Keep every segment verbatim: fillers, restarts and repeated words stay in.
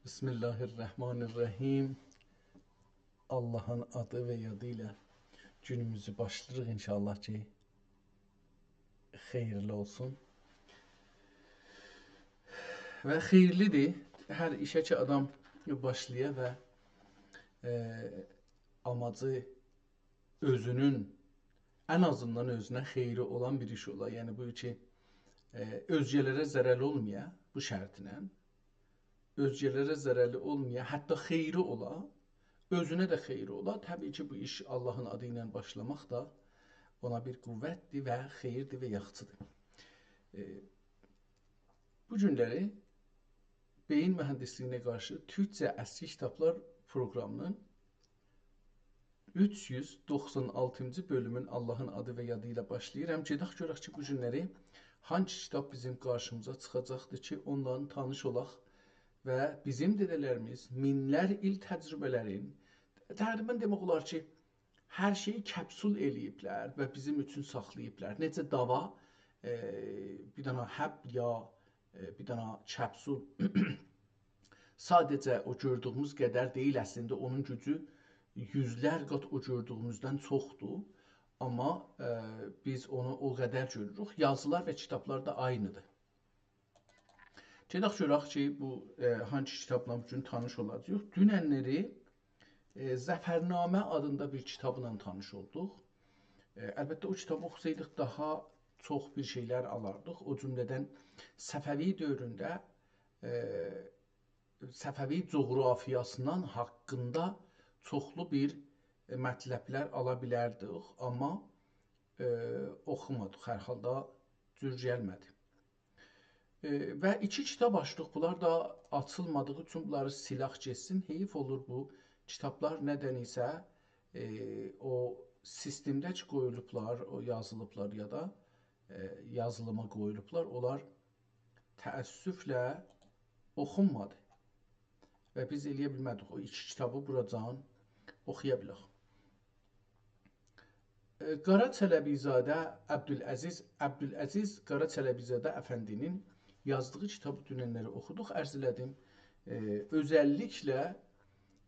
بسم الله الرحمن الرحیم. آللاهین آدی و یادی ایله گونوموزو باشلاییریق. انشاءالله کی، خئییرلی اولسون. و خئییرلیدیر. هر ایشه کی، آدام باشلایا و، ائ، آماجی اؤزونون، ان آزیندان اؤزونه خئیری اولان بیر ایش اولا. یعنی بو کی، ائ، اؤزگه‌لره ضرر اولمایا بو شرطله. اؤزگه‌لره ضرری اولمایا، حتی خئیری اولا، اؤزونه ده خئیری اولا. طبیعی کی، بو ایش آللاهین آدی ایله باشلاماق دا اونا بیر قوتدیر و خئییردیر و یاخشیدیر. ائ، بو گونلری بئیین موهندیسلیگینه قارشی تورکجه اسکی کیتابلار پروقرامی‌نین اوچ یوز دوخسان آلتینجی بؤلومون آللاهین آدی و یادی ایله باشلاییرام. گئدک گؤرک کی، بو گونلری هانگی کیتاب بیزیم قارشیمیزا چیخاجاقدیر کی، اونونلا تانیش اولاق و بیزیم دده‌لریمیز مینلر ایل تجربه‌لرین، تقریباً دئمک اولار کی، هر شئیی کپسول ائله‌ییبلر و بیزیم اوچون ساخلاییبلار. نئجه داوا، ائ، بیر دنه حب یا، ائ، بیر دنه کپسول ساده‌جه او گؤردویوموز قدر دئییل، اصلینده اونون گوجو یوزلر قات او گؤردویوموزدن چوخدور. آمما، ائ، بیز اونو او قدر گؤروروک. یازیلار و کیتابلار دا عینی‌دیر. گئدک گؤرک کی، بو، ائ، هانگی کیتابلا بو گون تانیش اولاجاغیق. دوننلری، ائ، ظفرنامه آدیندا بیر کیتابلا تانیش اولدوق. ائ، البته، او کیتابی اوخوسایدیق، داها چوخ بیر شئیلر آلاردیق. او جمله‌دن صفوی دؤورونده، ائ، صفوی جغرافیاسی‌نین حاقیندا چوخلو بیر، ائ، مطلبلر آلا بیلردیک، آمما، ائ، اوخومادیق، هر حالدا جور گلمه‌دی. ائ، و ایکی کیتاب آچدیق. بونلار دا آچیلمادیغی اوچون بونلاری سیلک گئتسین. حئیف اولور بو کیتابلار ندن ایسه، ائ، او سیستمده کی قویولوبلار، او یازیلیبلار یا دا، ائ، یازیلیما قویولوبلار. اونلار تأسفله اوخونمادی. و بیز ائلیه بیلمه‌دیک او ایکی کیتابی بوراجان اوخویا بیلک. ائ، قاراچلبی‌زاده عبدالعزیز، عبدالعزیز قاراچلبی‌زاده افندی‌نین یازدیغی کیتابی دوننلری اوخودوق، عرض ائله‌دیم. ائ، اؤزللیکله،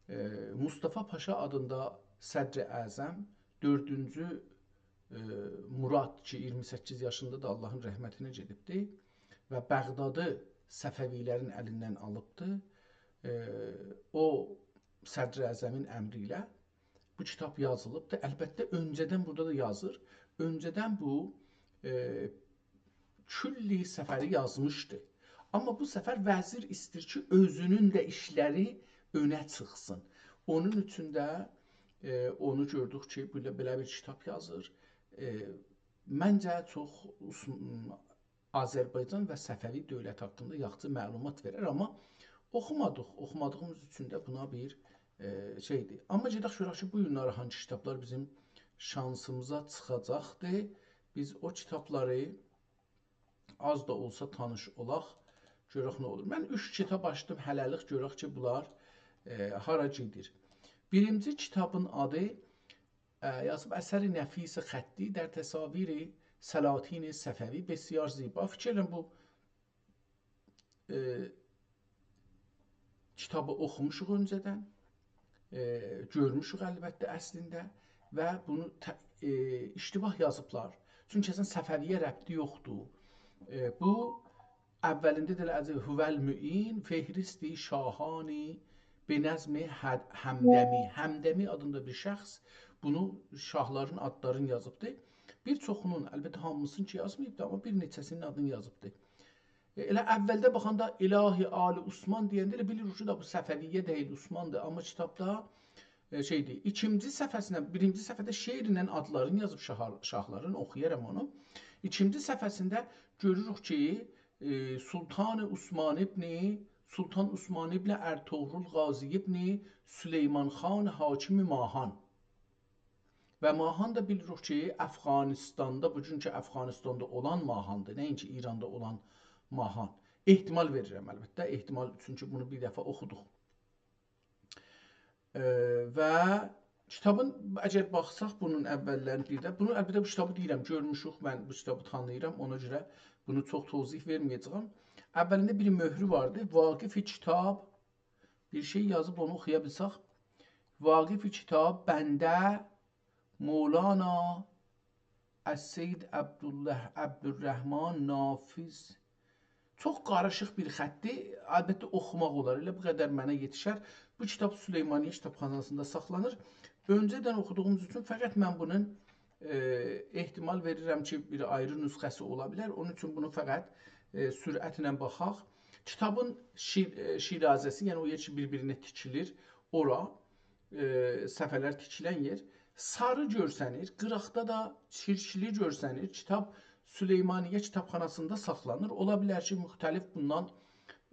ائ، مصطفی پاشا آدیندا صدر اعظم، دؤردونجو، ائ، مراد کی، اییرمی سککیز یاشیندادیر، آللاهین رحمتینه گئدیبدی و بغدادی صفوی‌لرین الیندن آلیبدی. ائ، او صدر اعظمین امری ایله بو کیتاب یازیلیبدیر. البته، اؤنجه‌دن بورادا دا یازیر. اؤنجه‌دن بو، ائ، کلّ صفوی یازمیشدی. آمما بو سفر وزیر ایسته‌ییر کی، اؤزونون ده ایشلری اؤنه چیخسین. اونون اوچون ده، ائ، اونو گؤردوک کی، بئله، بئله بیر کیتاب یازیر. ائ، منجه چوخ عث-، آذربایجان و صفوی دؤولت حاقیندا یاخشی معلومات وئرر، آمما اوخومادیق. اوخومادیغیمیز اوچون ده بونا بیر، ائ، شئیدیر. آمما گئدک گؤرک کی، بو گونلری هانسی کیتابلار بیزیم شانسیمیزا چیخاجاقدیر. بیز او کیتابلاری آز دا اولسا تانیش اولاق، گؤرک نه اولور. من اوچ کیتاب آچدیم هله‌لیک، گؤرک کی، بونلار، ائ، هارا گئدیر. بیرینجی کیتابین آدی، ائ، یازیب: «اثر نفیس خطی در تصاویر سلاطین صفوی بسیار زیبا.» فیکیر ائلیرم، بو، ائ، کیتابی اوخوموشوق اؤنجه‌دن، ائ، گؤرموشوک البته اصلینده و بونو ت-، ائ، اشتباه یازیبلار. چونکی اصلاً صفوی‌یه ربطی یوخدور. ائ، بو اولینده ده ائله «هو المعین فهرست شاهان به نظم حد-، همدمی». همدمی آدیندا بیر شخص بونو، شاهلارین آدلارینی یازیبدی. بیر چوخونون، البته هامیسینی کی یازماییبدی، آمما بیر نئچه‌سینین آدینی یازیبدی. ائ، ائله اولده باخاندا «اله آل عثمان» دئینده ائله بیلیریک کی، دا بو صفوی‌یه دئییل، عثمان‌دیر. آمما کیتابدا، ائ، شئیدیر، ایکینجی صفحه‌سینده، بیرینجی صفحه‌ده شعرله آدلارینی یازیب شاهار-، شاهلارین، اوخویارام اونو. ایکینجی صفحه‌سینده گؤروروک کی، ائ، سلطان عثمان ابن، سلطان عثمان ابن ارطغرل غازی ابن سلیمان خان حاکم ماهان. و ماهان دا بیلیریک کی، افغانستاندا، بوگونکو افغانستاندا اولان ماهاندیر، نه‌اینکی ایراندا اولان ماهان. احتمال وئریرم، البته، احتمال، چونکی بونو بیر دفعه اوخودوق. ائ، و کیتابین، اگر باخساق بونون اوللرینی بیر ده، بونو، البته، بو کیتابی دئییرم، گؤرموشوک، من بو کیتابی تانیییرام، اونا گؤره بونو چوخ توضیح وئرمه‌یه‌جه‌یم. اولینده بیر مؤهرو واردی، واقف کیتاب، بیر شئی یازیب، اونو اوخویا بیلسک. واقف کتاب بنده مولانا السید عبدالله، عبدالرحمن نافذ. چوخ قاریشیق بیر خطدیر. البته، اوخوماق اولار. ائله بو قدر منه یئتیشر. بو کتاب سلیمانیه کتابخاناسیندا ساخلانیر. اؤنجه‌دن اوخودوغوموز اوچون فقط من بونون، ائ، احتمال وئریرم کی، بیر آیری نسخه‌سی اولا بیلر. اونون اوچون بونو فقط، ائ، سرعتله باخاق. کتابین شیر-، ائ، شیرازه‌سی، یعنی او یئر کی، بیر-بیرینه تیکیلیر، اورا، ائ، صفحه‌لر تیکیلن یئر ساری گؤرسنیر، قیراقدا دا چیرکلی گؤرسنیر. کتاب سلیمانیه کتابخاناسیندا ساخلانیر. اولا بیلر کی، مختلف بوندان،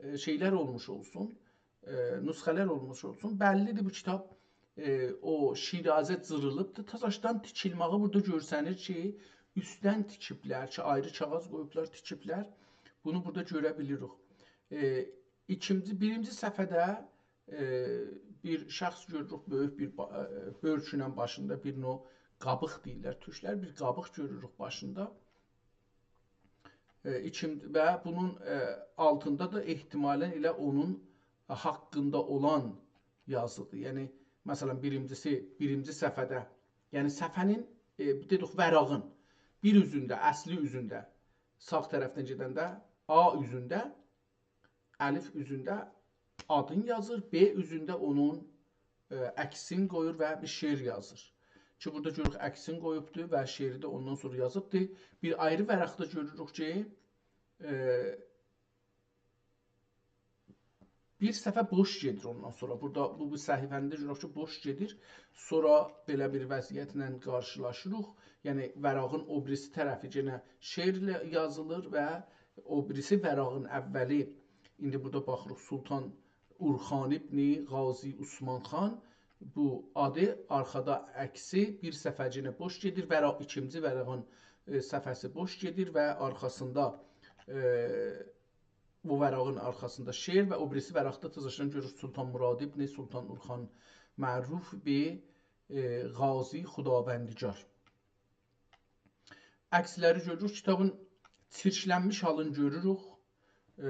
ائ، شئیلر اولموش اولسون، ائ، نسخه‌لر اولموش اولسون. بللی‌دیر، بو کتاب، ائ، او شیرازه جیریلیبدیر، تازاشدان تیکیلمه‌یی بورادا گؤرسنیر کی، اوستدن تیکیبلر کی، آیری کاغیذ قویوبلار، تیکیبلر. بونو بورادا گؤره بیلیریک. ائ، ایکینجی، بیرینجی صفحه‌ده، ائ، بیر شخص گؤروروک، بؤیوک بیر با-، ائ، بؤرکونن باشیندا بیر نوع قابیق دئییرلر تورکلر، بیر قابیق گؤروروک باشیندا. ائ، ایکین-، و بونون، ائ، آلتیندا دا احتمالاً ائله اونون حاقیندا اولان یازیدیر. یعنی، مثلاً، بیرینجیسی، بیرینجی صفحه‌ده، یعنی صفحه‌نین، ائ، دئدیک، ورقین بیر اوزونده، اصلی اوزونده، ساغ طرفدن گئدنده، A اوزونده، الف اوزونده آدین یازیر، B اوزونده اونون، ائ، عکسین قویور و بیر شعر یازیر. کی، بورادا گؤروروک، عکسین قویوبدور و شعری ده اوندان سونرا یازیبدیر. بیر آیری ورقده گؤروروک کی، ائ، بیر صفحه بوش گئدیر اوندان سونرا. بورادا بو، بو صفحه‌نی ده گؤروروک کی، بوش گئدیر. سونرا بئله بیر وضعیتله قارشیلاشیریق. یعنی، ورقین او بیریسی طرفی یئنه شعرله یازیلیر و او بیریسی ورقین اولی، ایندی بورادا باخیریق، سلطان اورخان ابن قاضی عثمان خان، بو آدی، آرخادا عکسی، بیر صفحه‌جینه بوش گئدیر، ورق، ایکینجی ورقین، ائ، صفحه‌سی بوش گئدیر و آرخاسیندا، ائ، بو ورقین آرخاسیندا شعر و او بیریسی ورقده تازاشدان گؤروروک سلطان مراد ابن سلطان اورخان معروف به، ائ، قاضی خداوندگار. عکسلری گؤروروک، کیتابین چیرکلنمیش حالینی گؤروروک. ائ،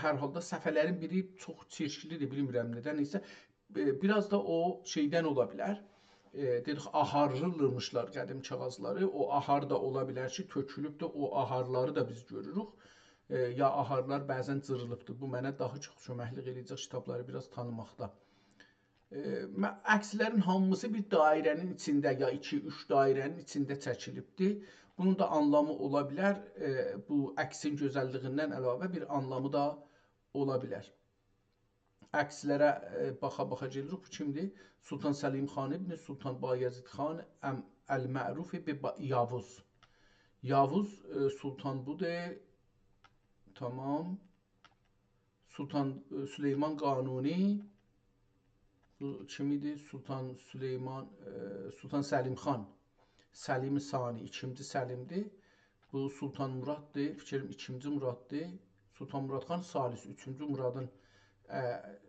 هر حالدا صفحه‌لرین بیری چوخ چیرکلی‌دیر، بیلمیرم ندن ایسه. ائ، بیر آز دا او شئیدن اولا بیلر. ائ، دئدیک، آهارلیمیشلار قدیم کاغیذلاری. او آهار دا اولا بیلر کی، تؤکولوبدور. او آهارلاری دا بیز گؤروروک. ائ، یا آهارلار بعضاً جیریلیبدیر. بو منه داها چوخ کؤمکلیک ائله‌یه‌جک کیتابلاری بیر آز تانیماقدا. ائ، مه-، عکسلرین هامیسی بیر دایره‌نین ایچینده، یا ایکی، اوچ دایره‌نین ایچینده چکیلیبدیر. بونون دا آنلامی اولا بیلر، ائ، بو عکسین گؤزللیگیندن علاوه بیر آنلامی دا اولا بیلر. عکسلره، ائ، باخا-باخا گئدیریک. بو کیمدیر؟ سلطان سلیم خان ابن سلطان بایزید خان ام-، المعروف به با-، یاووز. یاووز، ائ، سلطان بودور. تامام. سلطان، ائ، سلیمان قانونی. بو کیم ایدی؟ سلطان سلیمان، ائ، سلطان سلیم خان. سلیم ثانی، ایکینجی سلیم‌دیر. بو سلطان مراددیر، فیکریم ایکینجی مراددیر. سلطان مراد خان ثالث، اوچونجو مرادین، ائ،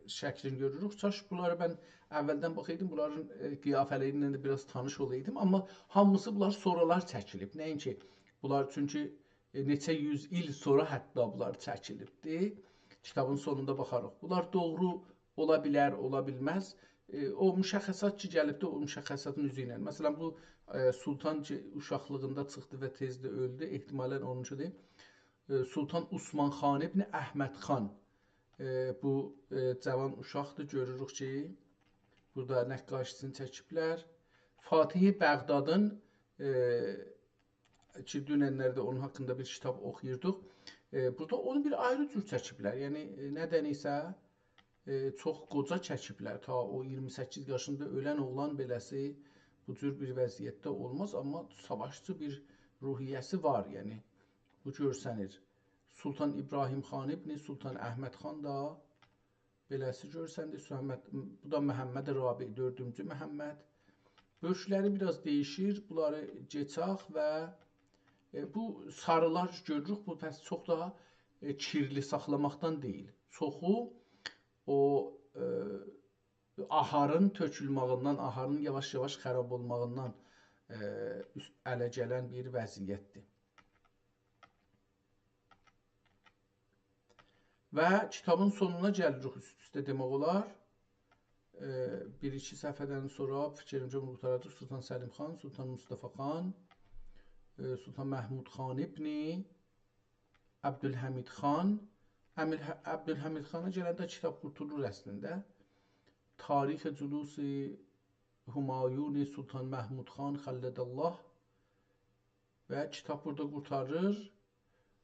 شکلینی گؤروروک. کاش بونلاری من اولدن باخایدیم، بونلارین، ائ، قیافه‌لری ایله ده بیر آز تانیش اولایدیم. آمما هامیسی بونلار سونرالار چکیلیب. نه‌اینکی بونلار، چونکی ائ، نئچه یوز ایل سونرا حتی بونلار چکیلیبدی. کیتابین سونوندا باخاریق. بونلار دوغرو اولا بیلر، اولا بیلمز. ائ، او مشخصات کی گلیبدی، او مشخصاتین اوزو ایله. مثلاً، بو، ائ، سلطان کی اوشاقلیغیندا چیخدی و تئز ده اؤلدو، احتمالاً اونونکودور. ائ، سلطان عثمان خان ابن احمد خان. ائ، بو، ائ، جاوان اوشاقدیر، گؤروروک کی، بورادا نقاشی‌سینی چکیبلر. فاتح بغدادین، ائ، کی، دونن‌لری ده اونون حاقیندا بیر کیتاب اوخویوردوق. ائ، بورادا اونو بیر آیری جور چکیبلر. یعنی، ائ، ندن ایسه، ائ، چوخ قوجا چکیبلر. تا او اییرمی سککیز یاشیندا اؤلن اوغلان بئله‌سی بو جور بیر وضعیتده اولماز، آمما ساواشچی بیر روحیه‌سی وار، یعنی بو گؤرسنیر. سلطان ابراهیم خان ابن سلطان احمد خان دا بئله‌سی گؤرسندی. محمد، بو دا محمد رابع، دؤردونجو محمد. بؤرکلری بیر آز دییشیر. بونلاری گئچک و، ائ، بو ساریلار گؤروروک. بو پس چوخ دا، ائ، کیرلی ساخلاماقدان دئییل. چوخو او، ائ، آهارین تؤکولمه‌ییندن، آهارین یاواش-یاواش خراب اولماغیندان، ائ، اوست-، اله گلن بیر وضعیتدیر. و کیتابین سونونا گلیریک اوست-اوسته دئمک اولار. ائ، بیر-ایکی صفحه‌دن سونرا فیکریمجه بونو قوتاراجاق. سلطان سلیم خان، سلطان مصطفی خان، ائ، سلطان محمود خان ابن عبدالحمید خان. امیر ح-، عبدالحمید خانا گلنده کیتاب قورتولور اصلینده. تاریخ جلوس همایون سلطان محمود خان خلد الله و کیتاب بورادا قورتاریر.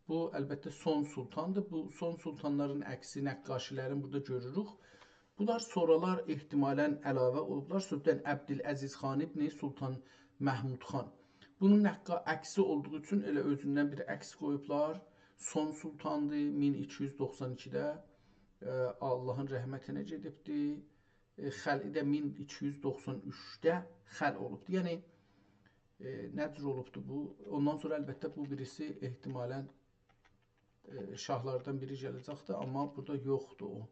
بو، البته، سون سلطاندیر. بو سون سلطانلارین عکسی، نقاشی‌لرین بورادا گؤروروک. بونلار سونرالار احتمالاً علاوه اولوبلار. سلطان عبدالعزیز خان ابن سلطان محمود خان. بونون نقا-، عکسی اولدوغو اوچون ائله اؤزوندن بیر عکس قویوبلار. سون سلطاندیر، مین ایکی یوز دوخسان ایکیده، ائ، آللاهین رحمتینه گئدیبدی. ائ، خلعی ده مین ایکی یوز دوخسان اوچده خلع اولوبدو. یعنی، ائ، نه جور اولوبدو بو؟ اوندان سونرا البته بو بیریسی احتمالاً، ائ، شاهلاردان بیری گله‌جکدی، آمما بورادا یوخدور او.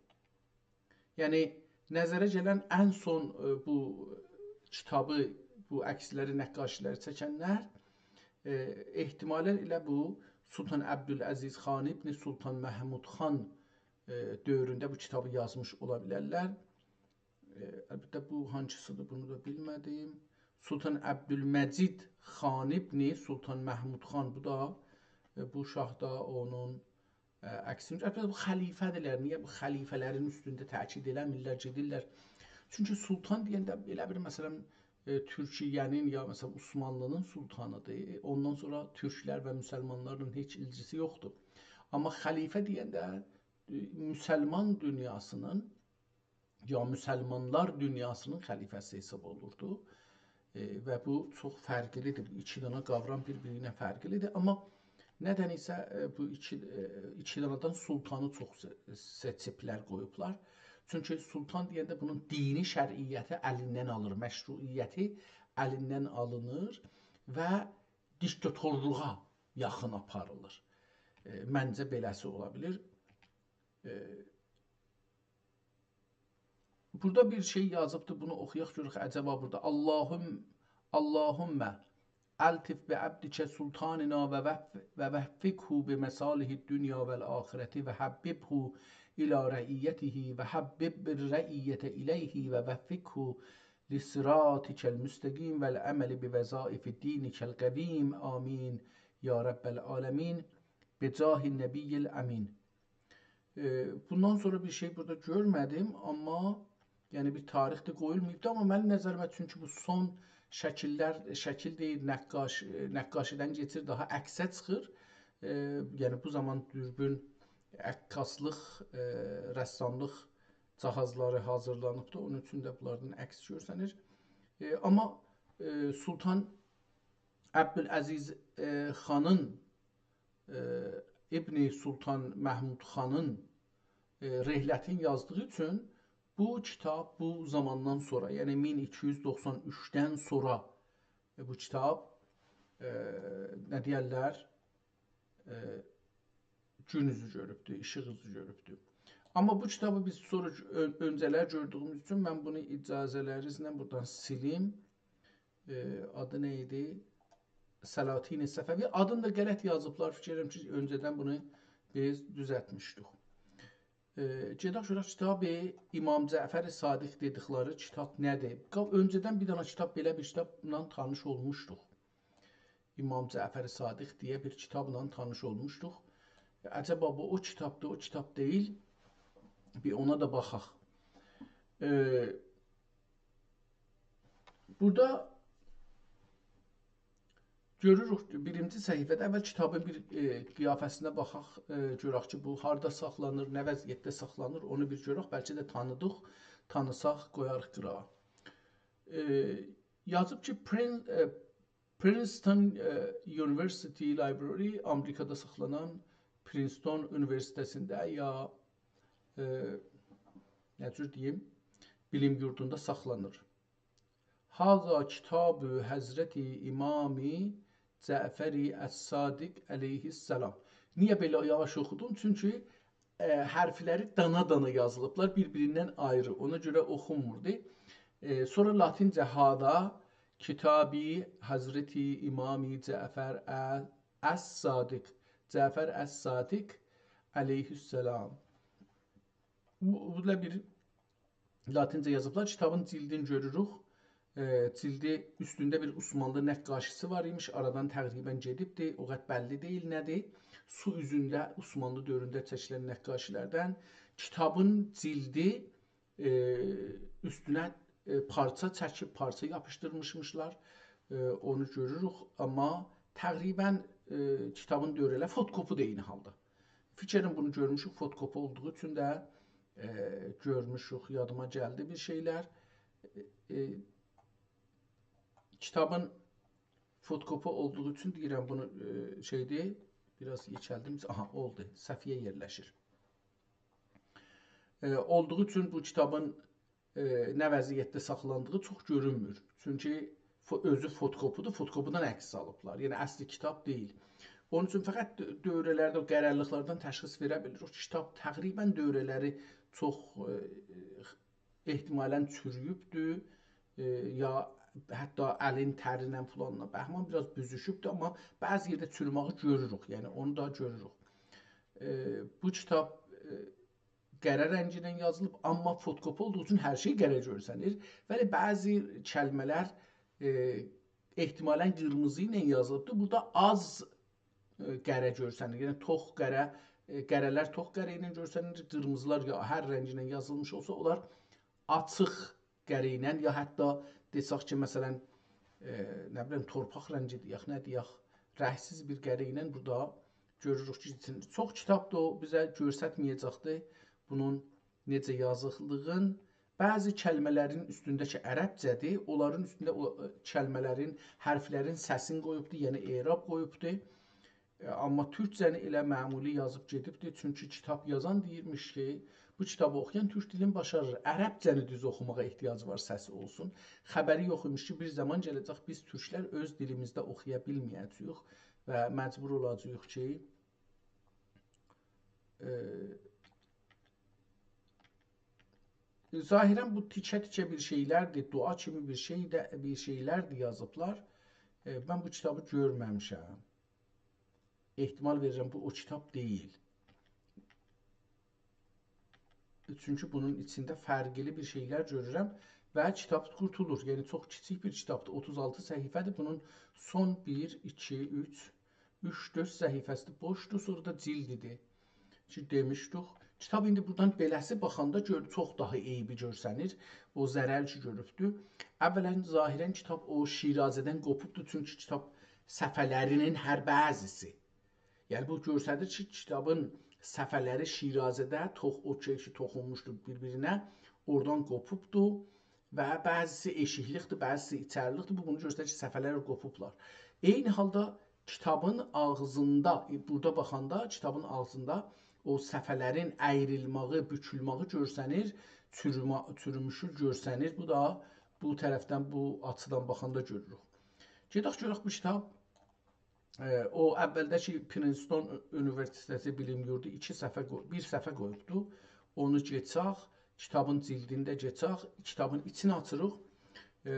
یعنی، نظره گلن ان سون، ائ، بو کیتابی، بو عکسلری، نقاشی‌لری چکنلر، ائ، احتمالاً ائله بو سلطان عبدالعزیز خان ابن سلطان محمود خان، ائ، دؤورونده بو کیتابی یازمیش اولا بیلرلر. ائ، البته، بو هانسی‌سیدیر، بونو دا بیلمه‌دیم. سلطان عبدالمجید خان ابن سلطان محمود خان، بو دا، ائ، بو شاه دا اونون، ائ، عکسینی، البته، بو خلیفه‌دیرلر. نییه بو خلیفه‌لرین اوستونده تأکید ائله‌میرلر، گئدیرلر؟ چونکی سلطان دئینده ائله بیر، مثلاً، ائ، تورکیه‌نین یا، مثلاً، عثمانلی‌نین سلطانیدیر. اوندان سونرا تورکلر و مسلمانلارلا هئچ ایلگیسی یوخدور. آمما خلیفه دئینده، ائ، مسلمان دونیاسینین یا مسلمانلار دونیاسینین خلیفه‌سی حساب اولوردو. ائ، و بو چوخ فرقلی‌دیر. بو ایکی دنه قاورام بیر-بیری ایله فرقلی‌دیر. آمما ندن ایسه، ائ، بو ایکی، ائ، ایکی دنه‌دن سلطانی چوخ سئ-، سئچیبلر، قویوبلار. چونکی سلطان دئینده بونون دینی شرعیتی الیندن آلیر، مشروعیتی الیندن آلینیر و دیکتاتورلوغا یاخین آپاریلیر. ائ، منجه بئله‌سی اولا بیلیر. ائ، بورادا بیر شئی یازیبدی، بونو اوخویاق گؤرک، عجبا بورادا: «اللهم، اللهم الطف بعبدك سلطاننا و وف-، و وفقه بمصالح الدنيا والآخرة و حببه إلى رعيته و حبب الرعية إليه و وفقه لصراطك المستقيم والعمل بوظائف دينك القويم. آمين يا رب العالمين. بجاه النبي الأمين.» ائ، بوندان سونرا بیر شئی بورادا گؤرمه‌دیم، آمما، یعنی، بیر تاریخ ده قویولماییبدی، آمما منیم نظریمه، چونکی بو سون شکیللر، شکیل دئییل، نقاش-، ائ، نقاشی‌دن کئچیر، داها عکسه چیخیر. ائ، یعنی، بو زامان دوربین، عکاسلیق، ائ، رساملیق جهازلاری حاضیرلانیبدی، اونون اوچون ده بونلاردان عکس گؤرسنیر. ائ، آمما، ائ، سلطان عبدالعزیز، ائ، خانین ائ، ابن سلطان محمود خانین، ائ، رحلتین یازدیغی اوچون بو کیتاب بو زاماندان سونرا، یعنی مین ایکی یوز دوخسان اوچدن سونرا، ائ، بو کیتاب، ائ، نه دئیرلر، ائ، گون اوزو گؤروبدو، ایشیق اوزو گؤروبدو. آمما بو کیتابی بیز سونرا اؤ-، اؤنجه‌لر گؤردویوموز اوچون من بونو اجازه‌لرینیزله بورادان سیلیم. ائ، آدی نه ایدی؟ سلاطین صفوی. آدینی دا غلط یازیبلار. فیکیر ائدیرم کی، اؤنجه‌دن بونو بیز دوزلتمیشدیک. ائ، گئدک گؤرک کیتاب امام جعفر صادق دئدیکلری کیتاب نه‌دیر؟ قا-، اؤنجه‌دن بیر دنه کیتاب، بئله بیر کیتابلا تانیش اولموشدوق. امام جعفر صادق دئیه بیر کیتابلا تانیش اولموشدوق. عجبا بو او کیتابدیر، او کیتاب دئییل؟ بیر اونا دا باخاق. ائ، بورادا گؤروروک، بیرینجی صفحه‌ده اول کیتابین بیر، ائ، قیافه‌سینه باخاق، ائ، گؤرک کی، بو هاردا ساخلانیر، نه وضعیتده ساخلانیر، اونو بیر گؤرک، بلکه ده تانیدیق، تانیساق، قویاریق قیراغا. ائ، یازیب کی، Prin-، ائ، Princeton، ائ، University Library، آمریکادا ساخلانان پرینستون اونیوئرسیته‌سینده یا، ائ، نه جور دئییم، بیلیم یوردوندا ساخلانیر. «هذا کتاب حضرت امام جعفر الصادق علیه السلام.» نییه بئله یاواش اوخودوم؟ چونکی، ائ، حرفلری دانا-دانا یازیلیبلار، بیر-بیریندن آیری. اونا گؤره اوخونموردو. ائ، سونرا لاتینجه «هذا کتاب حضرت امام جعفر ال-، الصادق، جعفر الصادق علیه السلام.» بو، بو دا بیر لاتینجه یازیبلار. کیتابین جیلدینی گؤروروک. ائ، جیلدی اوستونده بیر عثمانلی نقاشی‌سی وار ایمیش. آرادان تقریباً گئدیبدی. او قدر بللی دئییل نه‌دیر. سو اوزونده عثمانلی دؤورونده چکیلن نقاشی‌لردن. کیتابین جیلدی، ائ، اوستونه، ائ، پارچا چکیب، پارچا یاپیشدیرمیشمیشلار. ائ، اونو گؤروروک، آمما تقریباً، ائ، کیتابین دؤوره‌لری، فوتوکوپی ده عینی حالدا. فیکریم بونو گؤرموشوک، فوتوکوپی اولدوغو اوچون ده، ائ، گؤرموشوک، یادیما گلدی بیر شئیلر. ائ، ائ، کیتابین فوتوکوپی اولدوغو اوچون دئییرم بونو، ائ، شئیدیر، بیر آز یئکلدیم. آها، اولدو. صفحه‌یه یئرلشیر. ائ، اولدوغو اوچون بو کیتابین، ائ، نه وضعیتده ساخلاندیغی چوخ گؤرونمور. چونکی فو-، اؤزو فوتوکوپی‌دیر، فوتوکوپی‌دن عکس آلیبلار. یعنی اصلی کیتاب دئییل. اونون اوچون فقط دؤ-، دؤوره‌لرده، او قره‌لیکلردن تشخیص وئره بیلیریک. کیتاب تقریباً دؤوره‌لری چوخ، ائ، احتمالاً چورویوبدور، ائ، یا حتی الین ترینن فلانلا بهمان بیر آز بوزوشوبدور، آمما بعضی یئرده چوروماغی گؤروروک، یعنی اونو دا گؤروروک. ائ، بو کیتاب، ائ، قره رنگی ایله یازیلیب، آمما فوتوکوپی اولدوغو اوچون هر شئی قره گؤرسنیر. ولی بعضی کلمه‌لر، ائ، احتمالاً قیرمیزی ایله یازیلیبدیر. بورادا آز، ائ، قره گؤرسنیر. یعنی توخ قره، ائ، قره‌لر توخ قره ایله گؤرسنیر، قیرمیزیلار یا هر رنگینن یازیلمیش اولسا، اونلار آچیق قره ایله، یا حتی دئسک کی، مثلاً، ائ، نه بیلیم، تورپاق رنگی دئیک، نه دئیک، رنگسیز بیر قره ایله بورادا گؤروروک کی، ایچین-، چوخ کیتابدیر، او بیزه گؤرستمه‌یه‌جکدیر بونون نئجه یازیلدیغین. بعضی کلمه‌لرین اوستونده‌کی عربجه‌دیر، اونلارین اوستونده او، کلمه‌لرین، حرفلرین سسینی قویوبدور، یعنی اعراب قویوبدور. ائ، آمما تورکجه‌نی ائله معمولی یازیب گئدیبدیر. چونکی کیتاب یازان دئییرمیش کی، بو کیتابی اوخویان تورک دیلینی باشاریر. عربجه‌نی دوز اوخوماغا احتیاجی وار، سسی اولسون. خبری یوخ ایمیش کی، بیر زامان گله‌جک، بیز تورکلر اؤز دیلیمیزده اوخویا بیلمه‌یه‌جه‌ییک و مجبور اولاجاغیق کی، ائ، ظاهراً بو تیکه-تیکه بیر شئیلردیر، دعا کیمی بیر شئی ده، بیر شئیلردیر یازیبلار. ائ، من بو کیتابی گؤرمه‌میشم. احتمال وئریرم، بو او کیتاب دئییل. چونکی بونون ایچینده فرقلی بیر شئیلر گؤرورم و کیتاب قورتولور. یعنی، چوخ کیچیک بیر کیتابدیر. اوتوز آلتی صفحه‌دیر. بونون سون بیر، ایکی، اوچ، اوچ، دؤرد صفحه‌سی ده بوشدور، سونرا دا جیلدیدیر کی، دئمیشدیک. کیتاب ایندی بورادان بئله‌سی باخاندا گؤر-، چوخ داها عیبی گؤرسنیر. او ضرر کی گؤروبدور. اولاً، ظاهراً کیتاب او شیرازه‌دن قوپوبدور، چونکی کیتاب صفحه‌لرینین هر بعضیسی. یعنی، بو گؤستریر کی، کیتابین صفحه‌لری شیرازه‌ده توخ-، او شئی کی، توخونموشدور بیر-بیرینه، اورادان قوپوبدور. و بعضیسی ائشیکلیکدیر، بعضیسی ایچریلیکدیر. بو، بونو گؤستریر کی، صفحه‌لر قوپوبلار. عینی حالدا کیتابین آغزیندا، ائ، بورادا باخاندا کیتابین آغزیندا او صفحه‌لرین ایریلمه‌یی، بوکولمه‌یی گؤرسنیر، چوروما-، چوروموشو گؤرسنیر. بو دا بو طرفدن، بو آچیدان باخاندا گؤروروک. گئدک گؤرک بو کیتاب ائ، او اوّلده کی، پرینستون اونیوئرسیته‌تی بیلیم یوردو ایکی صفحه قوی-، بیر صفحه قویوبدو. اونو کئچک، کیتابین جیلدینی ده کئچک، کیتابین ایچینی آچیریق. ائ،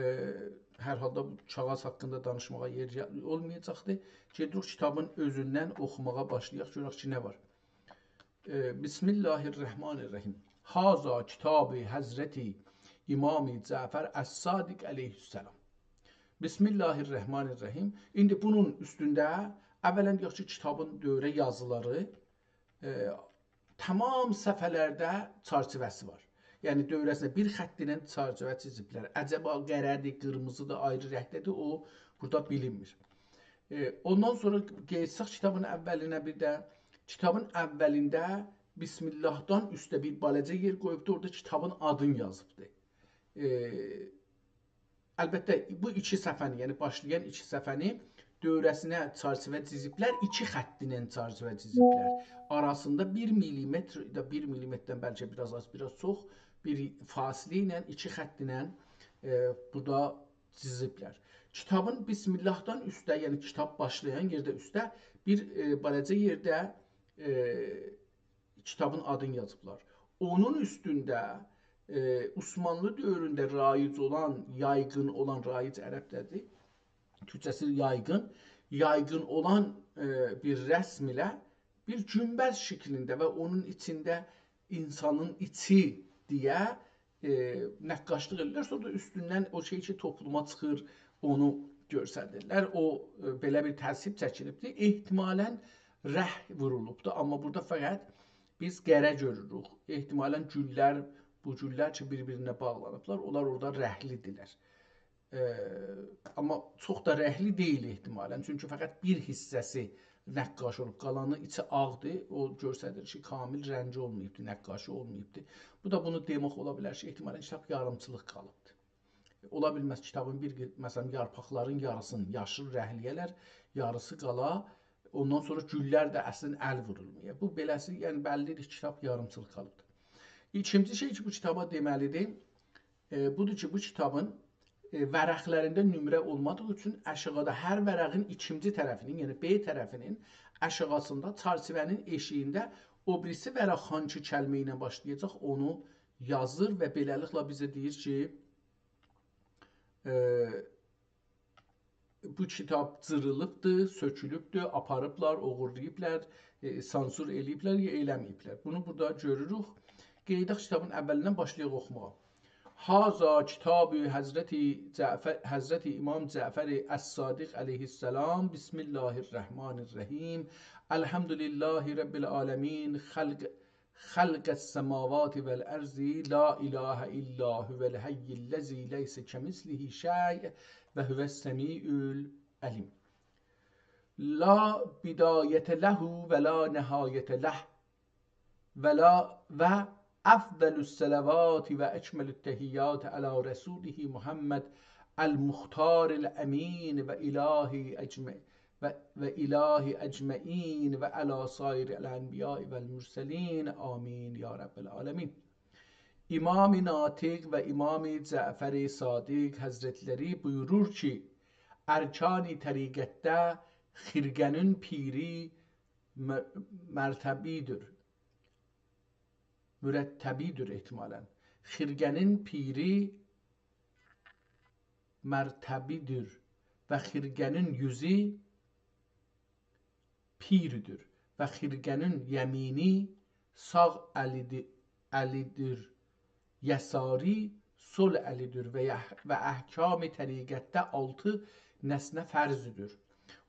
هر حالدا بو کاغیذ حاقیندا دانیشماغا یئر یا-، اولمایاجاقدی. گئدیریک کیتابین اؤزوندن اوخوماغا باشلایاق، گؤرک کی، نه وار. ائ، بسم الله الرحمن الرحیم. هذا کتاب حضرت امام جعفر الصادق علیه السلام. بسم الله الرحمن الرحیم. ایندی بونون اوستونده اولاً دئیک کی، کیتابین دؤوره یازیلاری، ائ، تمام صفحه‌لرده چرچیوه‌سی وار. یعنی، دؤوره‌سینده بیر خط ایله چرچیوه چیزیبلر. عجبا قره‌دیر، قیرمیزیدیر، آیری رنگده‌دیر، او بورادا بیلینمیر. ائ، اوندان سونرا گئچسک کیتابین اوّلینه، بیر ده کیتابین اوّلینده بسم اللهدان اوسته بیر بالاجا یئر قویوبدو، اورادا کیتابین آدینی یازیبدی. ائ، البته، بو ایکی صفحه‌نی، یعنی باشلایان ایکی صفحه‌نی دؤوره‌سینه چرچیوه چیزیبلر، ایکی خط ایله چرچیوه چیزیبلر. آراسیندا بیر میلیمتر، یا بیر میلیمتردن بلکه بیر آز آز، بیر آز چوخ، بیر فاصله ایله، ایکی خط ایله، ائ، بورادا چیزیبلر. کیتابین بسم اللهدان اوسته، یعنی کیتاب باشلایان یئرده اوسته بیر، ائ، بالاجا یئرده، ائ، کیتابین آدینی یازیبلار. اونون اوستونده، ائ، عثمانلی دؤورونده رایج اولان، یایغین اولان، رایج عربجه‌دیر، تورکجه‌سی یایغین، یایغین اولان، ائ، بیر رسم ایله بیر گونبذ شکلینده و اونون ایچینده اینسانین ایچی دئیه، ائ، نقاشلیق ائدیرلر. سونرا دا اوستوندن او شئی کی، توپلوما چیخیر، اونو گؤستریرلر. او، ائ، بئله بیر تصویر چکیلیبدیر. احتمالاً رنگ وورولوبدور، آمما بورادا فقط بیز قره گؤروروک. احتمالاً گوللر، بو گوللر کی، بیر-بیرینه باغلانیبلار، اونلار اورادا رنگلی‌دیرلر. ائ، آمما چوخ دا رنگلی دئییل احتمالاً. چونکی فقط بیر حیصه‌سی نقاش اولوب، قالانی ایچی آغدیر. او گؤستریر کی، کامل رنگی اولماییبدی، نقاشی اولماییبدی. بو دا بونو دئمک اولا بیلر کی، احتمالاً کیتاب یاریمچیلیق قالیبدی. اولا بیلمز کیتابین بیر قی-، مثلاً، یارپاقلارین یاریسینی یاشیل رنگلی‌یه‌لر، یاریسی قالا، اوندان سونرا گوللر ده اصلاً ال وورولمایا. بو بئله‌سی، یعنی بللی‌دیر کی، کیتاب یاریمچیلیق قالیبدیر. ایکینجی شئی کی، بو کیتابا دئمه‌لی‌دیر، ائ، بودور کی، بو کیتابین، ائ، ورقلرینده نمره اولمادیغی اوچون آشاغیدا هر ورقین ایکینجی طرفینین، یعنی B طرفینین آشاغیسیندا، چرچیوه‌نین ائشیگینده او بیریسی ورق هانسی کلمه ایله باشلایاجاق، اونو یازیر و بئله‌لیکله بیزه دئییر کی، ائ، بو کیتاب جیریلیبدیر، سؤکولوبدور، آپاریبلار، اوغورلاییبلار، ائ، سانسور ائله‌ییبلر یا ائله‌مه‌ییبلر. بونو بورادا گؤروروک. قئییداق کیتابین اولیندن، باشلایاق اوخوماغا. هذا کتاب حضرت جعفر، حضرت امام جعفر الصادق علیه السلام. بسم الله الرحمن الرحیم. الحمد لله رب العالمین. خلق خلق السماوات والأرض، لا إله إلا هو الحي الذي ليس كمثله شيء وهو السميع العليم. لا بداية له ولا نهاية له، ولا، وأفضل الصلوات وأكمل التحيات على رسوله محمد المختار الأمين وإله أجمع و، وإله أجمعین وعلی سایر الأنبیاء والمرسلین. آمین یا رب العالمین. امام ناطق و امام جعفر صادق حضرتلری بویورور کی، ارکان طریقتده خرقه‌نین پیری م، مرتبی‌دیر. مرتبی‌دیر احتمالاً. خرقه‌نین پیری مرتبی‌دیر و خرقه‌نین یوزو پیردیر و خرقه‌نین یمینی ساغ الی‌دی، الی‌دیر، یساری سول الی‌دیر و یح، و احکام طریقتده آلتی نسنه فرض‌دیر.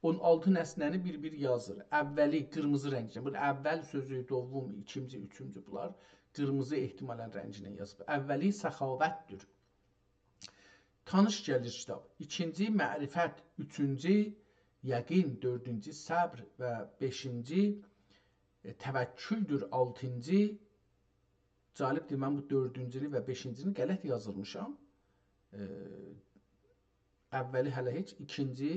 اون آلتی نسنه‌نی بیر-بیر یازیر. اولی قیرمیزی رنگله. بورادا اول سؤزو، دوم، ایکینجی، اوچونجو، بونلار قیرمیزی احتمالاً رنگله یازیب. اولی سخاوت‌دیر. تانیش گلیر کیتاب. ایکینجی معرفت، اوچونجو یقین، دؤردونجو صبر و بئشینجی، ائ، توکل‌دور، آلتینجی، جالب‌دیر، من بو دؤردونجونو و بئشینجینی غلط یازیرمیشام. ائ، اولی هله هئچ، ایکینجی،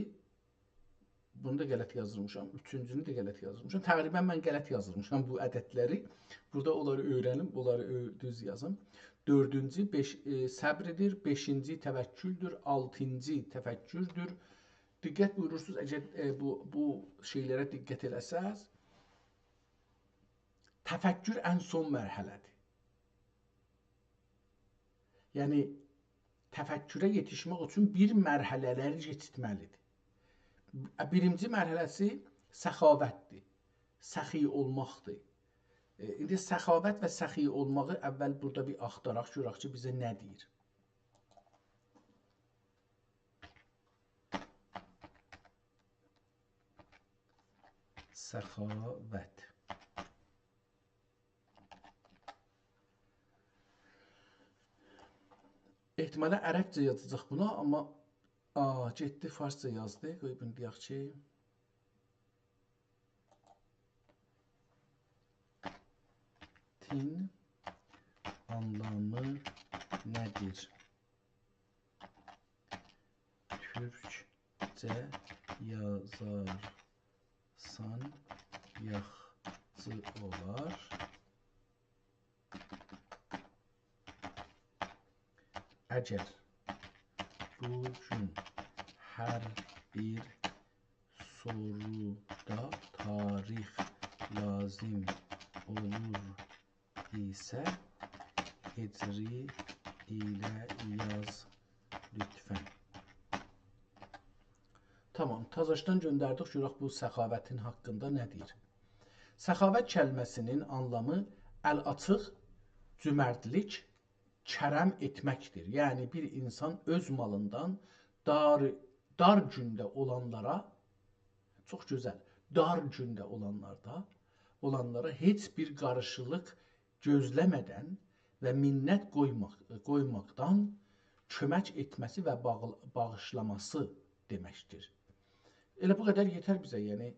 بونو دا غلط یازیرمیشام، اوچونجونو ده غلط یازیرمیشام. تقریباً من غلط یازیرمیشام بو عددلری. بورادا اونلاری اؤیرنیم، اونلاری اؤ، دوز یازیم. دؤردونجو، بئش، ائ، صبر‌دیر، بئشینجی توکل‌دور، آلتینجی تفکر‌دور. دقت بویورورسونوز، اگر، ائ، بو، بو شئیلره دقت ائله‌سز، تفکر ان سون مرحله‌دیر. یعنی، تفکره یئتیشمک اوچون بیر مرحله‌لری کئچیرمه‌لی‌دیر. بیرینجی مرحله‌سی سخاوت‌دیر، سخی اولماق‌دیر. ائ، ایندی سخاوت و سخی اولماغی اول بورادا بیر آختاراق، گؤرک کی، بیزه نه دئییر. سخاوت. احتمالاً عربجه یازاجاق بونا، آمما، آ، گئتدی فارسجا یازدی. قوی بونو دئیک کی، تین آنلامی نه‌دیر؟ تورکجه یازارسان یاخشی اولار. اگر بو گون هر بیر سورودا تاریخ لازیم اولور ایسه، هجری ایله یاز لطفاً. تامام، تازاشدان گؤندردیک، گؤرک بو سخاوتین حاقیندا نه دئییر. سخاوت کلمه‌سینین آنلامی ال آچیق، جؤمرتلیک، کرم ائتمکدیر. یعنی بیر اینسان اؤز مالیندان دار، دار گونده اولانلارا، چوخ گؤزل، دار گونده اولانلاردا، اولانلارا هئچ بیر قارشیلیق گؤزله‌مه‌دن و منت قویماق، قویماقدان کؤمک ائتمه‌سی و باغی-، باغیشلاماسی دئمکدیر. ائله بو قدر یئتر بیزه، یعنی، ائ،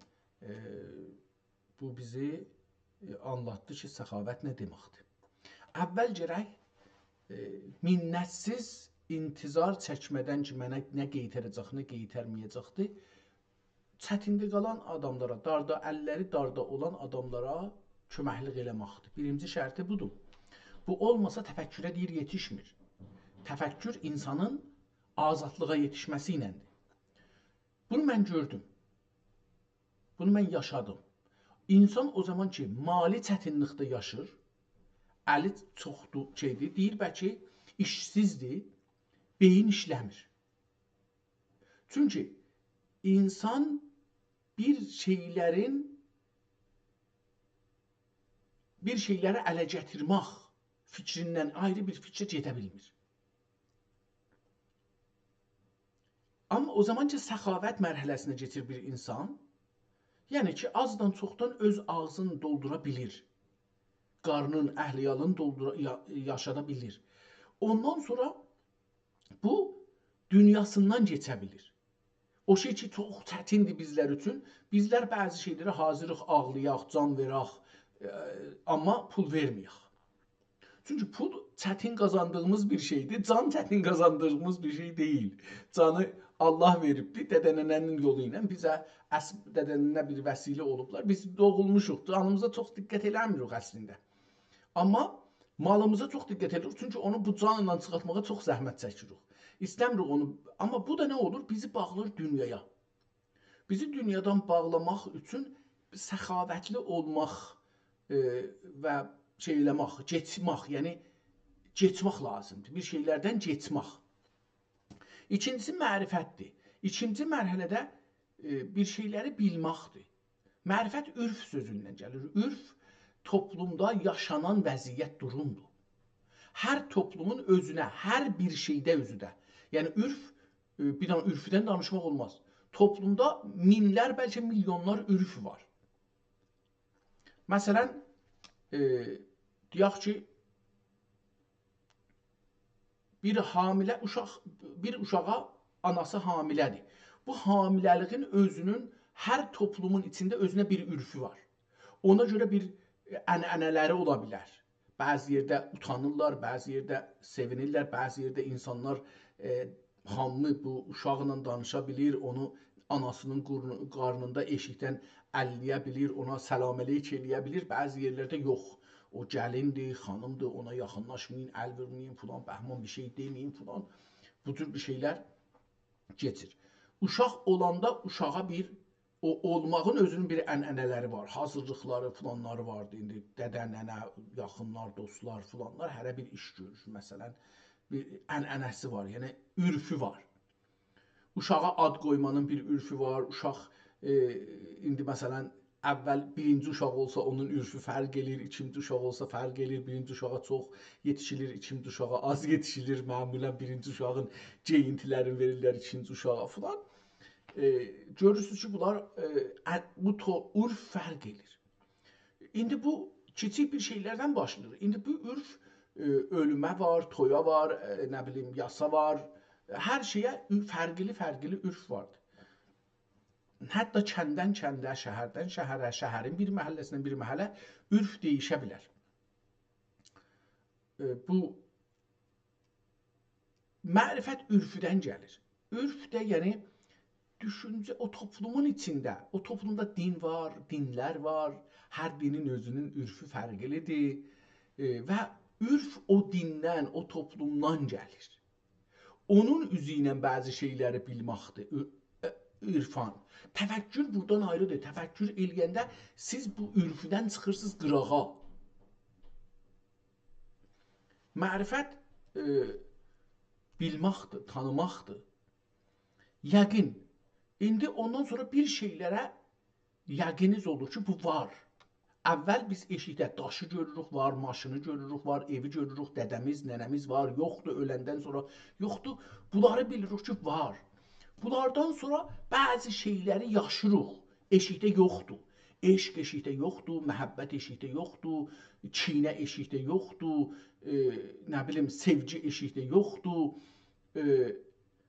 بو بیزی، ائ، آنلاتدی کی، سخاوت نه دئمکدیر. اول گرک، ائ، منت‌سیز انتظار چکمه‌دن کی، منه نه قئیتره‌جک، نه قئیترمه‌یه‌جکدیر، چتینده قالان آداملارا، داردا، اللری داردا اولان آداملارا کؤمکلیک ائله‌مکدیر. بیرینجی شرطی بودور. بو اولماسا تفکره دئییر یئتیشمیر. تفکر اینسانین آزادلیغا یئتیشمه‌سی ایلندیر. بونو من گؤردوم. بونو من یاشادیم. اینسان او زامان کی، مالی چتینلیکده یاشیر، الی چوخدور، شئیدیر، دئییر بلکه ایشسیزدیر، بئیین ایشله‌میر. چونکی اینسان بیر شئیلرین، بیر شئیلری اله گتیرمک فیکریندن آیری بیر فیکره گئده بیلمیر. آمما او زامان کی، سخاوت مرحله‌سینه کئچیر بیر اینسان، یعنی کی، آزدان چوخدان اؤز آغزینی دولدورا بیلیر، قارنین، اهل عیالینی دولدورا، یا-، یاشادا بیلیر. اوندان سونرا بو دونیاسیندان کئچه بیلیر. او شئی کی، چوخ چتیندیر بیزلر اوچون. بیزلر بعضی شئیلره حاضریق، آغلایاق، جان وئرک، ائ، آمما پول وئرمه‌یک. چونکی پول چتین قازاندیغیمیز بیر شئیدیر، جان چتین قازاندیغیمیز بیر شئی دئییل. جانی الله وئریبدی، دده-ننه‌نین یولو ایله بیزه اص-، دده-ننه بیر وسیله اولوبلار. بیز دوغولموشوق، جانیمیزا چوخ دقت ائله‌میریک اصلینده. آمما مالیمیزا چوخ دقت ائدیریک، چونکی اونو بو جانلا چیخارتماغا چوخ زحمت چکیریک. ایسته‌میریک اونو، آمما بو دا نه اولور؟ بیزی باغلاییر دونیایا. بیزی دونیادان باغلاماق اوچون سخاوتلی اولماق، ائ، و شئی ائله‌مک، کئچمک، یعنی کئچمک لازیمدیر. بیر شئیلردن کئچمک. ایکینجیسی معرفتدیر. ایکینجی مرحله‌ده، ائ، بیر شئیلری بیلمکدیر. معرفت عرف سؤزوندن گلیر. عرف توپلومدا یاشانان وضعیت، دورومدور. هر توپلومون اؤزونه، هر بیر شئیده اؤزو ده. یعنی عرف، ائ، بیر دنه عرفودن دانیشماق اولماز. توپلومدا مینلر، بلکه میلیونلار عرف وار. مثلا، ائ، دئیک کی، بیر حامله اوشاق، بیر اوشاغا آناسی حامله‌دیر. بو حامله‌لیگین اؤزونون هر توپلومون ایچینده اؤزونه بیر عرفو وار. اونا گؤره بیر، ائ، عنعنه‌لری اولا بیلر. بعضی یئرده اوتانیرلار، بعضی یئرده سئوینیرلر، بعضی یئرده اینسانلار، ائ، هامی بو اوشاقلا دانیشا بیلیر، اونو آناسینین قورنو-، قارنیندا ائشیکدن الله‌یه بیلیر، اونا سلام علیک ائله‌یه بیلیر. بعضی یئرلرده یوخ. او گلیندیر، خانیمدیر، اونا یاخینلاشمایین، ال وورمایین، فلان، بهمان بیر شئی دئمه‌یین، فلان. بو جور بیر شئیلر کئچیر. اوشاق اولاندا اوشاغا بیر، او اولماغین اؤزونون بیر عنعنه‌لری وار، حاضیرلیقلاری، فلانلاری واردی. ایندی دده، ننه، یاخینلار، دوستلار، فلانلار هره بیر ایش گؤرور. مثلا، بیر عنعنه‌سی وار، یعنی عرفو وار. اوشاغا آد قویمانین بیر عرفو وار. اوشاق، ائ، ایندی مثلا، اول بیرینجی اوشاق اولسا، اونون عرفو فرق ائله‌ییر، ایکینجی اوشاق اولسا فرق ائله‌ییر، بیرینجی اوشاغا چوخ یئتیشیلیر، ایکینجی اوشاغا آز یئتیشیلیر. معمولا بیرینجی اوشاغین گئیینتیلرینی وئریرلر ایکینجی اوشاغا فلان. ائ، گؤرورسونوز کی، بونلار، ائ، ا-، بو تو-، عرف فرق ائله‌ییر. ایندی بو کیچیک بیر شئیلردن باشلاییر. ایندی بو عرف، ائ، اؤلومه وار، تویا وار، ائ، نه بیلیم، یاسا وار. هر شئیه ع-، فرقلی-فرقلی عرف واردیر. حتی کندن کنده، شهردن شهره، شهرین بیر محله‌سیندن بیر محله عرف دییشه بیلر. ائ، بو معرفت عرفودن گلیر. عرف ده، یعنی، دوشونجه او توپلومون ایچینده، او توپلومدا دین وار، دینلر وار، هر دینین اؤزونون عرفو فرقلیدیر. ائ، و عرف او دیندن، او توپلومدان گلیر. اونون اوزو ایله بعضی شئیلری بیلمکدیر، ع-، ع-، عرفان. تفکر بورادان آیریدیر. تفکر ائله‌ینده سیز بو عرفودن چیخیرسینیز قیراغا. معرفت، ائ، بیلمکدیر، تانیماقدیر. یقین. ایندی اوندان سونرا بیر شئیلره یقینیز اولور کی، بو وار. اول بیز ائشیکده داشی گؤروروک، وار، ماشینی گؤروروک، وار، ائوی گؤروروک، دده‌میز، ننه‌میز وار، یوخدور، اؤلندن سونرا یوخدور. بونلاری بیلیریک کی، وار. بونلاردان سونرا بعضی شئیلری یاشیریق. ائشیکده یوخدور. عشق ائشیکده یوخدور، محبت ائشیکده یوخدور، کینه ائشیکده یوخدور، ائ، نه بیلیم، سئوگی ائشیکده یوخدور. ائ،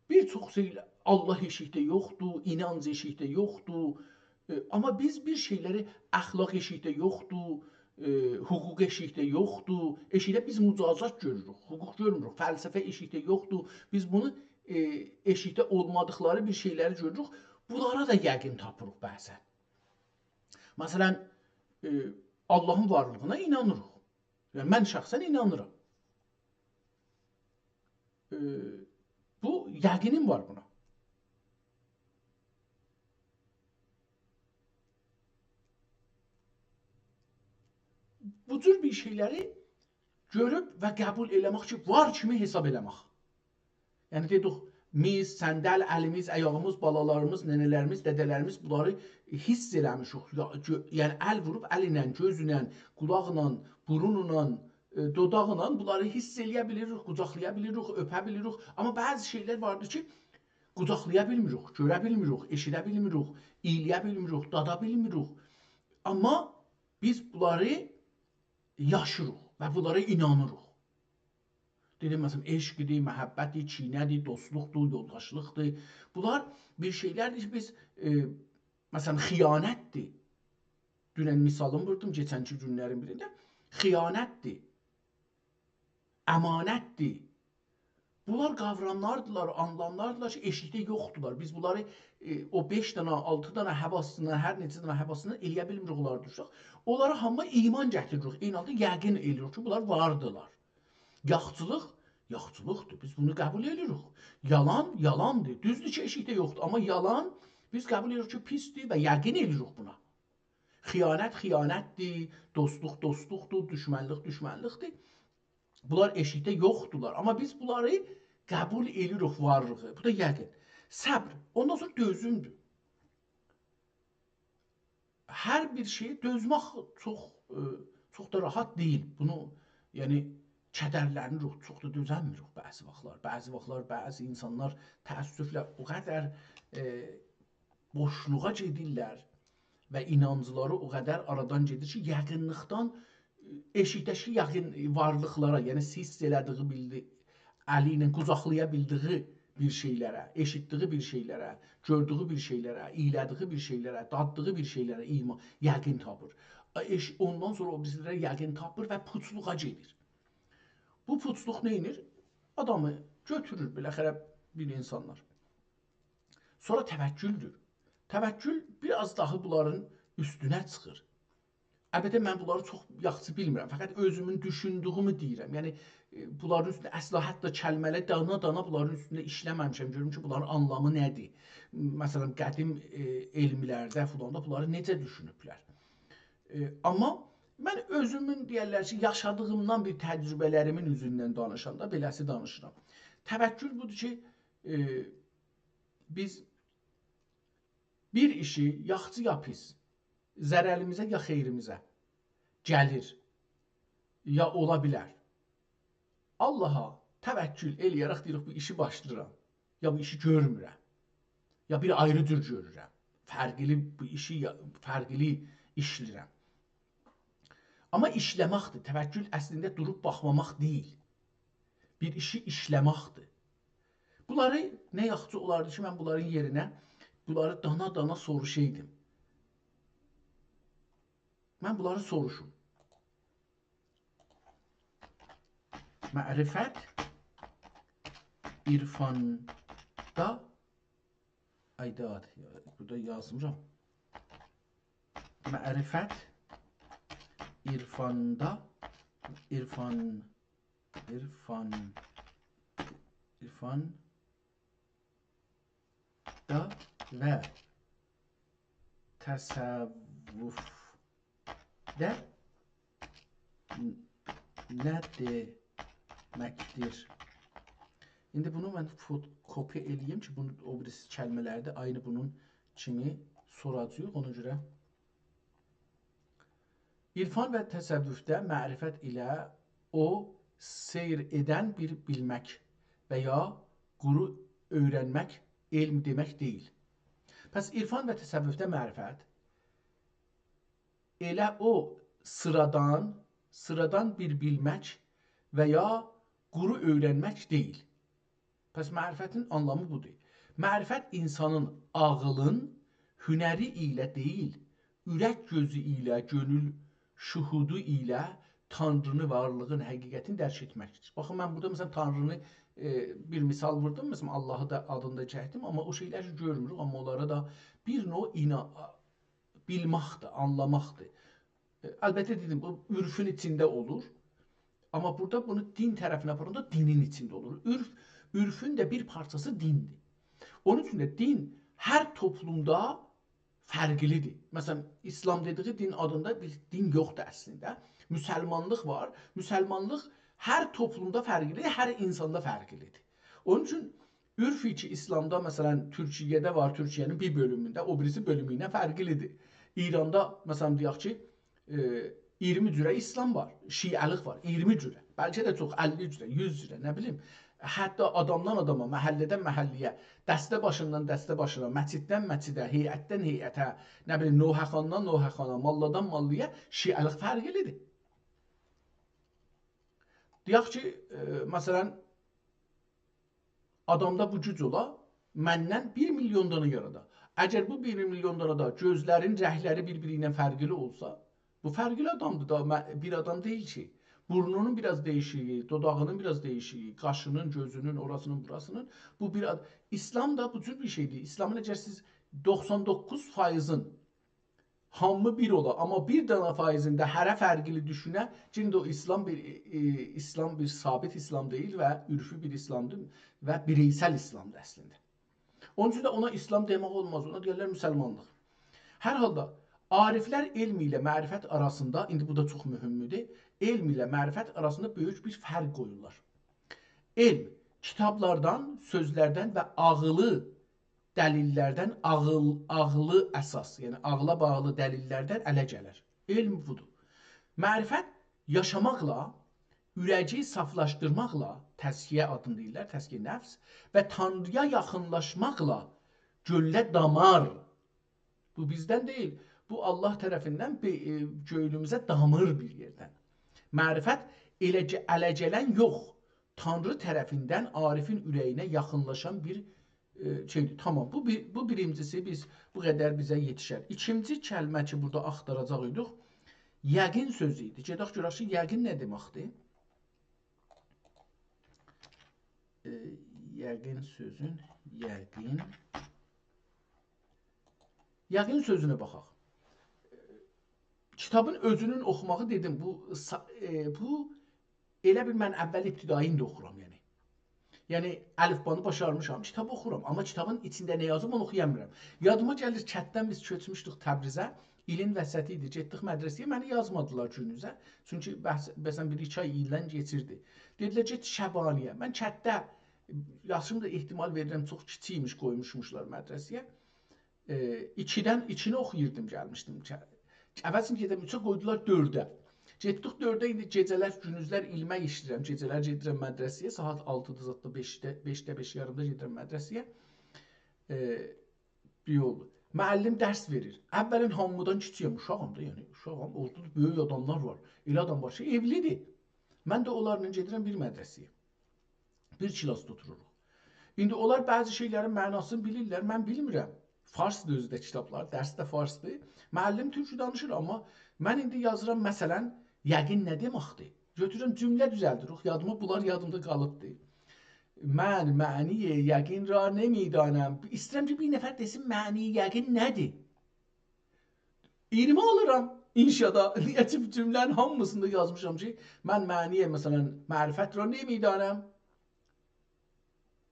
بیر چوخ شئی، الله ائشیکده یوخدور، اینانج ائشیکده یوخدور. ائ، آمما بیز بیر شئیلری، اخلاق ائشیکده یوخدور، ائ، حقوق ائشیکده یوخدور. ائشیکده بیز مجازات گؤروروک، حقوق گؤرموروک. فلسفه ائشیکده یوخدور. بیز بونو، ائ، ائشیکده اولمادیقلاری بیر شئیلری گؤروروک. بونلارا دا یقین تاپیریق بعضا. مثلا، ائ، اللهین وارلیغینا اینانیریق. یعنی، من شخصا اینانیرام. ائ، بو یقینیم وار بونا. بو جور بیر شئیلری گؤروب و قبول ائله‌مک کی، وار کیمی حساب ائله‌مک. یعنی، دئدیک، میز، صندل، الیمیز، آیاغیمیز، بالالاریمیز، ننه‌لریمیز، دده‌لریمیز، بونلاری حس ائله‌میشیک. یا، گؤ-، یعنی، ال ووروب، ال ایله، گؤز ایله، قولاقلا، بورونلا، ائ، دوداقلا بونلاری حس ائله‌یه بیلیریک، قوجاقلایا بیلیریک، اؤپه بیلیریک. آمما بعضی شئیلر واردیر کی، قوجاقلایا بیلمیریک، گؤره بیلمیریک، ائشیده بیلمیریک، اییله‌یه بیلمیریک، دادا بیلمیریک. آمما بیز بونلاری یاشیریق و بونلارا اینانیریق. دئدیم، مثلا، عشقدیر، محبتدیر، کینه‌دیر، دوستلوقدور، یولداشلیقدیر. بونلار بیر شئیلردیر کی، بیز، ائ، مثلا، خیانتدیر. دونن مثالینی ووردوم، کئچنکی گونلرین بیرینده. خیانتدیر. امانتدیر. بونلار قاوراملاردیلار، آنلاملاردیلار کی، ائشیکده یوخدولار. بیز بونلاری، ائ، او بئش دنه، آلتی دنه حواسینا، هر نئچه دنه حواسینا ائله‌یه بیلمیریک، اونلاری دوشک. اونلارا هامی ایمان گتیریریک، عینی حالدا یقین ائله‌ییریک کی، بونلار واردیلار. یاخچیلیق، یاخچیلیقدیر. بیز بونو قبول ائدیریک. یالان، یالاندیر. دوزدور کی، ائشیکده یوخدور، آمما یالان بیز قبول ائدیریک کی، پیسدیر و یقین ائدیریک بونا. خیانت خیانتدیر، دوستلوق دوستلوقدور، دوشمنلیک دوشمنلیکدیر. بونلار ائشیکده یوخدورلار. آمما بیز بونلاری قبول ائدیریک وارلیغی. بو دا یقین. صبر. اوندان سونرا دؤزومدور. هر بیر شئیه دؤزمک چوخ، ائ، چوخ دا راحت دئییل. بونو، یعنی، کدرلنیریک، چوخ دا دؤزنمیریک بعضی واختلار. بعضی واختلار بعضی اینسانلار تأسفله او قدر، ائ، بوشلوغا گئدیرلر و اینانجلاری او قدر آرادان گئدیر کی، یقینلیقدان، ائ، ائشیکده‌کی یقین وارلیقلارا، یعنی حس ائله‌دیگی، بیلدی-، الی ایله قوجاقلایا بیلدیگی بیر شئیلره، ائشیتدیگی بیر شئیلره، گؤردویو بیر شئیلره، اییله‌دیگی بیر شئیلره، داددیغی بیر شئیلره ایما-، یقین تاپیر. ائ، ائش-، اوندان سونرا او بیریسی‌لره یقین تاپیر و پوچلوغا گئدیر. بو پوچلوق نه ائدیر؟ آدامی گؤتورور بالاخره بیر اینسانلار. سونرا توکلدور. توکل بیر آز داها بونلارین اوستونه چیخیر. البته، من بونلاری چوخ یاخشی بیلمیرم. فقط اؤزومون دوشوندویومو دئییرم. یعنی، ائ، بونلارین اوستونده اصلا حتی کلمه‌لر دانا-دانا بونلارین اوستونده ایشله‌مه‌میشم. گؤروم کی، بونلارین آنلامی نه‌دیر؟ مثلا، قدیم، ائ، علملرده فلاندا بونلاری نئجه دوشونوبلر؟ ائ، آمما من اؤزومون، دئیرلر کی، یاشادیغیمدان، بیر تجربه‌لریمین اوزوندن دانیشاندا بئله‌سی دانیشیرام. توکل بودور کی، ائ، بیز بیر ایشی، یاخشی یا پیس، ضرریمیزه یا خئیریمیزه گلیر، یا اولا بیلر، آللاها توکل ائله‌یه‌رک دئییریک، بو ایشی باشلاییرام، یا بو ایشی گؤرمورم، یا بیر آیری جور گؤرورم، فرقلی بو ایشی، یا، فرقلی ایشله‌ییرم. آمما ایشله‌مکدیر. توکل اصلینده دوروب باخماماق دئییل. بیر ایشی ایشله‌مکدیر. بونلاری نه یاخشی اولاردی کی، من بونلارین یئرینه بونلاری دانا-دانا سوروشایدیم. من بونلاری سوروشوم. معرفت عرفاندا، آی، داد، بورادا یازمیرام. معرفت عرفاندا، عرفان، عرفان، عرفاندا و تصوفده نه دئمکدیر؟ ایندی بونو من فوت-، کپی ائله‌ییم کی، بونو او بیریسی کلمه‌لرده عینی بونون کیمی سوراجاغیق. اونا گؤره، عرفان و تصوفده معرفت ایله او سیر ائدن بیر بیلمک و یا قورو اؤیرنمک علم دئمک دئییل. پس عرفان و تصوفده معرفت ائله او سیرادان، سیرادان بیر بیلمک و یا قورو اؤیرنمک دئییل. پس معرفتین آنلامی بودور. معرفت اینسانین عاغلین هنری ایله دئییل، اورک گؤزو ایله، گؤنول شهودو ایله تانرینی، وارلیغین، حقیقتینی درک ائتمکدیر. باخین، من بورادا، مثلا، تانرینی، ائ، بیر مثال ووردوم، مثلا، آللاهی دا آدینی دا چکدیم، آمما او شئیلری کی گؤرموروک، آمما اونلارا دا بیر نوع اینا-، بیلمکدیر، آنلاماقدیر. ائ، البته، دئدیم، بو عرفون ایچینده اولور. آمما بورادا بونو دین طرفینه آپاراندا دینین ایچینده اولور. عرف، عرفون ده بیر پارچاسی دیندیر. اونون اوچون ده دین هر توپلومدا فرقلیدیر. مثلا، ایسلام دئدیگی دین آدیندا بیر دین یوخدور اصلینده. مسلمانلیق وار. مسلمانلیق هر توپلومدا فرقلیدیر، هر اینساندا فرقلیدیر. اونون اوچون عرفی کی ایسلامدا، مثلا، تورکیه‌ده وار، تورکیه‌نین بیر بؤلومونده، او بیریسی بؤلومو ایله فرقلیدیر. ایراندا، مثلا، دئیک کی، ائ، اییرمی جوره ایسلام وار، شیعه‌لیک وار، اییرمی جوره، بلکه ده چوخ، اللی جوره، یوز جوره، نه بیلیم. حتی آدامدان آداما، محله‌دن محله‌یه، دسته باشیندان دسته باشینا، مسجددن مسجده، هیئتدن هیئته، نه بیلیم، نوحه‌خواندان نوحه‌خوانا، ماللادان ماللایا شیعه‌لیک فرقلیدیر. دئیک کی، ائ، مثلا، آدامدا بو گوج اولا، مندن بیر میلیون دانا یارادا. اگر بو بیر میلیون دانادا گؤزلرین رنگلری بیر-بیری ایله فرقلی اولسا، بو فرقلی آدامدیر دا، مه-، بیر آدام دئییل کی. بورنونون بیر آز دییشیگی، دوداغینین بیر آز دییشیگی، قاشینین، گؤزونون، اوراسینین، بوراسینین، بو بیر آد-، ایسلام دا بو جور بیر شئیدیر. ایسلامین اگر سیز دوخسان دوققوز فایضین هامی بیر اولا، آمما بیر دانا فایضین ده هره فرقلی دوشونه، یئنه ده او ایسلام بیر، ائ، ایسلام بیر ثابت ایسلام دئییل و عرفی بیر ایسلامدیر و بیرئیسل ایسلامدیر اصلینده. اونون اوچون ده اونا ایسلام دئمک اولماز، اونا دئیرلر مسلمانلیق. هر حالدا، عارفلر علم ایله معرفت آراسیندا، ایندی بو دا چوخ مهمدور، علم ایله معرفت آراسیندا بؤیوک بیر فرق قویورلار. علم کیتابلاردان، سؤزلردن و عاغلی دلیللردن، عاغیل، عاغلی اساس، یعنی عاغلا باغلی دلیللردن اله گلر. علم بودور. معرفت یاشاماقلا، اوره‌یی صافلاشدیرماقلا، تزکیه آدینی دئییرلر، تزکیه نفس، و تانرییا یاخینلاشماقلا گؤنله دامار. بو بیزدن دئییل، بو آللاه طرفیندن بی-، ائ، گؤیلوموزه دامیر بیر یئردن. معرفت ائله کی اله گلن یوخ، تانری طرفیندن عارفین اوره‌یینه یاخینلاشان بیر، ائ، شئیدیر. تامام، بو بیر، بو بیرینجیسی، بیز بو قدر بیزه یئتیشر. ایکینجی کلمه کی بورادا آختاراجاق ایدیک، یقین سؤزو ایدی. گئدک گؤرک کی یقین نه دئمکدیر؟ ائ، یقین سؤزون، یقین. یقین سؤزونه باخاق. کیتابین اؤزونون اوخوماغی دئدیم، بو سا-، ائ، بو ائله بیل من اول ابتدایینی ده اوخورام، یعنی. یعنی الفبانی باشارمیشام، کیتاب اوخورام، آمما کیتابین ایچینده نه یازیب، اونو اوخویا بیلمیرم. یادیما گلیر، کتدن بیز کؤچموشدوک تبریزه، ایلین وسطی ایدی، گئتدیک مدرسه‌یه، منی یازمادیلار گونوزه. چونکی بحث، مثلا، بیر ایکی آی ایلدن کئچیردی. دئدیلر، «گئت شبانی‌یه.» من کتده، یاشیم دا احتمال وئریرم، چوخ کیچیک ایمیش، قویموشموشلار مدرسه‌یه. ائ، ایکیدن، ایکینی اوخویوردوم، گلمیشدیم. عوضین گئدم اوچه، قویدولار دؤرده. گئتدیک دؤرده، ایندی گئجه‌لر، گونوزلر ایلمک ایشله‌ییرم، گئجه‌لر گئدیرم مدرسه‌یه، ساعات آلتیدا زاددا، بئشده، بئشده، بئش یاریمدا گئدیرم مدرسه‌یه. ائ، بیر یول. معلم درس وئریر. اولا هامیدان کیچیکم، اوشاغام دا، یعنی اوشاغام. اورادا دا بؤیوک آداملار وار. ائله آدام وار کی ائولیدیر. من ده اونلارلا گئدیرم بیر مدرسه‌یه. بیر کلاسدا اوتوروروق. ایندی اونلار بعضی شئیلرین معناسینی بیلیرلر، من بیلمیرم. فارسدیر اؤزو ده کیتابلار، درس ده فارسدیر. معلم تورکو دانیشیر، آمما من ایندی یازیرام، مثلا، یقین نه دئمکدیر؟ گؤتورورم، جمله دوزلدیریک. یادیما، بونلار یادیمدا قالیبدی. «من معنی یقین را نمی‌دانم.» ایسته‌ییرم کی بیر نفر دئسین، معنی یقین نه‌دیر؟ اییرمی آلیرام انشادا. نییه کی، بو جمله‌نین هامیسیندا یازمیشام کی، «من معنی، مثلا، معرفت را نمی‌دانم.»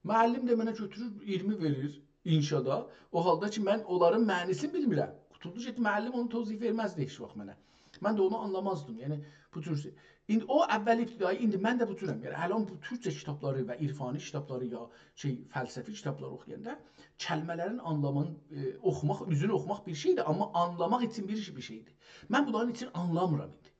معلم ده منه گؤتورور، اییرمی وئریر انشادا. او حالدا کی من اونلارین معنی‌سینی بیلمیرم. قوتولدو گئتدی، معلم اونو توضیح وئرمزدی هئچ واخت منه. من ده اونو آنلامازدیم. یعنی، بو جور شئی. ایندی او اول ابتدایی، ایندی من ده بو جورم. یعنی الان بو تورکجه کیتابلاری و عرفانی کیتابلاری، یا شئی، فلسفی کیتابلاری اوخویاندا کلمه‌لرین آنلامین، ائ، اوخوماق، اوزونو اوخوماق بیر شئیدیر، آمما آنلاماق اوچون بیر، بیر شئیدیر. من بونلارین اوچون آنلامیرام ایندی.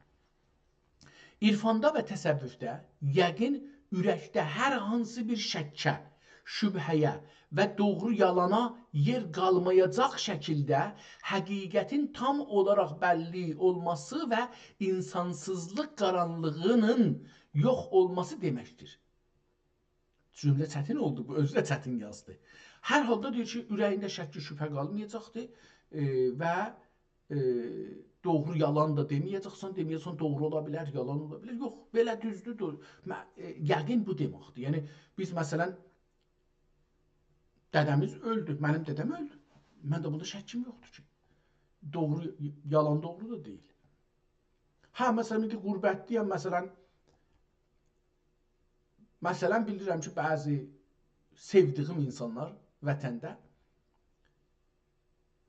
عرفاندا و تصوفده یقین اورکده هر هانسی بیر شکه، شبهه‌یه و دوغرو یالانا یئر قالمایاجاق شکیلده حقیقتین تام اولاراق بللی اولماسی و اینسانسیزلیق قارانلیغینین یوخ اولماسی دئمکدیر. جمله چتین اولدو، بو اؤزو ده چتین یازدی. هر حالدا دئییر کی، اوره‌یینده شک و شبهه قالمایاجاقدیر، ائ، و، ائ، دوغرو یالان دا دئمه‌یه‌جکسن، دئمه‌یه‌جکسن دوغرو اولا بیلر، یالان اولا بیلر. یوخ، بئله دوزدور، دور. مه-، ائ، یقین بو دئمکدیر. یعنی بیز، مثلا، دده‌میز اؤلدو، منیم دده‌م اؤلدو. من ده بوندا شکیم یوخدور کی. دوغرو، یالان دوغرو دا دئییل. هه، مثلا، ایندی غربتده‌یم، مثلا، مثلا، بیلیرم کی، بعضی سئودیگیم اینسانلار وطنده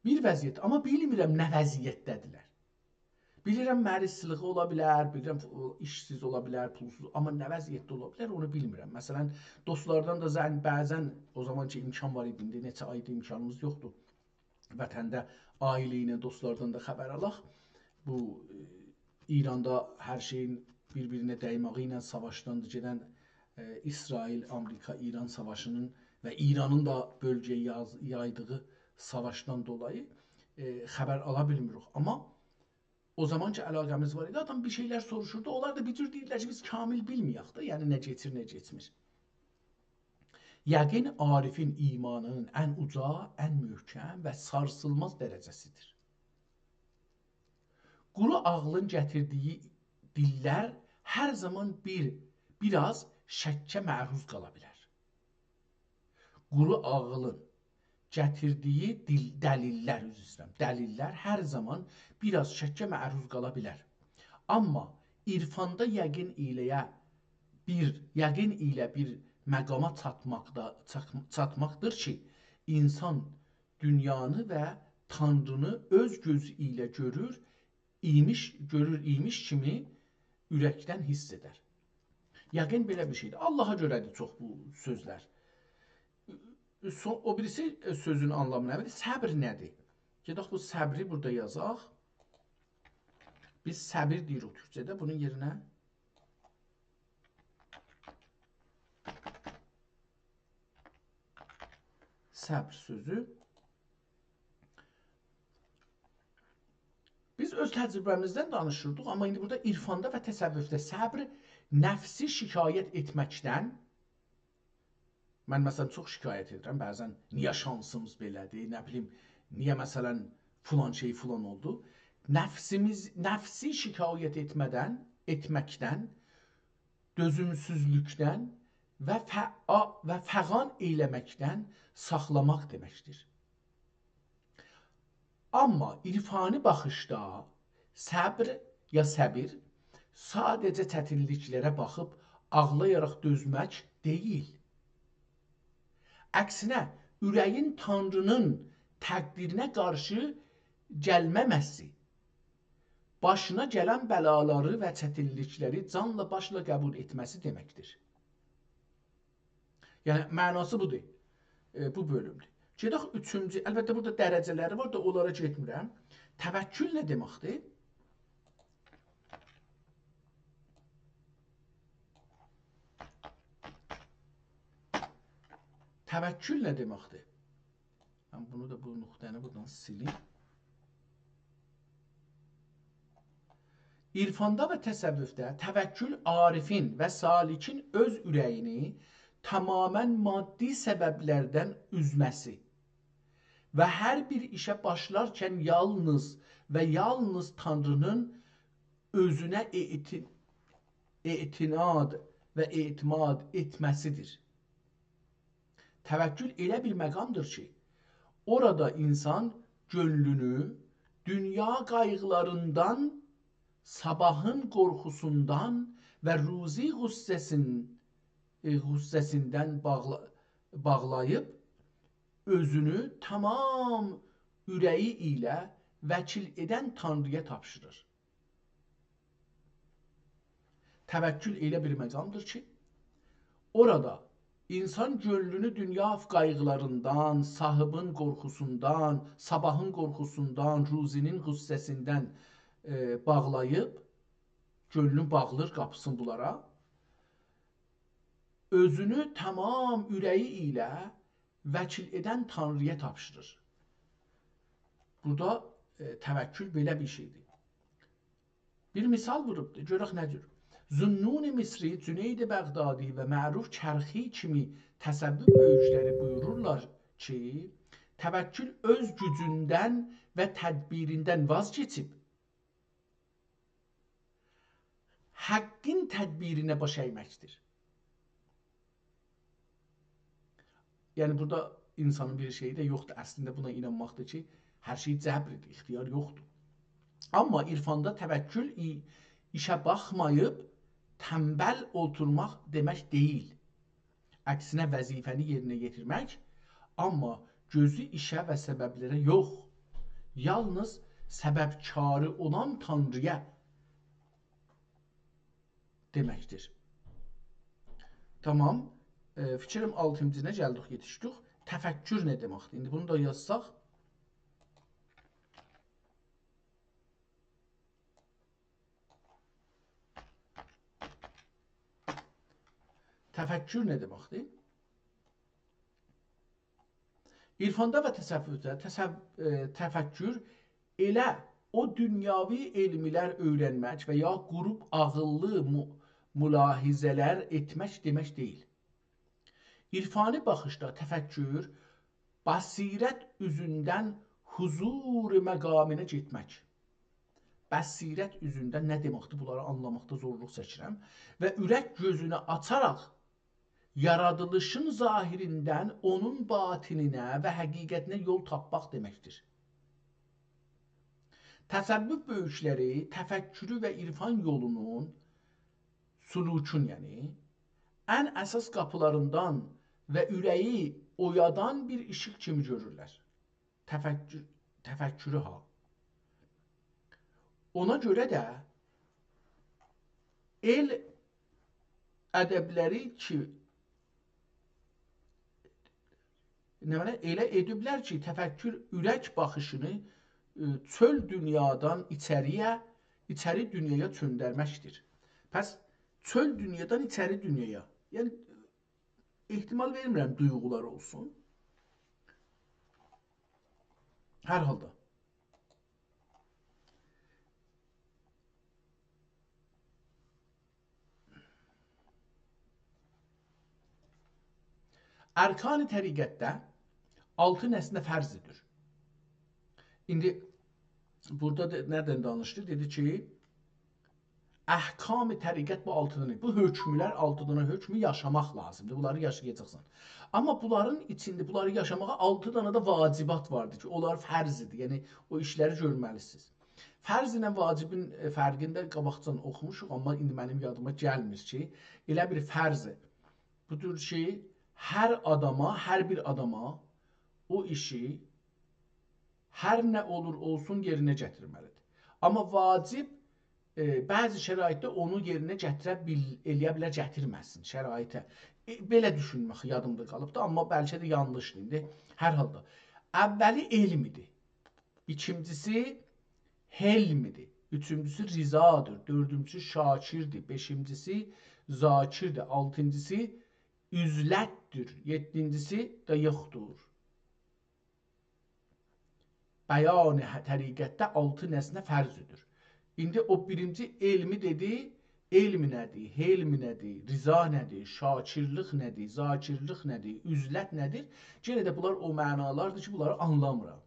بیر وضعیت، آمما بیلمیرم نه وضعیتده‌دیرلر. بیلیرم مریضلیگی اولا بیلر، بیلیرم او ایشسیز اولا بیلر، پولسوز، آمما نه وضعیتده اولا بیلر، اونو بیلمیرم. مثلا، دوستلاردان دا زنگ، بعضا، او زامان کی امکان وار ایدی، ایندی نئچه آیدیر امکانیمیز یوخدور وطنده عائله ایله، دوستلاردان دا خبر آلاق. بو، ائ، ایراندا هر شئیین بیر-بیرینه دیمه‌یی ایله ساواشدان گئدن، ائ، اسرائیل، آمریکا، ایران ساواشینین و ایرانین دا بؤلگه‌یه یاز-، یایدیغی ساواشدان دولایی، ائ، خبر آلا بیلمیریک. آمما او زامان کی علاقه‌میز وار ایدی، آدام بیر شئیلر سوروشوردو، اونلار دا بیر جور دئییردیلر کی، بیز کامل بیلمه‌یک ده، یعنی نه کئچیر، نه کئچمیر. یقین عارفین ایمانینین ان اوجا، ان محکم و سارسیلماز درجه‌سیدیر. قورو عاغلین گتیردیگی دیللر هر زامان بیر، بیر آز شکه معروض قالا بیلر. قورو عاغلین گتیردیگی دیل، دلیللر، عذر ایسته‌ییرم، دلیللر هر زامان بیر آز شکه معروض قالا بیلر. آمما عرفاندا یقین ایله‌یه بیر، یقین ایله بیر مقاما چاتماقدا، چات-، چاتماقدیر کی، اینسان دونیانی و تانرینی اؤز گؤزو ایله گؤرور، ایمیش، گؤرور ایمیش کیمی اورکدن حیس ائدر. یقین بئله بیر شئیدیر. آللاها گؤره‌دیر چوخ بو سؤزلر. سو-، او بیریسی، ائ، سؤزون آنلامی نه‌دیر؟ صبر نه‌دیر؟ گئدک بو صبری بورادا یازاق. بیز صبر دئییریک تورکجه‌ده، بونون یئرینه صبر سؤزو. بیز اؤز تجربه‌میزدن دانیشیردیق، آمما ایندی بورادا عرفاندا و تصوفده صبر نفسی شکایت ائتمکدن، من، مثلا، چوخ شکایت ائدیرم بعضا، نییه شانسیمیز بئله‌دیر، نه بیلیم، نییه، مثلا، فلان شئی فلان اولدو. نفسیمیز، نفسی شکایت ائتمه‌دن، ائتمکدن، دؤزومسوزلوکدن و فعا-، و فغان ائیله‌مکدن ساخلاماق دئمکدیر. آمما عرفانی باخیشدا صبر یا صبر ساده‌جه چتینلیکلره باخیب آغلایاراق دؤزمک دئییل. عکسینه، اوره‌یین تانرینین تقدیرینه قارشی گلمه‌مه‌سی، باشینا گلن بلالاری و چتینلیکلری جانلا باشلا قبول ائتمه‌سی دئمکدیر. یعنی، معناسی بودور. ائ، بو بؤلومدور. گئدک اوچونجو، البته، بورادا درجه‌لری وار دا، اونلارا گئتمیرم. توکل نه دئمکدیر؟ توکل نه دئمکدیر؟ من بونو دا، بو نقطه‌نی بورادان سیلیم. عرفاندا و تصوفده توکل عارفین و سالکین اؤز اوره‌یینی تماما مادی سببلردن اوزمه‌سی و هر بیر ایشه باشلارکن یالنیز و یالنیز تانرینین اؤزونه اعتی-، اعتناد و اعتماد ائتمه‌سیدیر. توکل ائله بیر مقامدیر کی، اورادا اینسان گؤنلونو دونیا قایغیلاریندان، صاباحین قورخوسوندان و روزی غصه‌سین-، ائ، غصه‌سیندن باغلا-، باغلاییب، اؤزونو تمام اوره‌یی ایله وکیل ائدن تانری‌یا تاپشیریر. توکل ائله بیر مقامدیر کی، اورادا انسان گؤنلونو دونیا قایغیلاریندان، صاحیبین قورخوسوندان، صاباحین قورخوسوندان، روزی‌نین غصه‌سیندن، ائ، باغلاییب، گؤنلون باغلیر قاپیسینی بونلارا. اؤزونو تمام اوره‌یی ایله وکیل ائدن تانری‌یا تاپشیریر. بورادا، ائ، توکل بئله بیر شئیدیر. بیر مثال ووروبدور، گؤرک نه جور. ذوالنون مصری، جنید بغدادی و معروف کرخی کیمی تصوف بؤیوکلری بویورورلار کی، توکل اؤز گوجوندن و تدبیریندن واز کئچیب، حقین تدبیرینه باش اَیمکدیر. یعنی، بورادا انسانین بیر شئیی ده یوخدور. اصلینده بونا اینانماقدیر کی، هر شئی جبردیر، اختیار یوخدور. آمما عرفاندا توکل ای-، ایشه باخماییب، تنبل اوتورماق دئمک دئییل. عکسینه، وظیفه‌نی یئرینه یئتیرمک، آمما گؤزو ایشه و سبب‌لره یوخ، یالنیز سببکاری اولان تانری‌یا دئمکدیر. تامام. ائ، فیکریم آلتینجینه گلدیک، یئتیشدیک. تفکر نه دئمکدیر؟ ایندی بونو دا یازساق. تفکر نه دئمکدیر؟ عرفاندا و تصوفده تصو-، ائ، تفکر ائله او دونیاوی علم‌لر اؤیرنمک و یا قروپ عاغیللی مو-، ملاحظه‌لر ائتمک دئمک دئییل. عرفانی باخیشدا تفکر بصیرت اوزوندن حضور مقامینا گئتمک. بصیرت اوزوندن نه دئمکدیر؟ بونلاری آنلاماقدا زورلوق چکیرم. و اورک گؤزونو آچاراق یارادیلیشین ظاهریندن اونون باطنینه و حقیقتینه یول تاپماق دئمکدیر. تصوف بؤیوکلری تفکرو و عرفان یولونون، سلوکون، یعنی، ان اساس قاپیلاریندان و اوره‌یی اویادان بیر ایشیق کیمی گؤرورلر. تفکر، تفکرو ها. اونا گؤره ده ائل ادب‌لری کی، نه منه، ائله ائدیبلر کی، تفکر اورک باخیشینی، ائ، چؤل دونیادان ایچری‌یه، ایچری دونیایا چؤندرمکدیر. پس چؤل دونیادان ایچری دونیایا. یعنی، احتمال وئرمیرم دویغولار اولسون. هر حالدا. ارکان طریقتده آلتی نسنه فرض‌دیر. ایندی بورادا دا نه‌دن دانیشدی؟ دئدی کی، احکام طریقت بو آلتیدان. بو حکم‌لر، آلتی دنه حکمو یاشاماق لازیمدیر. بونلاری یاشایاجاقسان. آمما بونلارین ایچینده، بونلاری یاشاماغا آلتی دنه ده واجبات واردیر کی، اونلار فرض‌دیر. یعنی، او ایشلری گؤرمه‌لیسینیز. فرض ایله واجبین، ائ، فرقینی ده قاباقجادان اوخوموشوق، آمما ایندی منیم یادیما گلمیر کی، ائله بیر فرض بودور کی، هر آداما، هر بیر آداما او ایشی هر نه اولور اولسون، یئرینه گتیرمه‌لیدیر. آمما واجب، ائ، بعضی شرایطده اونو یئرینه گتیره بیل-، ائلیه بیلر، گتیرمه‌سین شرایطه. ائ، بئله دوشونمک یادیمدا قالیبدی، آمما بلکه ده یانلیشدیر ایندی. هر حالدا، اولی علم‌دیر. ایکینجیسی حلم‌دیر. اوچونجوسو رضادیر. دؤردونجوسو شاکردیر. بئشینجیسی ذاکردیر. آلتینجیسی عزلت‌دیر. یئددینجیسی ده یوخدور. بیان ح-، طریقتده آلتی نسنه فرض‌دیر. ایندی او بیرینجی علمی دئدی، علم نه‌دیر، حلم نه‌دیر، رضا نه‌دیر، شاکرلیق نه‌دیر، ذاکرلیق نه‌دیر، عزلت نه‌دیر؟ یئنه ده بونلار او معنالاردیر کی، بونلاری آنلامیرام.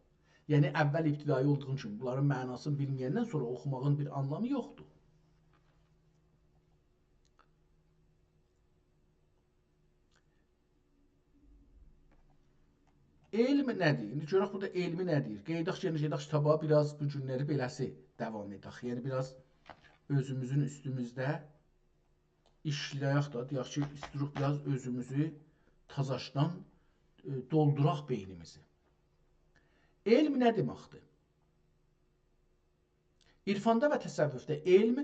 یعنی، اول ابتدایی اولدوغون اوچون بونلارین معناسینی بیلمه‌یندن سونرا اوخوماغین بیر آنلامی یوخدور. علم نه‌دیر؟ ایندی گؤرک بورادا علمی نه دئییر. قاییداق، یئنه گئدک کیتابا، بیر آز بو گونلری بئله‌سی داوام ائدک. یعنی، بیر آز اؤزوموزون اوستوموزده ایشله‌یک ده، دئیک کی، ایسته‌ییریک بیر آز اؤزوموزو تازاشدان، ائ، دولدوراق بئینیمیزی. علم نه دئمکدیر؟ عرفاندا و تصوفده علم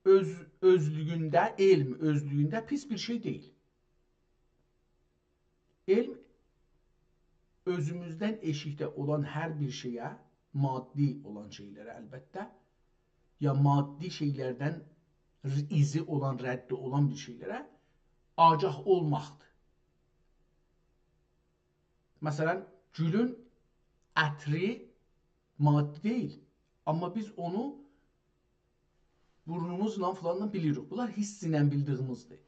اؤز، اؤزلویونده، علم اؤزلویونده پیس بیر شئی دئییل. علم اؤزوموزدن ائشیکده اولان هر بیر شئیه، مادی اولان شئیلره البته، یا مادی شئیلردن ر-، ایزی اولان، ردّی اولان بیر شئیلره آگاه اولماقدیر. مثلا، گولون عطری مادی دئییل، آمما بیز اونو بورنوموزلا فلانلا بیلیریک. بونلار حس ایله بیلدیییمیزدیر.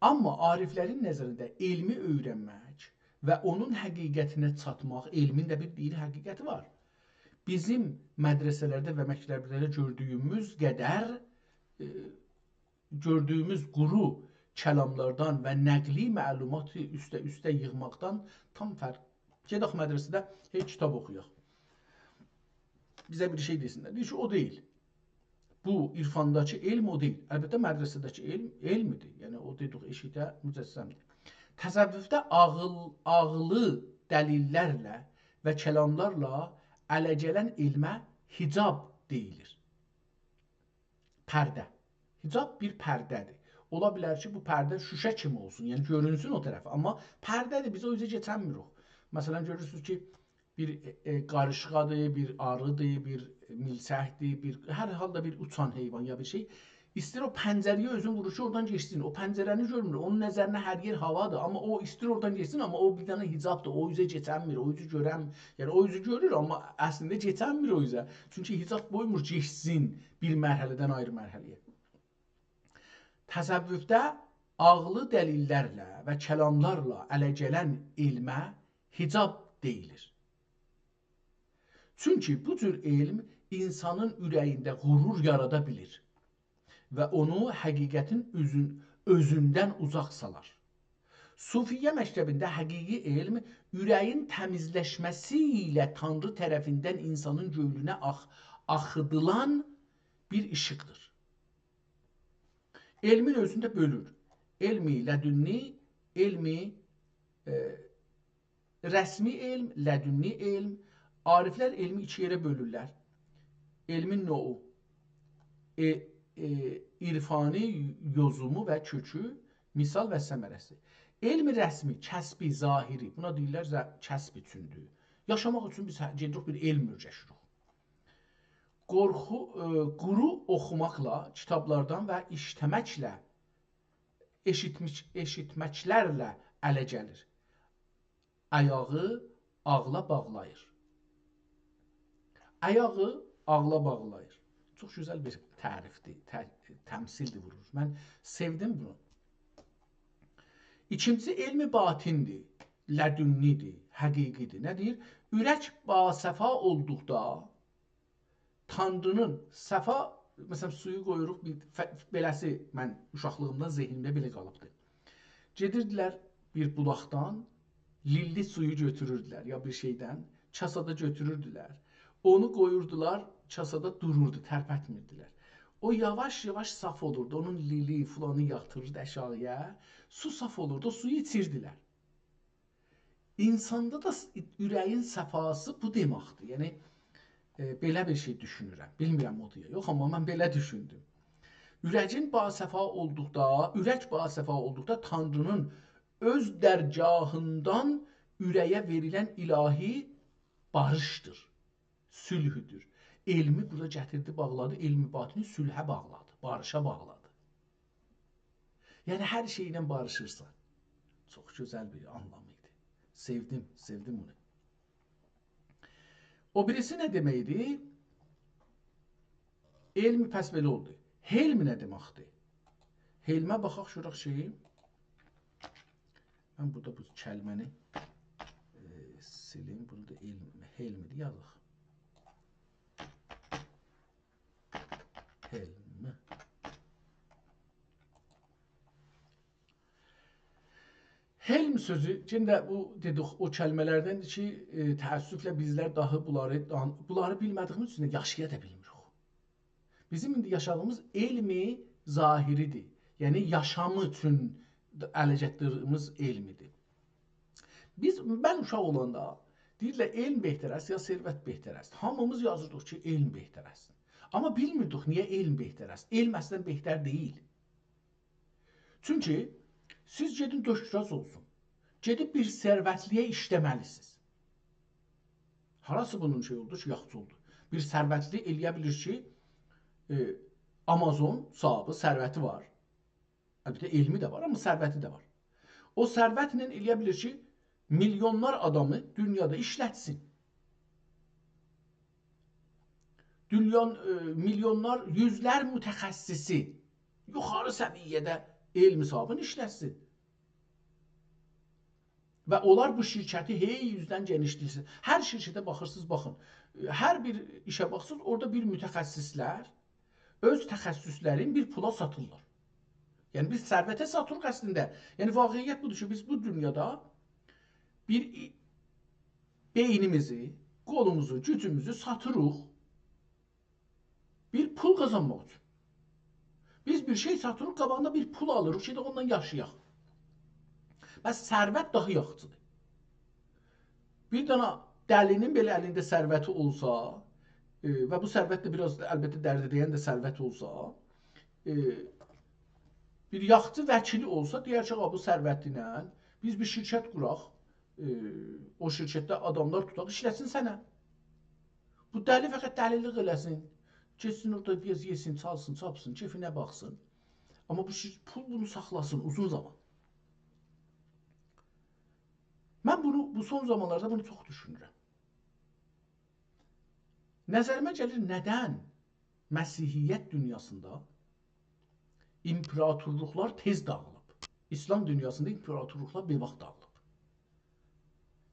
آمما عارفلرین نظرینده علمی اؤیرنمک و اونون حقیقتینه چاتماق، علمین ده بیر دئییر حقیقتی وار. بیزیم مدرسه‌لرده و مکتبلرده گؤردویوموز قدر، ائ، گؤردویوموز قورو کلاملاردان و نقلی معلوماتی اوسته-اوسته ییغماقدان تام فرق. گئدک مدرسه‌ده، هئی، کیتاب اوخویاق. بیزه بیر شئی دئسینلر. دئییر کی، او دئییل. بو عرفانداکی علم او دئییل. البته، مدرسه‌ده‌کی علم علمدیر. یعنی، او دئدیک ائشیکده مجسمدیر. تصوفده عاغیل، عاغلی دلیللرله و کلاملارلا اله گلن علمه حجاب دئییلیر. پرده. حجاب بیر پرده‌دیر. اولا بیلر کی، بو پرده شوشه کیمی اولسون، یعنی گؤرونسون او طرف، آمما پرده‌دیر، بیز او اوزه کئچنمیریک. مثلا، گؤرورسونوز کی، بیر، ائ، ائ، قاریشقادیر، بیر آریدیر، بیر میلچکدیر، بیر، هر حالدا بیر اوچان حیوان یا بیر شئی. ایسته‌ییر او پنجره‌یه اؤزون وورور کی، اورادان کئچسین. او پنجره‌نی گؤرمور، اونون نظرینه هر یئر هاوادیر، آمما او ایسته‌ییر اورادان کئچسین، آمما او بیر دنه حجابدیر، او اوزه کئچنمیر، او اوزو گؤرن، یعنی او اوزو گؤرور، آمما اصلینده کئچنمیر او اوزه. چونکی حجاب قویمور کئچسین بیر مرحله‌دن آیری مرحله‌یه. تصوفده عاغلی دلیللرله و کلاملارلا اله گلن علمه حجاب دئییلیر. چونکی بو جور علم اینسانین اوره‌یینده غرور یارادا بیلیر و اونو حقیقتین اؤزون-، اؤزوندن اوزاق سالار. صوفیه مکتبینده حقیقی علم اوره‌یین تمیزلشمه‌سی ایله تانری طرفیندن اینسانین گؤنلونه آخ-، آخیدیلان بیر ایشیقدیر. علمین اؤزونده بؤلور. علم لدنی، علم، ائ، رسمی علم، لدنی علم. عارفلر علمی ایکی یئره بؤلورلر. علمین نوعو، ائ، ائ، عرفانی یوزومو و کؤکو، مثال و ثمره‌سی. علم رسمی، کسبی، ظاهری، بونا دئییرلر ز-، کسب اوچوندور. یاشاماق اوچون بیز هه-، گئدیریک بیر علم اؤیره‌شیریک. قورخو، ائ، قورو اوخوماقلا، کیتابلاردان و ایشیتمکله، ائشیتمیش-، ائشیتمکلرله اله گلیر. آیاغی آغلا باغلاییر. آیاغی آغلا باغلاییر. چوخ گؤزل بیر تعریفدیر، ت-، تمثیلدیر وورور. من سئودیم بونو. ایکینجی علم باطندیر، لدنی‌دیر، حقیقی‌دیر. نه دئییر؟ اورک باصفا اولدوقدا تانری‌نین صفا، مثلا، سویو قویوروق، بیر ف-، بئله‌سی من اوشاقلیغیمدان ذهنیمده بئله قالیبدی. گئدیردیلر بیر بولاقدان، لیللی سویو گؤتوروردولر یا بیر شئیدن، کاسادا گؤتوروردولر. اونو قویوردولار، کاسادا دوروردو، ترپتمیردیلر. او یاواش-یاواش صاف اولوردو، اونون لیلی، فلانی یاتیریردی آشاغییا، سو صاف اولوردو، او سویو ایچیردیلر. اینساندا دا س-، اوره‌یین صفاسی بو دئمکدیر. یعنی، ائ، بئله بیر شئی دوشونورم. بیلمیرم اودور یا یوخ، آمما من بئله دوشوندوم. اوره‌یین باصفا اولدوقدا، اورک باصفا اولدوقدا تانری‌نین اؤز درگاهیندان اوره‌یه وئریلن الهی باریشدیر، صلحدور. علمی بورادا گتیردی، باغلادی، علم باطنی صلحه باغلادی، باریشا باغلادی. یعنی، هر شئیله باریشیرسان. چوخ گؤزل بیر آنلام ایدی. سئودیم، سئودیم بونو. او بیریسی نه دئمک ایدی؟ علم پس بئله اولدو. حلم نه دئمکدیر؟ حلمه باخاق، گؤرک کی، من بورادا بو کلمه‌نی، ائ، سیلیم. بونو دا علم، حلم ایدی، یازاق. حلم. حلم سؤزو، یئنه ده بو دئدیک، او کلمه‌لردندیر کی، ائ، تأسفله بیزلر داهی بونلاری، بونلاری بیلمه‌دیییمیز اوچون ده یاشایا دا بیلمیریک. بیزیم ایندی یاشادیغیمیز علم ظاهری‌دیر. یعنی، یاشامی اوچون اله گتیردیییمیز علمدیر. بیز، من اوشاق اولاندا دئییرلر، «علم بهتر است یا ثروت بهتر است؟» هامیمیز یازیردیق کی، علم بهتر است. آمما بیلمیردیک، نییه علم بهتر است؟ علم اصلاً بهتر دئییل. چونکی سیز گئدین دکتراز اولسون. گئدیب بیر ثروتلی‌یه ایشله‌مه‌لی‌سینیز. هاراسی بونون شئی اولدو کی، یاخشی اولدو؟ بیر ثروتلی ائلیه بیلیر کی، ائ، آمازون صاحیبی، ثروتی وار. البته، علمی ده وار، آمما ثروتی ده وار. او ثروتله ائلیه بیلیر کی، میلیونلار آدامی دونیادا ایشلتسین. دونیا، ائ، میلیونلار، یوزلر متخصصی یوخاری سویه‌ده علم صاحیبینی ایشلتسین. و اونلار بو شرکتی هئی اوزدن گئنیشدیرسین. هر شرکته باخیرسینیز، باخین. هر بیر ایشه باخسینیز، اورادا بیر متخصصلر اؤز تخصصلرین بیر پولا ساتیرلار. یعنی، بیز ثروته ساتیریق اصلینده. یعنی، واقعیت بودور کی، بیز بو دونیادا بیر ای-، بئینیمیزی، قولوموزو، گوجوموزو ساتیریق. بیر پول قازانماق اوچون. بیز بیر شئی ساتیریق، قاباغیندا بیر پول آلیریق کی، اوندان یاشایاق. بس ثروت داها یاخشیدیر. بیر دنه دلی‌نین بئله الینده ثروتی اولسا، ائ، و بو ثروت ده بیر آز، البته، درد دَیَن ده ثروت اولسا، ائ، بیر یاخچی وکیلی اولسا، دئیر کی، «آ، بو ثروتینن بیز بیر شرکت قوراق، ائ، او شرکتده آداملار توتاق، ایشلتسین سنه.» بو دلی فقط دلی‌لیک ائله‌سین. گئتسین اورادا بیر آز یئسین، چالسین، چاپسین، کئفینه باخسین. آمما بو شیر-، پول بونو ساخلاسین اوزون زامان. من بونو، بو سون زامانلاردا بونو چوخ دوشونورم. نظریمه گلیر، ندن مسیحیت دونیاسیندا ایمپراتورلوقلار تئز داغیلیب؟ ایسلام دونیاسیندا ایمپراتورلوقلار بیر واخت داغیلیب؟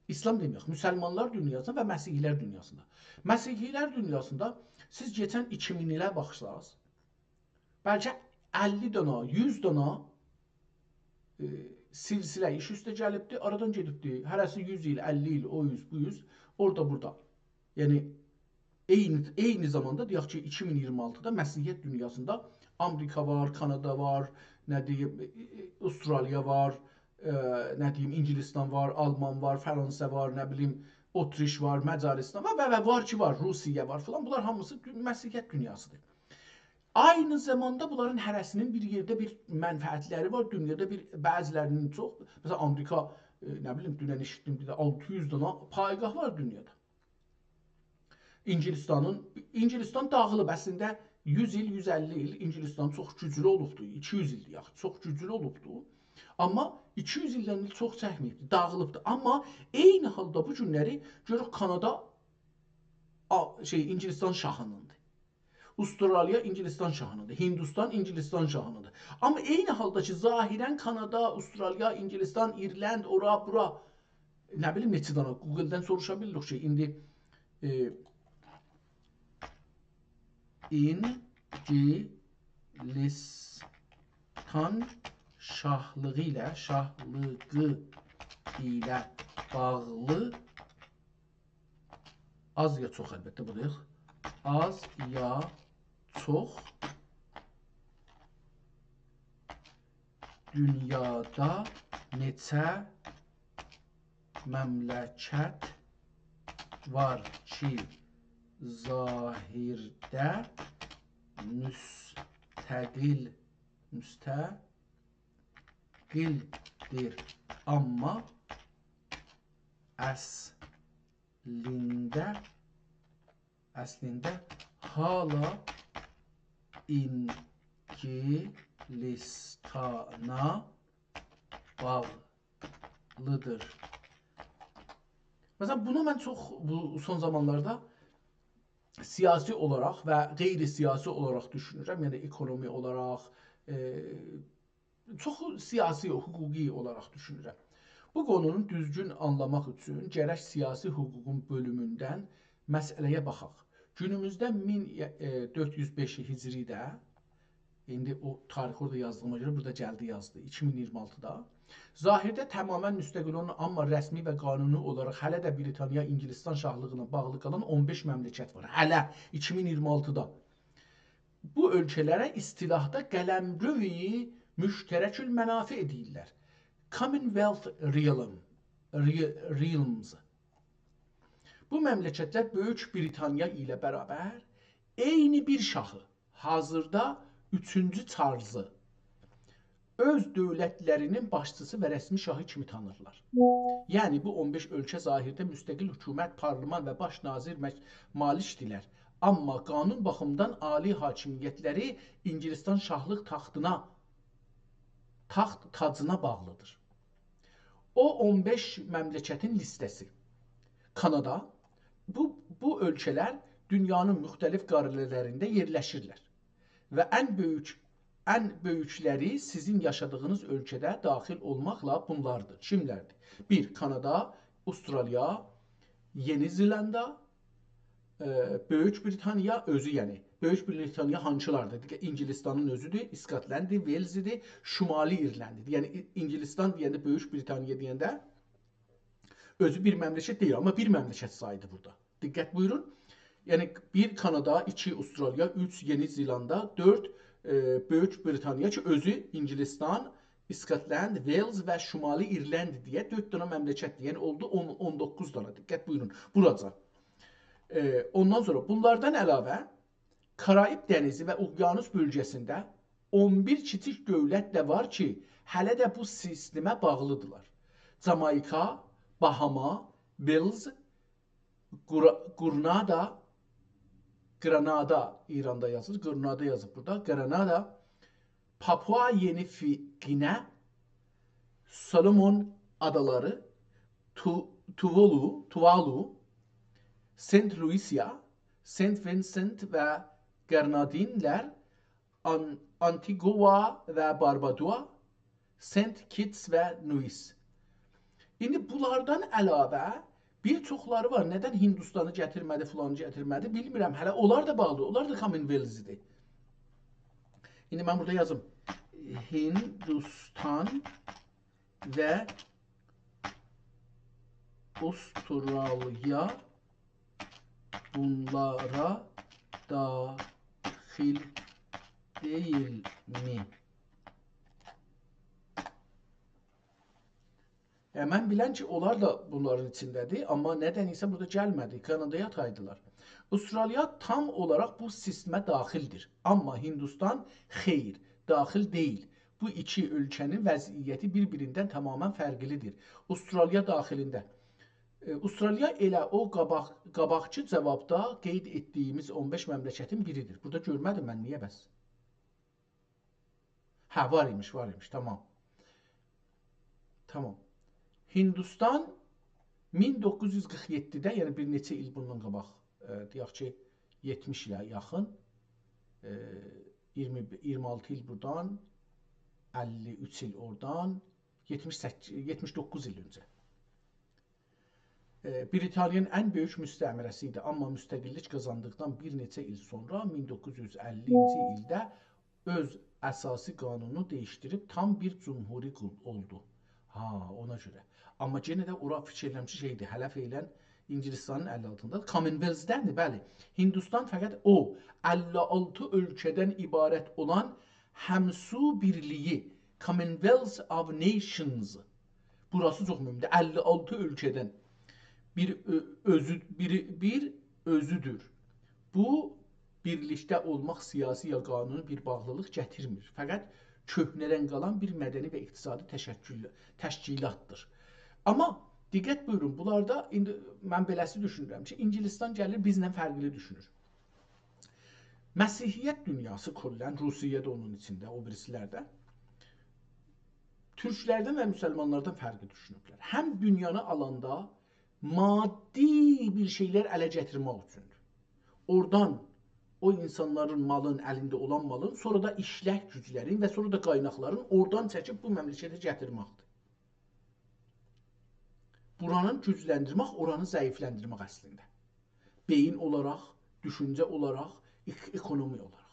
ایسلام دئمک، مسلمانلار دونیاسیندا و مسیحی‌لر دونیاسیندا. مسیحی‌لر دونیاسیندا سیز کئچن ایکی مین ایله باخساز، بلکه اللی دانا، یوز دانا، ائ، سلسله ایش اوسته گلیبدی، آرادان گئدیبدی. هره‌سی یوز ایل، اللی ایل، او یوز، بو یوز، اورادا، بورادا. یعنی، عینی، عینی زاماندا، دئیک کی، ایکی مین اییرمی آلتیدا مسیحیت دونیاسیندا آمریکا وار، کانادا وار، نه دئییم، ائ، ائ، استرالیا وار، ائ، نه دئییم، انگلستان وار، آلمان وار، فرانسه وار، نه بیلیم، اتریش وار، مجارستان وار و، و وار کی وار، روسیه وار فلان. بونلار هامیسی دو-، مسیحیت دونیاسیدیر. عینی زاماندا بونلارین هره‌سینین بیر یئرده بیر منفعتلری وار، دونیادا بیر، بعضی‌لری‌نین چوخ، مثلا، آمریکا، ائ، نه بیلیم، دونن ائشیتدیم، بیر ده آلتی یوز دانا پایگاه وار دونیادا. انگلستانین، انگلستان داغیلیب، اصلینده یوز ایل، یوز اللی ایل انگلستان چوخ گوجلو اولوبدو، ایکی یوز ایل دئیک، چوخ گوجلو اولوبدو. آمما ایکی یوز ایلدن ایل چوخ چکمه‌ییبدی، داغیلیبدی. آمما عینی حالدا بو گونلری گؤروروک کانادا، آ، شئی، انگلستان شاهینیندیر. استرالیا انگلستان شاهینیندیر، هندوستان انگلستان شاهینیندیر. آمما عینی حالدا کی، ظاهراً کانادا، استرالیا، انگلستان، ایرلند، اورا، بورا، نه بیلیم، نئچه دانا، گوگلدن سوروشا بیلیریک کی، ایندی، ائ، انگلستان شاهلیغی ایله، شاهلیغی ایله باغلی آز یا چوخ، البته، بو دا یوخ. آز یا چوخ دونیادا نئچه مملکت وار کی، ظاهرده مستقل، مستقلدیر، آمما اصلینده، اصلینده هالا انگلستانا باغلیدیر. مثلا، بونو من چوخ بو سون زامانلاردا سیاسی اولاراق و غیر سیاسی اولاراق دوشونورم. یعنی، اکونومی اولاراق، ائ، چوخ سیاسی، حقوقی اولاراق دوشونورم. بو قونونو دوزگون آنلاماق اوچون گرک سیاسی حقوقون بؤلوموندن مسئله‌یه باخاق. گونوموزده مین، ائ، دؤرد یوز بئش هجری‌ده، ایندی او تاریخی اورادا یازدیغیما گؤره بورادا گلدی یازدی، ایکی مین اییرمی آلتیدا. ظاهرده تمامیله مستقل اولان، آمما رسمی و قانونی اولاراق هله ده بریتانیا، انگلستان شاهلیغینا باغلی قالان اون بئش مملکت وار. هله ایکی مین اییرمی آلتیدا. بو اؤلکه‌لره اصطلاحدا قلمرو مشترک المنافع دئییرلر. Commonwealth Realm، Re-، Realms. بو مملکتلر بؤیوک بریتانیا ایله برابر عینی بیر شاهی، حاضردا اوچونجو چارلزی اؤز دؤولتلرینین باشچیسی و رسمی شاهی کیمی تانیرلار. یعنی بو اون بئش اؤلکه ظاهرده مستقل حکومت، پارلمان و باش ناظر مک-، مالیکدیرلر. آمما قانون باخیمیندان عالی حاکمیتلری انگلستان شاهلیق تاختینا، تاخت تاجینا باغلیدیر. او اون بئش مملکتین لیسته‌سی. کانادا، بو، بو اؤلکه‌لر دونیانین مختلف قاره‌لرینده یئرلشیرلر. و ان بؤیوک، ان بؤیوکلری سیزین یاشادیغینیز اؤلکه‌ده داخیل اولماقلا بونلاردیر. کیملردیر؟ بیر، کانادا، استرالیا، یئنی زلاندا، ائ، بؤیوک بریتانیا اؤزو، یعنی بؤیوک بریتانیا هانسیلاردیر؟ دقت، انگلستانین اؤزودور، اسکاتلنددیر، وئلزدیر، شمالی ایرلنددیر. یعنی ای-، انگلستان دئینده، بؤیوک بریتانیا دئینده اؤزو بیر مملکت دئییل، آمما بیر مملکت سایدی بورادا. دقت بویورون. یعنی بیر کانادا، ایکی استرالیا، اوچ یئنی زلاندا، دؤرد، ائ، بؤیوک بریتانیا کی، اؤزو انگلستان، اسکاتلند، وئلز و شمالی ایرلند دئیه دؤرد دنه مملکتدیر. یعنی اولدو اون، اون دوققوز دنه. دقت بویورون. بوراجان. ائ، اوندان سونرا بونلاردان علاوه کارائیب دنیزی و اقیانوس بؤلگه‌سینده اون بیر کیچیک دؤولت ده وار کی، هله ده بو سیستمه باغلیدیرلار. جامایکا، باهاما، وئلز، قورا-، قورنادا، گرانادا، ایراندا یازیر، قورنادا یازیب بورادا، گرانادا، پاپوا یئنی فی-، گینه، سولومون آدالاری، تو-، توولو، تووالو، سنت لوئیسیا، سنت وینسنت و گرنادینلر، آن-، آنتیگوا و باربودو، سنت کیتس و نوئیس. ایندی بونلاردان علاوه بیر چوخلاری وار. ندن هندوستانی گتیرمه‌دی، فلانی گتیرمه‌دی، بیلمیرم. هله اونلار دا باغلی، اونلار دا کامن‌ولثدیر. ایندی من بورادا یازیم. هندوستان و استرالیا بونلارا داخیل دئییلمی؟ ائ، من بیلن کی، اونلار دا بونلارین ایچینده‌دیر، آمما ندن ایسه بورادا گلمه‌دی، کانادایا تایدیلار. استرالیا تام اولاراق بو سیستمه داخیلدیر، آمما هندوستان خیر، داخیل دئییل. بو ایکی اؤلکه‌نین وضعیتی بیر-بیریندن تماما فرقلیدیر. استرالیا داخیلینده. ائ، استرالیا ائله او قاباق-، قاباقکی جاوابدا قید ائتدیگیمیز اون بئش مملکتین بیریدیر. بورادا گؤرمه‌دیم من، نییه بس؟ هه، وار ایمیش، وار ایمیش، تامام. تامام. هندوستان مین دوققوز یوز قیرخ یئددیده، یعنی بیر نئچه ایل بوندان قاباق، ائ، دئیک کی، یئتمیش ایله یاخین، ائ، اییرمی، اییرمی آلتی ایل بورادان، اللی اوچ ایل اورادان، یئتمیش سککیز، یئتمیش دوققوز ایل اؤنجه. ائ، بریتانیانین ان بؤیوک مستعمره‌سی ایدی، آمما مستقللیک قازاندیقدان بیر نئچه ایل سونرا، مین دوققوز یوز اللی‌نجی ایلده اؤز اساسی قانونونو دییشدیریب تام بیر جمهوری قول-، اولدو. ها، اونا گؤره. آمما یئنه ده اورا فیکیر ائلیرم کی، شئیدیر، هله فعلاً انگلستانین الی آلتیندا. کامن‌ولثدندیر، بلی. هندوستان فقط او اللی آلتی اؤلکه‌دن عبارت اولان همسو بیرلیگی، Commonwealth of Nations. بوراسی چوخ مهمدور. اللی آلتی اؤلکه‌دن بیر اؤ-، اؤزو، بیری، بیر اؤزودور. بو، بیرلیکده اولماق سیاسی یا قانونی بیر باغلیلیق گتیرمیر. فقط کؤهنه‌دن قالان بیر مدنی و اقتصادی تشکل، تشکیلاتدیر. آمما دقت بویورون، بونلاردا ایندی من بئله‌سی دوشونورم کی، انگلستان گلیر، بیزله فرقلی دوشونور. مسیحیت دونیاسی کلاً، روسیه ده اونون ایچینده، او بیریسی‌لر ده تورکلردن و مسلمانلاردان فرقلی دوشونوبلر. هم دونیانی آلاندا مادی بیر شئیلر اله گتیرمک اوچوندور. اورادان او اینسانلارین مالین، الینده اولان مالین، سونرا دا ایشلک گوجلرین و سونرا دا قایناقلارین اورادان چکیب بو مملکته گتیرمکدیر. بورانی گوجلندیرمک، اورانی ضعیفلندیرمک اصلینده. بئیین اولاراق، دوشونجه اولاراق، اک-، اکونومی اولاراق.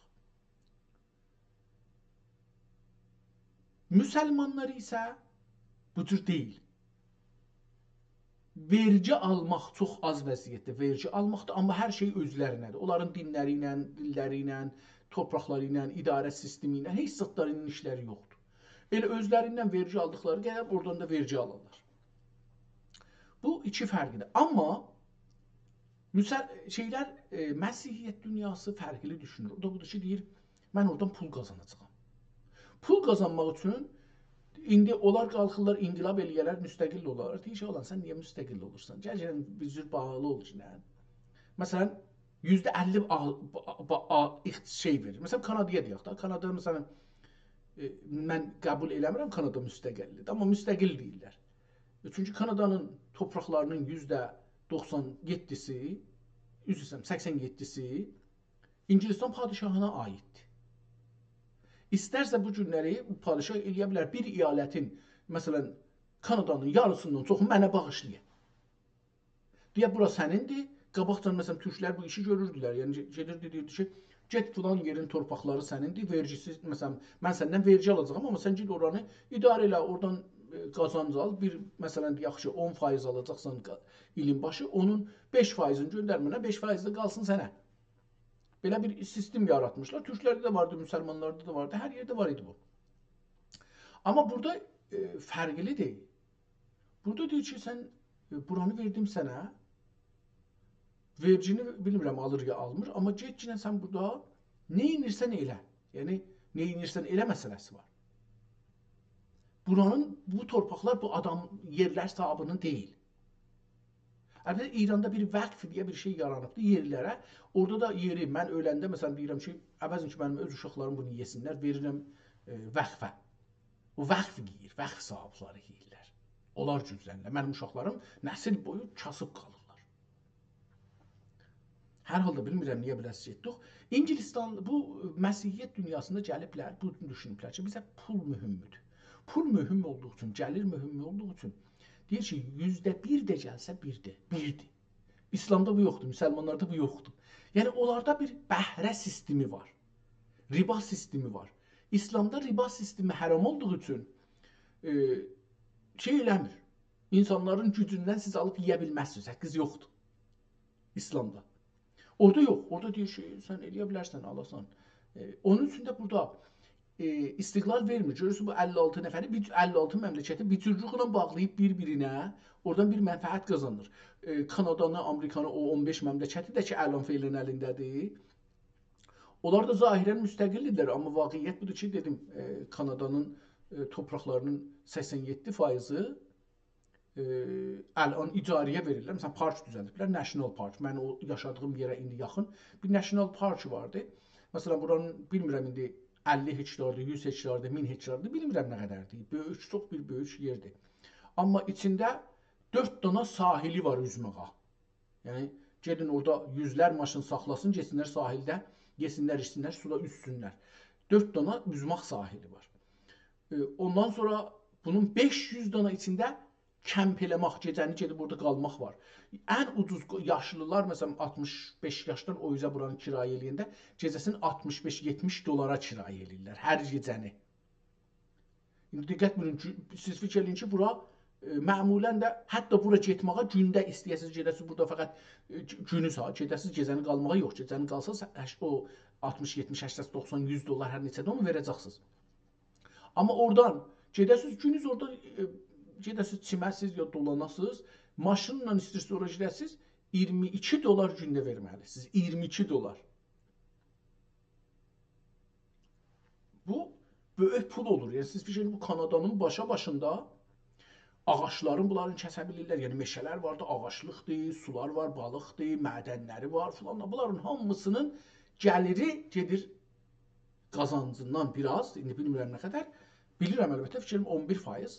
مسلمانلار ایسه بو جور دئییل. وئرگی آلماق چوخ آز وضعیتده وئرگی آلماقدیر، آمما هر شئی اؤزلرینه‌دیر. اونلارین دینلری ایله، دیللری ایله، تورپاقلاری ایله، اداره سیستمی ایله، هئچ زادلارینین ایشلری یوخدور. ائله اؤزلریندن وئرگی آلدیقلاری قدر اورادان دا وئرگی آلارلار. بو ایکی فرقدیر. آمما مسل-، شئیلر، ائ، مسیحیت دونیاسی فرقلی دوشونور. او دا بودور کی، دئییر، «من اورادان پول قازاناجاغام.» پول قازانماق اوچون ایندی اونلار قالخیرلار، انقلاب ائله‌یه‌لر، مستقل اولارلار. دئییر کی، «اولان، سن نییه مستقل اولورسان؟ گل، گل، بیر جور باغلی اول کی، نه؟» مثلا، یوزده اللی آ-، با-، با-، آ-، ایخت-، شئی وئریر. مثلا، کانادایا دئیک ده. کانادا، مثلا، ائ، من قبول ائله‌میرم کانادا مستقل‌دیر، آمما مستقل دئییرلر. ائ، چونکی کانادانین توپراقلارینین یوزده دوخسان یئددیسی، عذر ایسته‌ییرم، سکسن یئددیسی اینگیلیستان پادشاهینا عاییددیر. ایسترسه بو گونلری بو پادشاه ائله‌یه بیلر بیر ایالتین، مثلا، کانادانین یاریسیندان چوخو منه باغیشلایین. دئیه، «بورا سنیندیر.» قاباقجادان، مثلا، تورکلر بو ایشی گؤروردولر. یعنی، گئ-، گئدیردی، دئییردی کی، «گئت، فلان یئرین تورپاقلاری سنیندیر، وئرگیسی، مثلا، من سندن وئرگی آلاجاغام، آمما سن گئت اورانی اداره ائله، اورادان، ائ، قازانج آل، بیر، مثلا، دئیک کی، اون فایز آلاجاقسان قا-، ایلین باشی، اونون بئش فایزینی گؤندر منه، بئش فایز ده قالسین سنه.» بئله بیر سیستم یاراتمیشلار. تورکلرده ده واردی، مسلمانلاردا دا واردی، هر یئرده وار ایدی بو. آمما بورادا، ائ، فرقلی‌دیر. بورادا دئییر کی، سن، ائ، بورانی وئردیم سنه، وئرگینی بیلمیرم آلیر یا آلمیر، آمما گئت کی، سن بورادا نه ائدیرسن ائله. یعنی، نه ائدیرسن ائله مسئله‌سی وار. بورانین، بو تورپاقلار بو آدام، یئرلر صاحابینین دئییل. البته، ایراندا بیر وقف دئیه بیر شئی یارانیبدی یئرلره. اورادا دا یئری، من اؤلنده، مثلا، دئییرم کی، عوضین کی، منیم اؤز اوشاقلاریم بونو یئسینلر، وئریرم، ائ، وقفه. او وقف یئییر، وقف صاحابلاری یئییرلر. اونلار گوجلنیرلر. منیم اوشاقلاریم نسیل بویو کاسیب قالیرلار. هر حالدا بیلمیرم نییه بئله گئتدیک. اینگیلیستان، بو مسیحیت دونیاسیندا گلیبلر، بو دوشونوبلر کی، بیزه پول مهمدور. پول مهم اولدوغو اوچون، گلیر مهم اولدوغو اوچون دئییر کی، یوزده بیر ده گلسه، بیر ده، بیردیر. ایسلامدا بو یوخدور، مسلمانلاردا بو یوخدور. یعنی، اونلاردا بیر بهره سیستمی وار. ربا سیستمی وار. ایسلامدا ربا سیستمی حرام اولدوغو اوچون، ائ، شئی ائله‌میر. اینسانلارین گوجوندن سیز آلیب یئیه بیلمزسینیز، حاققینیز یوخدور ایسلامدا. اورادا یوخ، اورادا دئییر کی، سن ائله‌یه بیلرسن، آلاسان. ائ، اونون اوچون ده بورادا، ائ، استقلال وئرمیر. گؤرورسونوز، بو اللی آلتی نفری، بیر، اللی آلتی مملکتی بیر جورلوکله باغلاییب بیر-بیرینه، اورادان بیر منفعت قازانیر. ائ، کانادانی، آمریکانی، او اون بئش مملکتی ده کی، الان فعلاً الینده‌دیر. اونلار دا ظاهراً مستقل‌دیرلر، آمما واقعیت بودور کی، دئدیم، ائ، کانادانین، ائ، تورپاقلارینین سکسن یئددی فایزی، ائ، الان اجاره‌یه وئریرلر. مثلا، پارک دوزلدیبلر، National Park. من او یاشادیغیم یئره ایندی یاخین بیر National Park واردی. مثلا، بورانین، بیلمیرم ایندی اللی هکتاردیر، یوز هکتاردیر، مین هکتاردیر، بیلمیرم نه قدردیر. بؤیوک، چوخ بیر بؤیوک یئردیر. آمما ایچینده دؤرد دانا ساحلی وار اوزماغا. یعنی، گئدین اورادا یوزلر ماشین ساخلاسین، گئتسینلر ساحلده، یئسینلر، ایچسینلر، سودا اوزسونلر. دؤرد دانا اوزماق ساحلی وار. ائ، اوندان سونرا بونون بئش یوز دانا ایچینده کمپ ائله‌مک، گئجه‌نی گئدیب اورادا قالماق وار. ان اوجوز قو-، یاشلیلار، مثلا، آلتمیش بئش یاشدان او اوزه بورانی کرایه ائله‌ینده گئجه‌سینی آلتمیش بئش یئتمیش دلارا کرایه ائله‌ییرلر هر گئجه‌نی. ایندی دقت بویورون کی، سیز فیکیر ائله‌یین کی، بورا، ائ، معمولاً ده حتی بورا گئتمه‌یه گونده ایسته‌یه‌سینیز، گئده‌سینیز بورادا فقط، ائ، گ-، گونو سا-، گئده‌سینیز گئجه‌نی قالماغا یوخ، گئجه‌نی قالسا سه-، هش-، او آلتمیش، یئتمیش، هشتاد، دوخسان، یوز دلار هر نئچه‌دیر اونو وئره‌جکسینیز. آمما اورادان گئده‌سینیز، گونوز اورادا، ائ، گئده‌سینیز، چیمه‌سینیز یا دولاناسینیز، ماشینلا ایسته‌ییرسینیز اورا گئده‌سینیز، اییرمی ایکی دلار گونده وئرمه‌لیسینیز. اییرمی ایکی دلار. بو بؤیوک پول اولور. یعنی، سیز فیکیر ائدین، بو کانادانین باشا-باشیندا آغاجلارین بونلارین کسه بیلیرلر. یعنی، مئشه‌لر واردی، آغاجلیقدیر، سولار وار، بالیقدیر، معدنلری وار، فلان. بونلارین هامیسینین گلیری گئدیر قازانجیندان بیر آز، ایندی بیلمیرم نه قدر، بیلیرم البته، فیکریم اون بیر فایز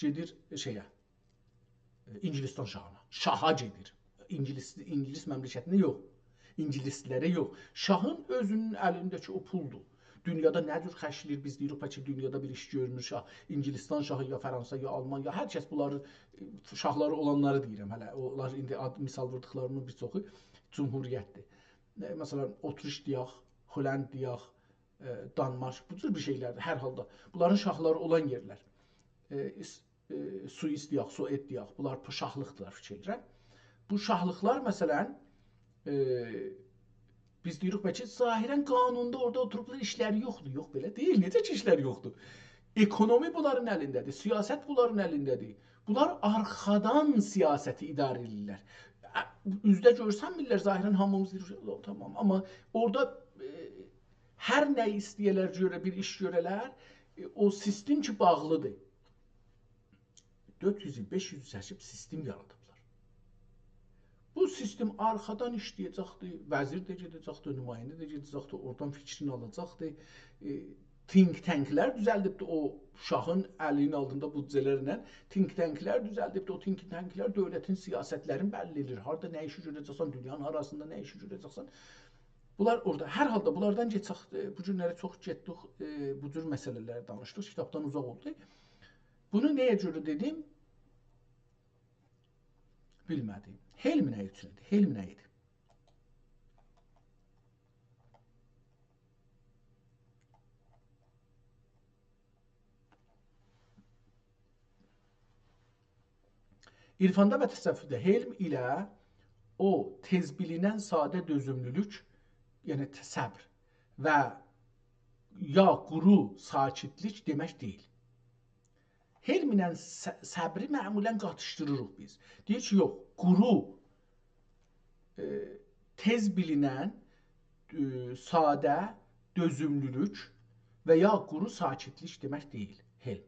گئدیر شئیه، ائ، اینگیلیستان شاهینا. شاها گئدیر. اینگیلیس، اینگیلیس مملکتینه یوخ. اینگیلیسلره یوخ. شاهین اؤزونون الینده‌کی او پولدور. دونیادا نه جور خرجله‌ییر، بیز دئییریک، بلکه دونیادا بیر ایش گؤرمور شاه. اینگیلیستان شاهی یا فرانسا، یا آلمانیا، هر کس بونلاری، ائ، شاهلاری اولانلاری دئییرم هله. اونلار ایندی آد، مثال ووردوقلاریمین بیر چوخو جمهوریتدیر. ائ، مثلا، اتریش دئیک، هلند دئیک، ائ، دانمارک، بو جور بیر شئیلردیر هر حالدا. بونلارین شاهلاری اولان یئرلر. ائ، ایس-، ائ، سوئیس دئیک، سوئد دئیک، بونلار بو شاهلیقدیرلار، فیکیر ائدیرم. بو شاهلیقلار، مثلا، ائ، بیز دئییریک، بلکه ظاهرا قانوندا اورادا اوتوروبلار، ایشلری یوخدور. یوخ، بئله دئییل. نئجه کی، ایشلری یوخدور؟ اکونومی بونلارین الینده‌دیر، سیاست بونلارین الینده‌دیر. بونلار آرخادان سیاستی اداره ائدیرلر. اوزده گؤرسنمیرلر، ظاهراً هامیمیز دئییریک، «او، تامام.» آمما اورادا، ائ، هر نه ایسته‌یه‌لر گؤره، بیر ایش گؤره‌لر، ائ، او سیستم کی باغلیدیر. دؤرد یوز ایل، بئش یوز ایل چکیب سیستم یارادیبلار. بو سیستم آرخادان ایشله‌یه‌جکدیر، وزیر ده گئده‌جکدیر، نماینده ده گئده‌جکدیر، اورادان فیکرینی آلاجاقدیر. ائ، think tankلر دوزلدیبدیر، او شاهین الی‌نین آلتیندا بودجه‌لرله think tankلر دوزلدیبدیر. او think tankلر دؤولتین سیاستلرینی بللی ائله‌ییر. هاردا نه ایشی گؤره‌جکسن، دونیانین هاراسیندا نه ایشی گؤره‌جکسن. بونلار اورادا. هر حالدا بونلاردان گئچک، ائ، بو گونلری چوخ گئتدیک، ائ، بو جور مسئله‌لری دانیشدیق. کیتابدان اوزاق اولدو. بونو نه‌یه گؤره دئدیم؟ بیلمه‌دیم. حلم نه اوچون ایدی؟ حلم نه ایدی؟ عرفاندا و تصوفده حلم ایله او تئز بیلینن ساده دؤزوملولوک، یعنی صبر و یا قورو ساکتلیک دئمک دئییل. حلم ایله ص-، صبری معمولاً قاتیشدیریریق بیز. دئییر کی، یوخ، قورو، ائ، تئز بیلینن، ائ، ساده دؤزوملولوک و یا قورو ساکتلیک دئمک دئییل حلم.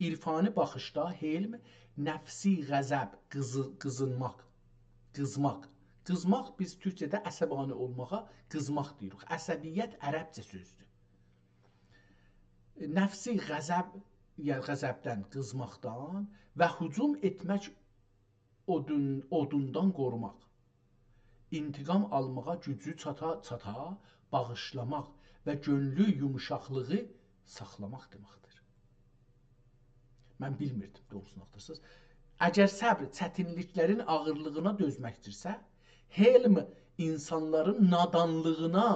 عرفانی باخیشدا حلم نفسی غضب، قیزی-، قیزینماق، قیزماق. قیزماق، بیز تورکجه‌ده عصبانی اولماغا قیزماق دئییریک. عصبیت عربجه سؤزدور. نفسی غضب، یعنی غضبدن، قیزماقدان و هجوم ائتمک اودون، اودوندان قوروماق. انتقام آلماغا گوجو چاتا، چاتا باغیشلاماق و گؤنلو یوموشاقلیغی ساخلاماق دئمکدیر. من بیلمیردیم، دوغروسونو آختارساز. اگر صبر چتینلیکلرین آغیرلیغینا دؤزمکدیرسه، حلم اینسانلارین نادانلیغینا،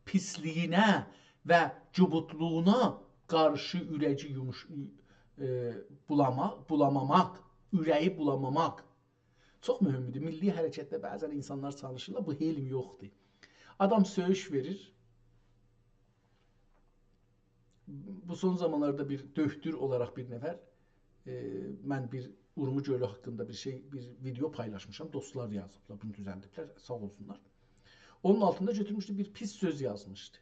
پیسلیگینه و جوبوتلوغونا قارشی اوره‌یی یوموش-، ائ، بولاما-، بولاماماق، اوره‌یی بولاماماق. چوخ مهمدور. میللی حرکتده بعضاً اینسانلار چالیشیرلار، بو حلم یوخدور. آدام سؤیوش وئریر. بو سون زامانلاردا بیر دؤکتور اولاراق بیر نفر، ائ، من بیر اورمو گؤلو حاقیندا بیر شئی، بیر ویدئو پایلاشمیشام، دوستلار یازیبلار، بونو دوزلدیبلر، ساغ اولسونلار. اونون آلتیندا گؤتورموشدو، بیر پیس سؤز یازمیشدی.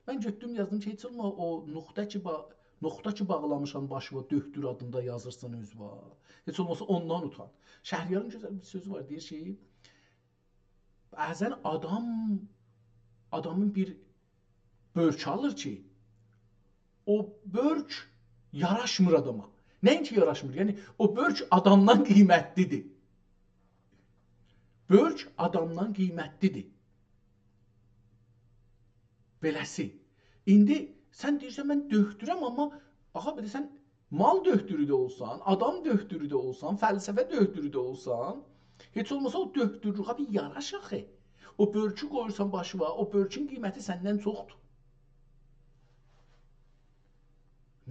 من گؤتدوم، یازدیم کی، هئچ اولما او نقطه کی با-، نقطه کی باغلامیشام باشیما، دؤکتور آدیندا یازیرسان اؤزووه. هئچ اولماسا اوندان اوتان. شهریارین گؤزل بیر سؤزو وار، دئییر کی، بعضاً آدام، آدامین بیر بؤرک آلیر کی، او بؤرک یاراشمیر آداما. نه‌اینکی یاراشمیر، یعنی او بؤرک آدامدان قیمتلیدیر. بؤرک آدامدان قیمتلیدیر. بئله‌سی. ایندی سن دئییرسن، «من دؤکتورم، آمما آغا، بیر ده سن مال دؤکتورو ده اولسان، آدام دؤکتورو ده اولسان، فلسفه دؤکتورو ده اولسان، هئچ اولماسا او دؤکتورلوغه بیر یاراش آخی. او بؤرکو قویورسان باشیوا، او بؤرکون قیمتی سندن چوخدور.»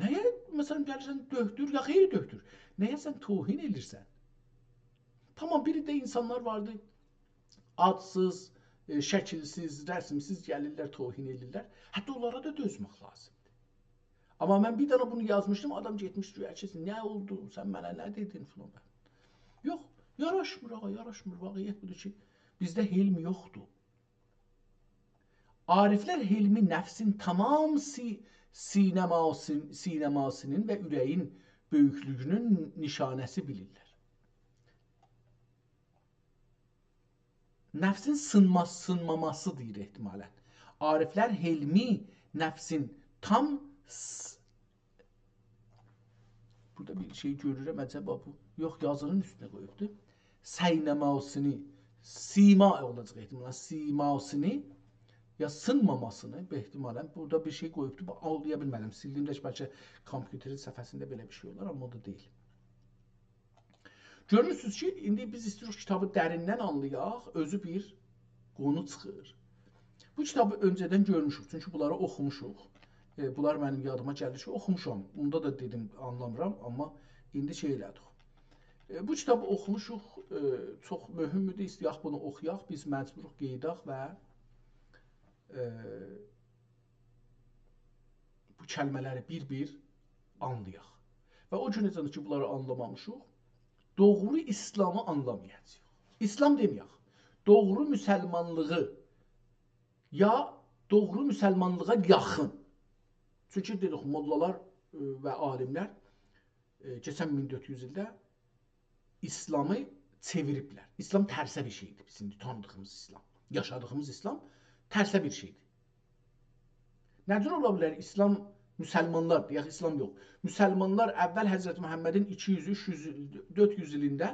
نه‌یه، مثلاً، گلیرسن دؤکتور، یا خیر دؤکتور، نه‌یه سن توهین ائدیرسن؟ تامام، بیر ده اینسانلار واردی، آدسیز، ائ، شکیلسیز، رسمسیز گلیرلر، توهین ائدیرلر. حتی اونلارا دا دؤزمک لازیمدیر. آمما من بیر دنه بونو یازمیشدیم، آدام گئتمیش گویا کی، «نه اولدو؟ سن منه نه دئدین؟» فلان. یوخ، یاراشمیر آغا، یاراشمیر. واقعیت بودور کی، بیزده حلم یوخدور. عارفلر حلمی نفسین تامام سی-، سینماسین-، سینماسینین و اوره‌یین بؤیوکلویونون نیشانه‌سی بیلیرلر. نفسین سینما-، سینماماسی دئییر احتمالاً. عارفلر حلمی نفسین تام س-، بورادا بیر شئی گؤرورم، عجبا بو، یوخ، یازینین اوستونه قویوبدور. سینماسینی، سیما اولاجاق احتمالاً، سیماسینی، یا سینماماسینی، احتمالاً بورادا بیر شئی قویوبدور، باخ، آنلایا بیلمه‌دیم. سیلدیم ده کی، بلکه کامپیوترین صفحه‌سینده بئله بیر شئی اولار، آمما او دا دئییل. گؤرورسونوز کی، ایندی بیز ایسته‌ییریک کیتابی دریندن آنلایاق، اؤزو بیر قونو چیخیر. بو کیتابی اؤنجه‌دن گؤرموشوک، چونکی بونلاری اوخوموشوق. ائ، بونلار منیم یادیما گلدی کی، اوخوموشام. اوندا دا دئدیم، آنلامیرام، آمما ایندی شئی ائله‌دیک. ائ، بو کیتابی اوخوموشوق، ائ، چوخ مهمدور، ایسته‌یک بونو اوخویاق، بیز مجبوروق قئییداق و، ائ، بو کلمه‌لری بیر-بیر آنلایاق. و او گونه‌جن کی، بونلاری آنلامامیشیق، دوغرو ایسلامی آنلامایاجاغیق. ایسلام دئمه‌یک. دوغرو مسلمانلیغی، یا دوغرو مسلمانلیغا یاخین. چونکی دئدیک، موللالار، ائ، و عالیملر، ائ، کئچن مین دؤرد یوز ایلده ایسلامی چئویریبلر. ایسلام ترسه بیر شئیدیر. بیز ایندی تانیدیغیمیز ایسلام، یاشادیغیمیز ایسلام ترسه بیر شئیدیر. نه جور اولا بیلر ایسلام، مسلمانلار، دئیک، ایسلام یوخ. مسلمانلار اول حضرت محمدین ایکی یوز، اوچ یوز، دؤرد یوز ایلینده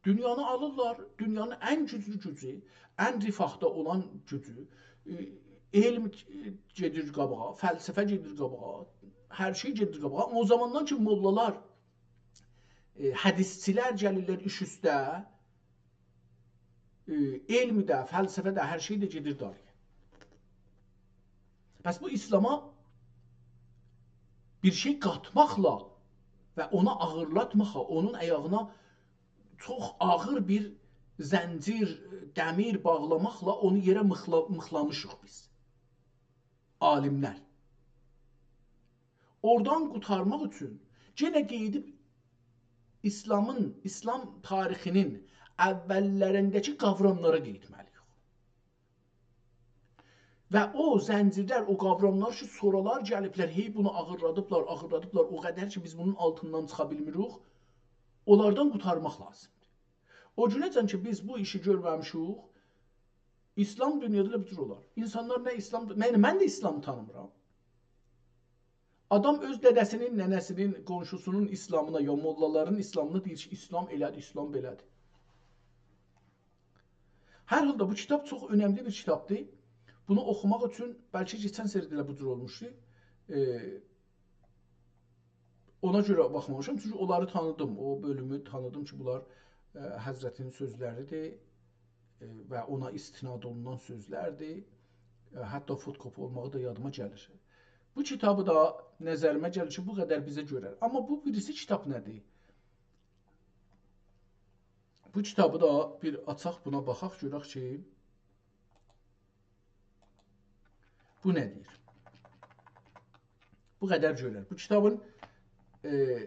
دونیانی آلیرلار، دونیانین ان گوجلو گوجو، ان رفاهدا اولان گوجو، ائ، علم گئدیر قاباغا، فلسفه گئدیر قاباغا، هر شئی گئدیر قاباغا. آمما او زاماندان کی، موللالار، ائ، حدیثچیلر گلیرلر ایش اوسته، ائ، علم ده، فلسفه ده، هر شئی ده گئدیر دالییا. پس بو ایسلاما بیر شئی قاتماقلا و اونا آغیرلاتماقلا، اونون آیاغینا چوخ آغیر بیر زنجیر، دمیر باغلاماقلا اونو یئره میخلا-، میخلامیشیق بیز. عالیملر. اورادان قوتارماق اوچون یئنه قئییدیب ایسلامین، ایسلام تاریخینین اوللرینده‌کی قاوراملارا قئییتمه‌لی‌ییک. و او زنجیرلر، او قاوراملار کی، سونرالار گلیبلر، هئی بونو آغیرلادیبلار، آغیرلادیبلار، او قدر کی، بیز بونون آلتیندان چیخا بیلمیریک، اونلاردان قوتارماق لازیمدیر. او گونه‌جن کی، بیز بو ایشی گؤرمه‌میشیک، ایسلام دونیادا ائله بو جور اولار. اینسانلار نه ایسلام، من، من ده ایسلامی تانیمیرام. آدام اؤز دده‌سینین، ننه‌سینین، قونشوسونون ایسلامینا، یا موللالارین ایسلامینا دئییر کی، ایسلام ائله‌دیر، ایسلام بئله‌دیر. هر حالدا بو کیتاب چوخ اؤنملی بیر کیتابدیر. بونو اوخوماق اوچون بلکه کئچن سری ده ائله بو جور اولموشدو. ائ، اونا گؤره باخمامیشام، چونکی اونلاری تانیدیم، او بؤلومو تانیدیم کی، بونلار، ائ، حضرتین سؤزلریدیر، ائ، و اونا استناد اولونان سؤزلردیر. ائ، حتی فتوکپی اولماغی دا یادیما گلیر. بو کیتابی دا نظریمه گلیر کی، بو قدر بیزه گؤرر. آمما بو بیریسی کیتاب نه‌دیر؟ بو کیتابی دا بیر آچاق، بونا باخاق، گؤرک کی، بو نه دئییر؟ بو قدر گؤرر. بو کیتابین، ائ،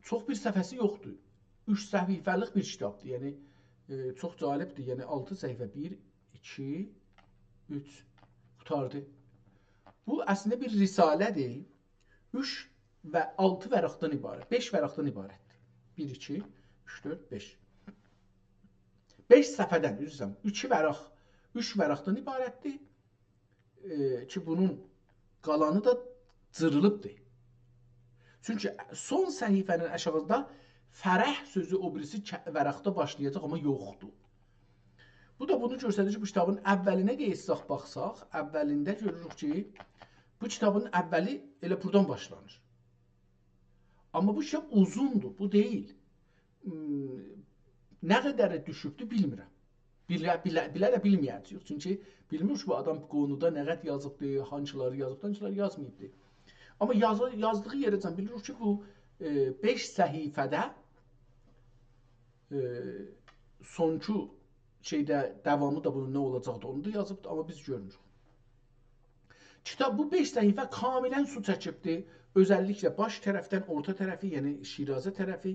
چوخ بیر صفحه‌سی یوخدور. اوچ صفحه‌لیک بیر کیتابدیر. یعنی، ائ، چوخ جالبدیر. یعنی، آلتی صفحه، بیر، ایکی، اوچ، قوتاردی. بو اصلینده بیر رساله‌دیر. اوچ و آلتی ورقدن عبارت، بئش ورقدن عبارتدیر. بیر، ایکی، اوچ، دؤرد، بئش. بئش صفحه‌دن، عذر ایسته‌ییرم، ایکی ورق، اوچ ورقدن عبارتدیر. ائ، کی، بونون قالانی دا جیریلیبدیر. چونکی سون صفحه‌نین آشاغیسیندا فرح سؤزو او بیریسی که-، ورقده باشلایاجاق، آمما یوخدور. بو دا بونو گؤستریر کی، بو کیتابین اولینه قئییتسک، باخساق، اولینده گؤروروک کی، بو کیتابین اولی ائله بورادان باشلانیر. آمما بو کیتاب اوزوندور، بو دئییل. م، نه قدر دوشوبدور، بیلمیرم. بیله، بیله، بیله ده بیلمه‌یه‌جه‌ییک. چونکی بیلمیریک کی، بو آدام قونودا نه قدر یازیبدی، هانسیلاری یازیبدی، هانسیلاری یازماییبدی. آمما یازی-، یازدیغی یئره‌جن بیلیریک کی، بو، ائ، بئش صفحه‌ده، ائ، سونکی شئیده داوامی دا بونون نه اولاجاقدی، اونو دا یازیبدی، آمما بیز گؤرموروک. کیتاب، بو بئش صفحه کاملاً سو چکیبدی. اؤزللیکله باش طرفدن اورتا طرفی، یعنی شیرازه طرفی.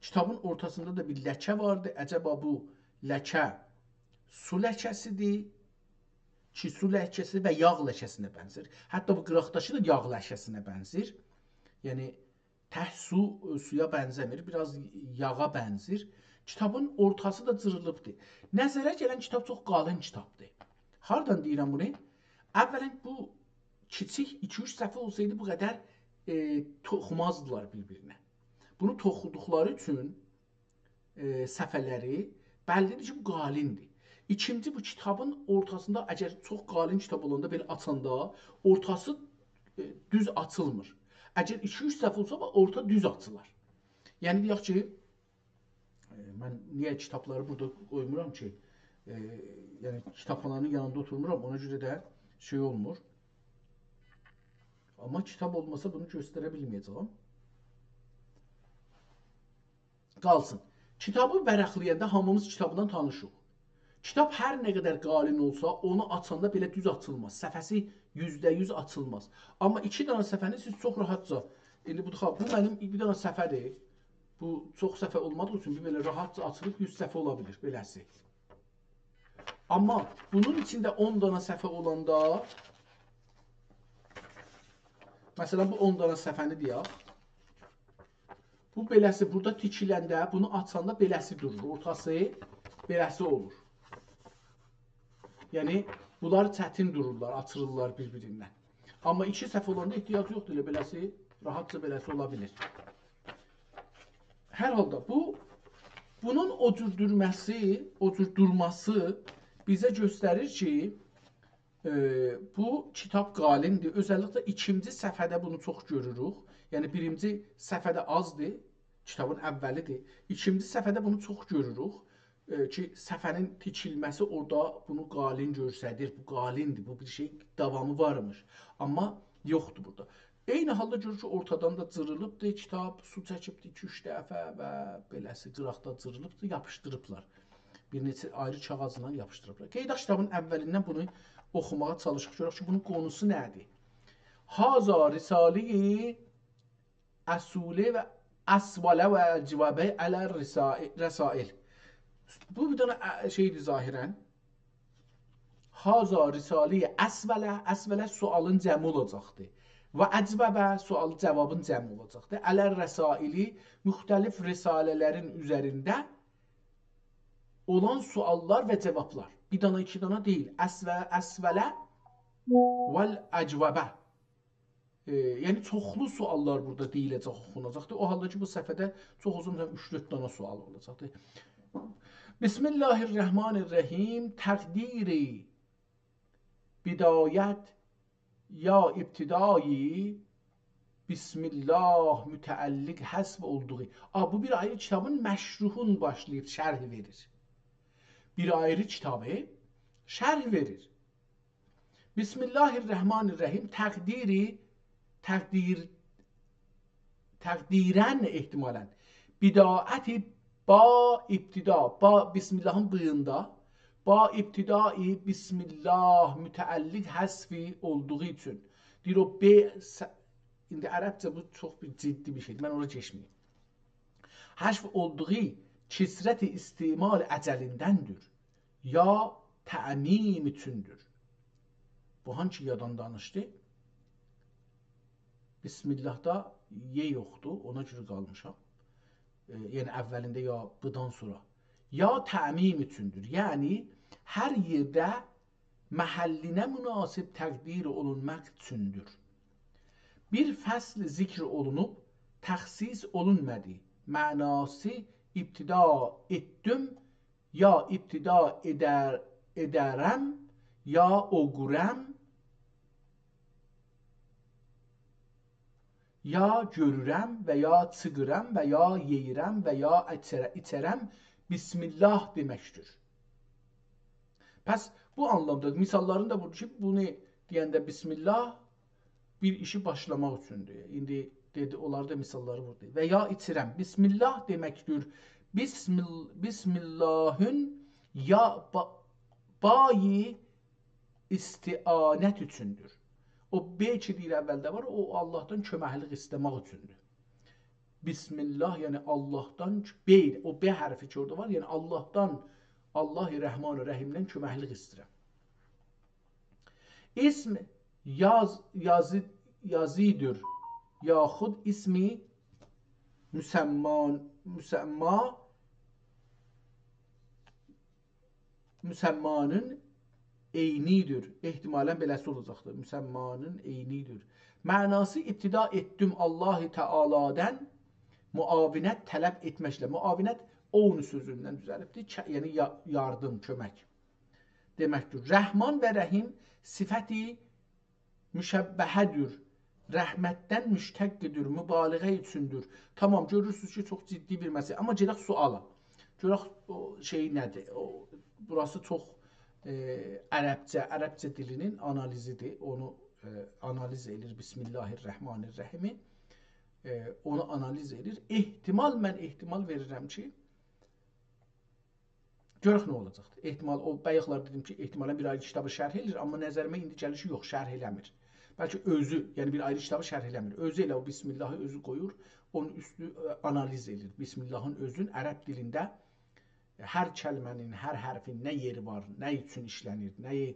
کیتابین اورتاسیندا دا بیر لکه واردی. عجبا بو لکه سو لکه‌سیدیر، کی، سو لکه‌سی و یاغ لکه‌سینه بنزیر. حتی بو قیراقداکی دا یاغ لکه‌سینه بنزیر. یعنی، تک سو، ائ، سویا بنزه‌میر، بیر آز یاغا بنزیر. کیتابین اورتاسی دا جیریلیبدیر. نظره گلن کیتاب چوخ قالین کیتابدیر. هاردان دئییرم بونو؟ اولاً، بو کیچیک ایکی-اوچ صفحه اولسایدی، بو قدر، ائ، توخومازدیلار بیر-بیرینه. بونو توخودوقلاری اوچون، ائ، صفحه‌لری بللی‌دیر کی، بو قالیندیر. ایکینجی، بو کیتابین اورتاسیندا، اگر چوخ قالین کیتاب اولاندا، بئله آچاندا، اورتاسی، ائ، دوز آچیلمیر. اگر ایکی-اوچ صفحه اولسا، اورتا دوز آچیلار. یعنی، دئیک کی، ائ، من نییه کیتابلاری بورادا قویمورام کی، ائ، یعنی، کیتابخانانین یانیندا اوتورمورام، اونا گؤره ده شئی اولمور. آمما کیتاب اولماسا، بونو گؤستره بیلمه‌یه‌جه‌یم. قالسین. کیتابی ورقله‌ینده هامیمیز کیتابلا تانیشیق. کیتاب هر نه قدر قالین اولسا، اونو آچاندا بئله دوز آچیلماز. صفحه‌سی یوزده یوز آچیلماز. آمما ایکی دنه صفحه‌نی سیز چوخ راحتجا، ایندی بو، بو منیم بیر دنه صفحه‌دیر. بو چوخ صفحه اولمادیغی اوچون بیر بئله راحتجا آچیلیب یوز صفحه اولا بیلیر، بئله‌سی. آمما بونون ایچینده اون دانا صفحه اولاندا، مثلا، بو اون دانا صفحه‌نی دئیک. بو بئله‌سی بورادا تیکیلنده، بونو آچاندا بئله‌سی دورور. اورتاسی بئله‌سی اولور. یعنی، بونلار چتین دورورلار، آچیلیرلار بیر-بیریندن. آمما ایکی صفحه اولاندا احتیاج یوخدور، ائله بئله‌سی، راحتجا بئله‌سی اولا بیلیر. هر حالدا بو، بونون او جور دورمه‌سی، او جور دورماسی بیزه گؤستریر کی، ائ، بو کیتاب قالیندیر. اؤزللیکله ایکینجی صفحه‌ده بونو چوخ گؤروروک. یعنی، بیرینجی صفحه‌ده آزدیر، کیتابین اولیدیر. ایکینجی صفحه‌ده بونو چوخ گؤروروک. ائ، کی، صفحه‌نین تیکیلمه‌سی اورادا بونو قالین گؤستریر. بو قالیندیر، بو بیر شئی، داوامی وارمیش. آمما یوخدور بورادا. عینی حالدا گؤرور کی، اورتادان دا جیریلیبدیر کیتاب، سو چکیبدیر ایکی-اوچ دفعه و بئله‌سی قیراقدا جیریلیبدیر، یاپیشدیریبلار. بیر نئچه آیری کاغاذلا یاپیشدیریبلار. قئییداق کیتابین اولیندن بونو اوخوماغا چالیشاق، گؤرک کی، بونون قونوسو نه‌دیر؟ هذا رسالی اصولی و اسوله و اجوبه علی الرسا-، رسائل. بو بیر دنه، ا، شئیدیر ظاهرا. هذا رسالی اسوله، اسوله سؤالین جمعی اولاجاقدیر. و اجوبه سؤال جوابین جمعی اولاجاقدیر. علی الرسائل، مختلف رساله‌لرین اوزرینده اولان سؤاللار و جوابلار. بیر دانا، ایکی دانا دئییل. اسو-، اسوله و الاجوبه. ائ، یعنی چوخلو سؤاللار بورادا دئییله‌جک، اوخوناجاقدیر. او حالدا کی، بو صفحه‌ده چوخ اوزون، مثلا، اوچ-دؤرد دانا سؤال اولاجاقدیر. بسم الله الرحمن الرحیم. تقدیری بدایت یا ابتدایی بسم الله متعلق حذف اولدوغو. آ، بو بیر آیری کیتابین مشروحون باشلاییب شرح وئریر. بیر آیری کیتابی شرح وئریر. بسم الله الرحمن الرحیم. تقدیری، تقدیر، تقدیراً احتمالاً. بدایت با ابتدا، با بسم اللهین بویوندا، با ابتدای بسم الله متعلق حذف اولدوغو اوچون. دئییر او ب، س-، ایندی عربجه بو چوخ بیر جدی بیر شئیدیر. من اورا کئچمه‌ییم. حذف اولدوغو کثرت استعمال اجلیندندیر. یا تعمیم اوچوندور. بو هانسی یادان دانیشدی؟ بسم اللهدا ی یوخدور، اونا گؤره قالمیشام. ائ، یعنی اولینده یا بودان سونرا. یا تعمیم اوچوندور. یعنی هر یئرده محلینه مناسب تقدیر اولونماق اوچوندور. بیر فصل ذکر اولونوب، تخصیص اولونمادی. معناسی ابتدا ائتدیم، یا ابتدا ائدر، ائدرم، یا اوقورام، یا گؤرورم و یا چیخیرام و یا یئییرم و یا ایچره-، ایچرم، بسم الله دئمکدیر. پس بو آنلامدا مثاللارین دا بودور کی، بونو دئینده بسم الله بیر ایشی باشلاماق اوچوندور. ایندی دئدی، اونلاری دا مثاللاری ووردو. و یا ایچیرم. بسم الله دئمکدیر. بسم ال-، بسم اللهین یا با-، بای استعانت اوچوندور. او ب کی دئییر اولده وار، او اللهدان کؤمکلیک ایسته‌مک اوچوندور. بسم الله، یعنی اللهدان ک-، ب، او ب حرفی کی اورادا وار، یعنی اللهدان، الله رحمان و رحیمدن کؤمکلیک ایسته‌ییرم. اسم یاز-، یازی-، یازی‌دیر، یاخود اسم مسما، مسما، مسمانین عینی‌دیر. احتمالاً بئله‌سی اولاجاقدیر. مسمانین عینی‌دیر. معناسی ابتدا ائتدیم الله تعالی‌دن معاونت طلب ائتمکله. معاونت عون سؤزوندن دوزلیبدیر. ک-، یعنی یا-، یاردیم، کؤمک دئمکدیر. رحمان و رحیم صفتی مشبهه‌دیر. رحمتدن مشتق‌دیر، مبالغه اوچوندور. تامام، گؤرورسونوز کی، چوخ جدی بیر مسئله. آمما گئدک سؤالا. گؤرک او شئی نه‌دیر؟ او، بوراسی چوخ، ائ، عربجه، عربجه دیلینین آنالیزی‌دیر. اونو، ائ، آنالیز ائله‌ییر. بسم الله الرحمن الرحیمی. ائ، اونو آنالیز ائدیر. احتمال، من احتمال وئریرم کی، گؤرک نه اولاجاقدیر. احتمال، او، بایاقلار دئدیم کی، احتمالاً بیر آیری کیتابی شرح ائله‌ییر، آمما نظریمه ایندی گلیر کی، یوخ، شرح ائله‌میر. بلکه اؤزو، یعنی بیر آیری کیتابی شرح ائله‌میر. اؤزو ائله او بسم اللهی اؤزو قویور، اونون اوستو، ائ، آنالیز ائدیر. بسم اللهین اؤزون عرب دیلینده هر کلمه‌نین، هر حرفین نه یئری وار، نه اوچون ایشله‌نیر، نه‌یی،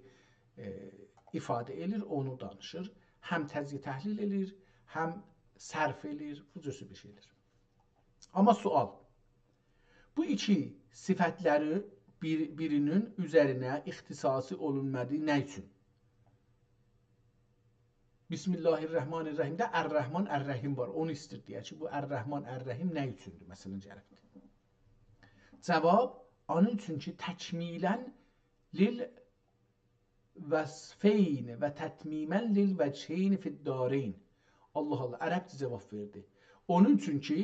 ائ، ایفاده ائدیر، اونو دانیشیر. هم تجزیه تحلیل ائدیر، هم صرف ائدیر، بو جور بیر شئی ائدیر. آمما سؤال: بو ایکی صفتلری بیر، بیرینین اوزرینه اختصاصی اولونمادی نه اوچون؟ بسم الله الرحمن الرحیمده الرحمن، الرحیم وار. اونو ایستیر دئیک کی، بو الرحمن، الرحیم نه اوچوندور، مثلا، گلیبدیر؟ جواب: اونون اوچون کی، تکمیلا للوصفین و تتمیما للوجهین فی الدارین. الله الله، عربجه جواب وئردی. اونون اوچون کی،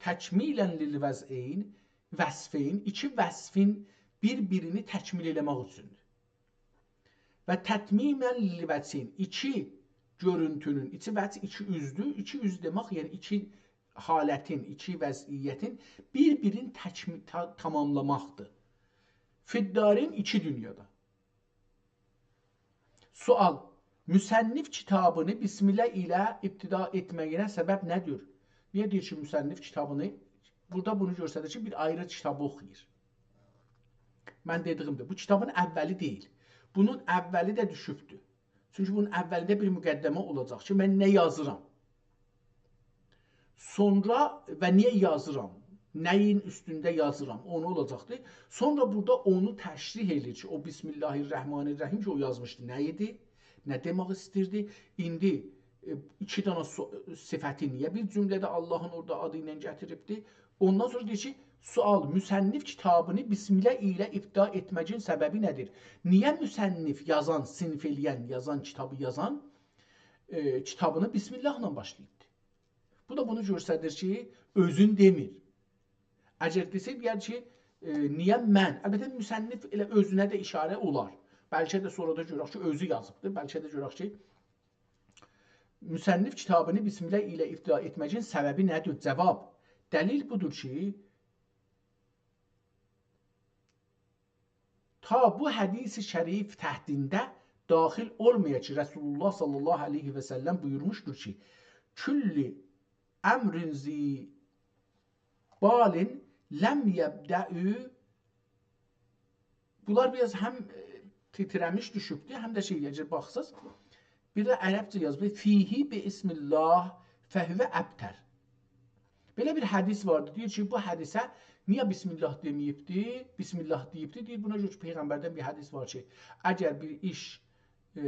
تکمیلا للوضعین، وصفین، ایکی وصفین بیر-بیرینی تکمیل ائله‌مک اوچوندور. و تتمیما للوجهین، ایکی گؤرونتونون، ایکی وجه، ایکی اوزدور، ایکی اوز دئمک، یعنی ایکی حالتین، ایکی وضعیتین بیر-بیرینی تکمی-، تا-، تماملاماقدیر. فی الدارین، ایکی دونیادا. سؤال: مصنف کیتابینی بسم‌الله ایله ابتدا ائتمه‌یینه سبب نه‌دیر؟ نییه دئییر کی، مصنف کیتابینی، بورادا بونو گؤستریر کی، بیر آیری کیتابی اوخویور. من دئدیییمدیر، بو کیتابین اوّلی دئییل. بونون اوّلی ده دوشوبدور. چونکی بونون اوّلینده بیر مقدمه اولاجاق کی، من نه یازیرام. سونرا و نییه یازیرام، نه‌یین اوستونده یازیرام، اونو اولاجاقدی. سونرا بورادا اونو تشریح ائله‌ییر کی، او بسم الله الرحمن الرحیم کی، او یازمیشدی، نه ایدی، نه دئمک ایستیردی. ایندی، ائ، ایکی دنه سو-، صفتی نییه بیر جمله‌ده اللهین اورادا آدی ایله گتیریبدی؟ اوندان سونرا دئییر کی، سؤال: مصنف کیتابینی بسم‌الله ایله ابتدا ائتمه‌یین سببی نه‌دیر؟ نییه مصنف، یازان، صنف ائله‌ین، یازان، کیتابی یازان، ائ، کیتابینی بسم‌الله‌له باشلاییبدی؟ بو دا بونو گؤستریر کی، اؤزون دئمیر. اگر دئسه، دئیر کی، ائ، نییه من؟ البته، مصنف ائله اؤزونه ده اشاره اولار. بلکه ده سونرا دا گؤرک کی، اؤزو یازیبدیر. بلکه ده گؤرک کی، مصنف کیتابینی بسم‌الله ایله ابتدا ائتمه‌یین سببی نه‌دیر؟ جواب: دلیل بودور کی، تا بو حدیث شریف تحتینده داخل اولمایا کی، رسول الله صلی الله علیه و سلم بویورموشدور کی، «کل امر ذی بال لم یبدأ»، بونلار بیر آز هم، ائ، تیتره‌میش دوشوبدور، هم ده شئی، اگر باخساز، بیر ده عربجه یازیب، «فیه بسم الله فهو ابتر». بئله بیر حدیث واردی، دئییر کی، بو حدیثه نییه بسم الله دئمه‌ییبدی؟ بسم الله دئییبدی، دئییر، بونا گؤره کی، پیغمبردن بیر حدیث وار کی، اگر بیر ایش، ائ،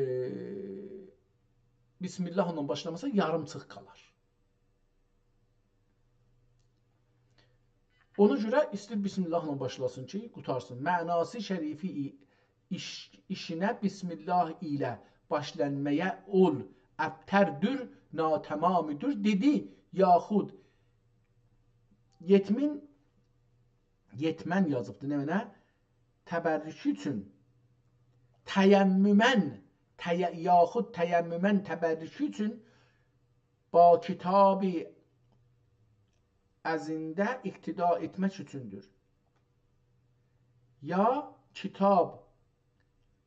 بسم الله ایله باشلاماسا، یاریمچیق قالار. اونا گؤره ایستیر بسم الله ایله باشلاسین کی، قوتارسین. معناسی شریفی ای-، ایش، ایشینه بسم الله ایله باشلانمایا اول ابتردور، ناتمامدور دئدی، یاخود یتمین، یتمن یازیبدی، نمنه؟ تبرکی اوچون، تیمماً، تی-، یاخود تیمماً تبرکی اوچون با کیتاب عزیزه اقتدا ائتمک اوچوندور. یا کیتاب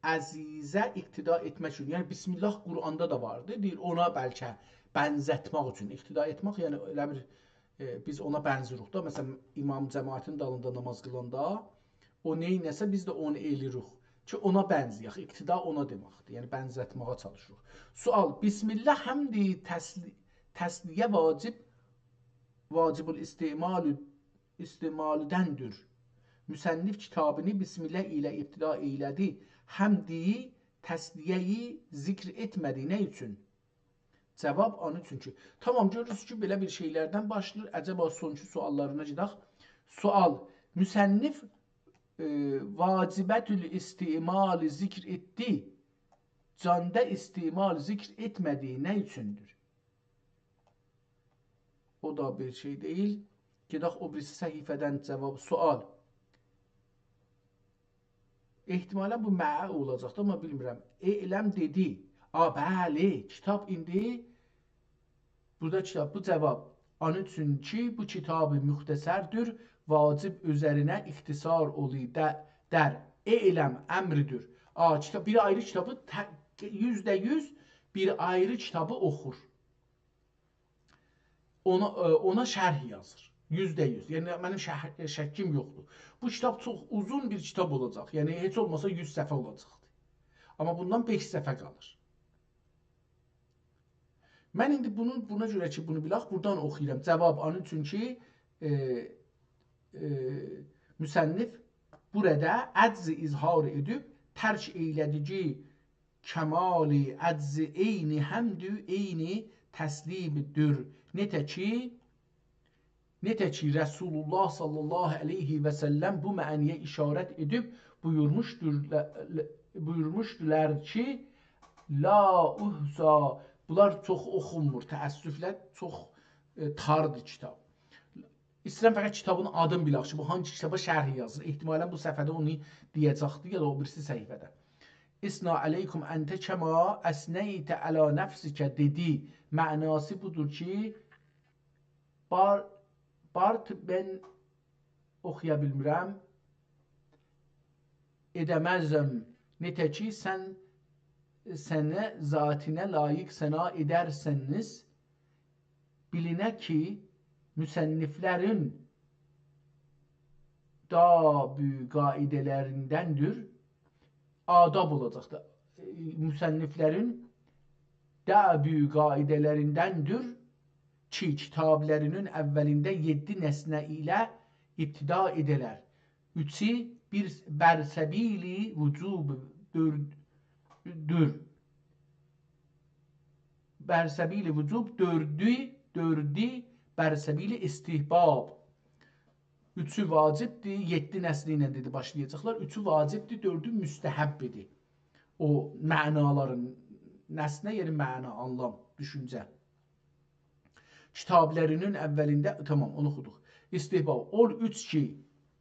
عزیزه اقتدا ائتمک اوچون. یعنی، بسم الله قرآندا دا واردی. دئییر، اونا بلکه بنزتمک اوچون. اقتدا ائتمک، یعنی، ائله بیر، ائ، بیز اونا بنزیروق دا. مثلا، امام جماعتین دالیندا ناماز قیلاندا، او نئینه‌سه، بیز ده اونو ائله‌ییریک کی، اونا بنزه‌یک. اقتدا اونا دئمکدیر. یعنی، بنزتمه‌یه چالیشیریق. سؤال: بسم الله حمد تسلی-، تسلیه واجب، واجب الاستعمال، استعمالدندیر. مصنف کیتابینی بسم الله ایله ابتدا ائیله‌دی. حمدی، تسلیه‌یی ذکر ائتمه‌دی. نه اوچون؟ جواب، اونون اوچون کی، تامام، گؤرورسونوز کی، بئله بیر شئیلردن باشلاییر. عجبا سونکی سؤاللارینا گئدک. سؤال: مصنف، ائ، واجبة الاستعمال ذکر ائتدی، جاندا استعمال ذکر ائتمه‌دی، نه اوچوندور؟ او دا بیر شئی دئییل. گئدک او بیریسی صفحه‌دن جواب، سؤال. احتمالاً بو مع اولاجاقدی، آمما بیلمیرم. اعلم دئدی. آ، بلی، کیتاب ایندی. بورادا کیتاب، بو جواب. اونون اوچون کی، بو کیتاب مختصردور، واجب اوزرینه اختصار اولی ده، در. اعلم امردور. آ، کیتاب، بیر آیری کیتابی ته-، یوزده یوز بیر آیری کیتابی اوخور. اونا، ائ، اونا شرح یازیر. یوزده یوز. یعنی، منیم شح-، شکیم یوخدور. بو کیتاب چوخ اوزون بیر کیتاب اولاجاق. یعنی، هئچ اولماسا یوز صفحه اولاجاقدیر. آمما بوندان بئش صفحه قالیر. من ایندی بونو، بونا گؤره کی، بونو بیلک، بورادان اوخویورام. جواب، آنون اوچون کی، ائ، ائ، مصنف بورادا عجز اظهار ائدیب، ترک ائیله‌دیگی کمال عجز عین حمد و عین تسلیم‌دور. نئجه کی، نئجه کی، رسول الله صلی الله علیه و سلم بو معنی‌یه اشارت ائدیب بویورموشدور، بویورموشدولار کی، «لا احصی»، بونلار چوخ اوخونمور، تأسفله، چوخ، ائ، تاردیر کیتاب. ایسته‌ییرم فقط کیتابین آدینی بیلک کی، بو هانسی کیتابا شرح یازیر. احتمالاً بو صفحه‌ده اونو دئیه‌جکدی، یا دا او بیریسی صفحه‌ده. «اثنی علیکم انت کما اثنیت علی نفسک» دئدی. معناسی بودور کی، بار-، بارت، من اوخویا بیلمیرم. ائده‌مزم. نئجه کی، سن، سنه ذاتینه لایق ثنا ائدرسنیز، بیلینه کی، مصنف‌لرین آداب و قاعده‌لریندندیر. آداب اولاجاقدیر. مصنف‌لرین آداب و قاعده‌لریندندیر کی، کیتاب‌لری‌نین اوّلینده یئددی نسنه ایله ابتدا ائده‌لر. اوچو بیر بر سبیل وجوب دؤر-، دور. بر سبیل وجوب، دؤردو، دؤردو بر سبیل استحباب. اوچو واجبدیر، یئددی نسنه ایله دئدی باشلایاجاقلار. اوچو واجبدیر، دؤردو مستحبدیر. او معنالارین نسنه، یعنی معنا، آنلام، دوشونجه. کیتاب‌لری‌نین اوّلینده، تامام، اونو اوخودوق. استحباب، اول اوچ کی،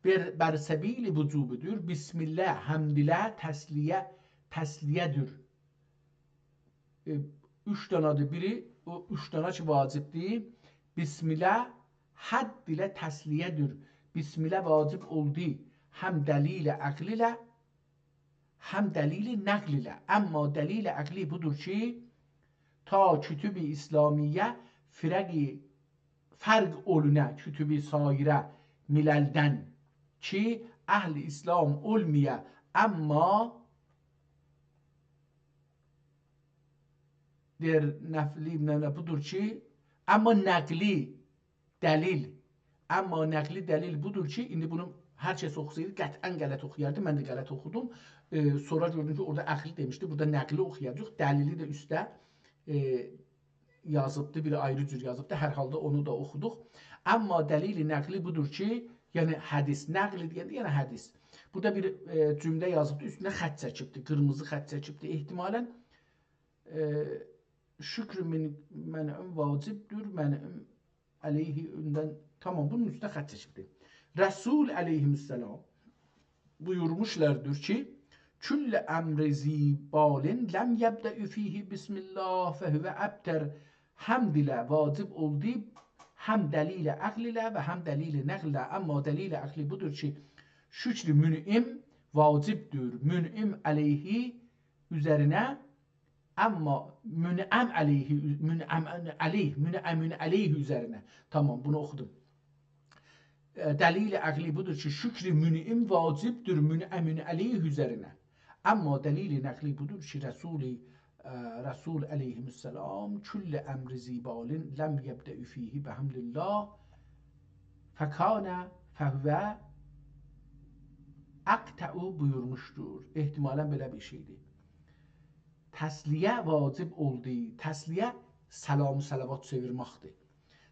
بر، بر سبیل وجوبدور. بسم‌الله، حمدله، تسلیه، تسلیه‌دیر. ائ، اوچ دانادیر. بیری، او اوچ دانا کی، واجبدیر. بسم‌الله، حد ایله تسلیه‌دیر. بسم‌الله واجب اولدو. هم دلیل عقلی‌له، هم دلیل نقلی‌له. آمما دلیل عقلی بودور کی، تا کتب اسلامیه فرقی، فرق اولونا کتب سایر مللدن کی، اهل اسلام اولمایا، آمما دئییر، نقلی، نه، نه، بودور کی، آمما نقلی دلیل. آمما نقلی دلیل بودور کی، ایندی بونو هر کس اوخوسایدی، قطعاً غلط اوخویاردی. من ده غلط اوخودوم. ائ، سونرا گؤردوم کی، اورادا عقلی دئمیشدی، بورادا نقلی اوخویاجاق. دلیلی ده اوسته، ائ، یازیبدی، بیر آیری جور یازیبدی. هر حالدا اونو دا اوخودوق. آمما دلیل نقلی بودور کی، یعنی حدیث، نقلی دئینده یعنی حدیث. بورادا بیر، ائ، جمله یازیبدی، اوستونه خط چکیبدی، قیرمیزی خط چکیبدی. احتمالاً، ائ، شکر من، منع واجبدیر، منع علیه اوندان، تامام، بونون اوسته خط چکیبدیر. رسول علیه‌السلام بویورموشلاردیر کی، «کل امر ذی بال لم یبدأ فیه بسم الله فهو ابتر». حمد ایله واجب اولدو، هم دلیل عقل ایله و هم دلیل نقل ایله. آمما دلیل عقلی بودور کی، شکر منعم واجبدیر. منعم علیه اوزرینه، آمما منعم علیه، منعم علیه، منعم علیه اوزرینه. تامام، بونو اوخودوم. ائ، دلیل عقلی بودور کی، شکر منعم واجبدیر منعم علیه اوزرینه. آمما دلیل نقلی بودور کی، رسول، ائ، رسول علیه‌السلام، «کل امر ذی بال لم یبدأ فیه بحمد الله فکان فهو ابتر» بویورموشدور. احتمالاً بئله بیر شئیدیر. تسلیه واجب اولدو. تسلیه سلام، صلوات چئویرمکدیر.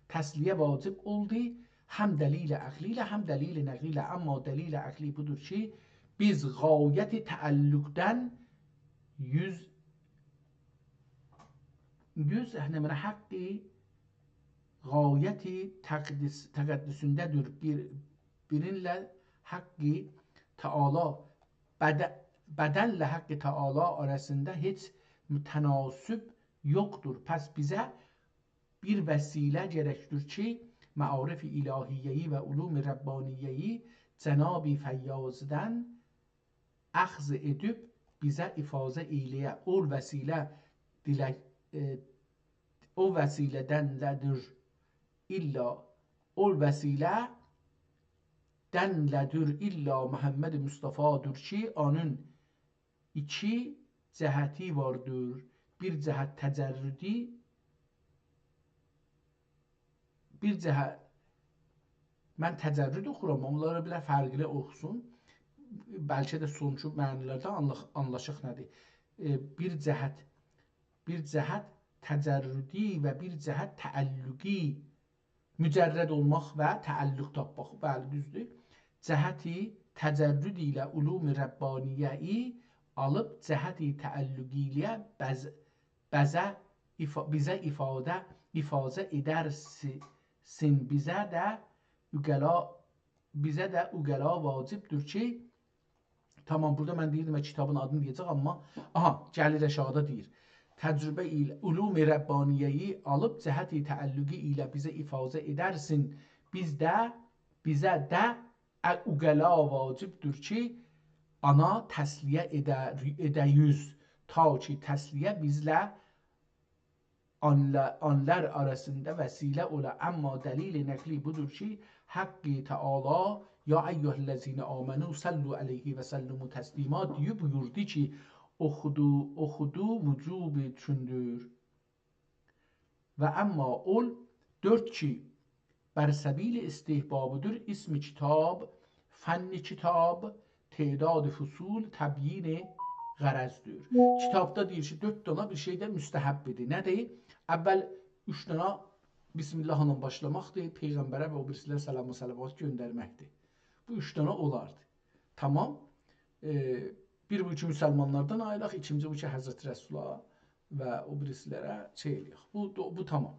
تسلیه واجب اولدو، هم دلیل عقلی ایله، هم دلیل نقلی ایله. آمما دلیل عقلی بودور کی، بیز غایت تعلقدن یوز، یوز، نه، منه حقی غایت تقدس، تقدسونده‌دیر بیر، بیرینله حق تعالی، بده-، بدنله حق تعالی آراسیندا هئچ تناسب یوخدور. پس بیزه بیر وسیله گرکدیر کی، معارف الهیه‌یی و علوم ربانیه‌یی جناب فیاضدان اخذ ائدیب بیزه افاضه ائیله‌یه. او وسیله دیلک، ائ، او وسیله‌دن ده‌دیر الا، اول وسیله دنله‌دیر، الا محمد مصطفی‌دیر کی، اونون ایکی جهتی واردیر. بیر جهت تجردی، بیر جهت، من تجرد اوخورام، اونلارا بئله فرقلی اوخوسون. بلکه ده سونرا معنی‌لرده آنلا-، آنلاشاق نه‌دیر. ائ، بیر جهت، بیر جهت تجردی و بیر جهت تعلقی، مجرد اولماق و تعلق تاپماق. بلی، دوزدور. جهت تجرد ایله علوم ربانیه‌یی آلیب، جهت تعلقی ایله بز-، بزه ایفا-، بیزه ایفاده، ایفاضه ائدرسین، بیزه ده عقلا، بیزه ده عقلا واجبدیر کی، تامام، بورادا من دئییردیم، کیتابین آدینی دئیه‌جک، آمما، آها، گلیر آشاغیدا دئییر. تجربه ایله علوم ربانیه‌یی آلیب، جهت تعلقی ایله بیزه ایفاضه ائدرسین، بیز ده، بیزه ده ع-، عقلا واجبدیر کی، اونا تسلیه ائده-، ائده‌یوز، تا کی تسلیه بیزله آنلا-، آنلار آراسیندا وسیله اولا. آمما دلیل نقلی بودور کی، حق تعالی، «یا ایها الذین آمنوا صلوا علیه و سلموا تسلیما» دئییب بویوردو کی، اوخودو، اوخودو وجوب اوچوندور. و آمما اول دؤرد کی، بر سبیل استحبابیدیر، اسم کتاب، فن کتاب، تعداد فصول، تبیین غرضدیر. کیتابدا دئییر کی، دؤرد دانا بیر شئی ده مستحبدیر. نه‌دیر؟ اول اوچ دانا بسم الله ایله باشلاماقدیر، پیغمبره و او بیریسی‌لره سلام و صلوات گؤندرمکدیر. بو اوچ دانا اولاردی. تامام. ائ، بیر بو کی، مسلمانلاردان آییلاق، ایکینجی بو کی، حضرت رسولا و او بیریسی‌لره شئی ائله‌یک. بو، بو تامام.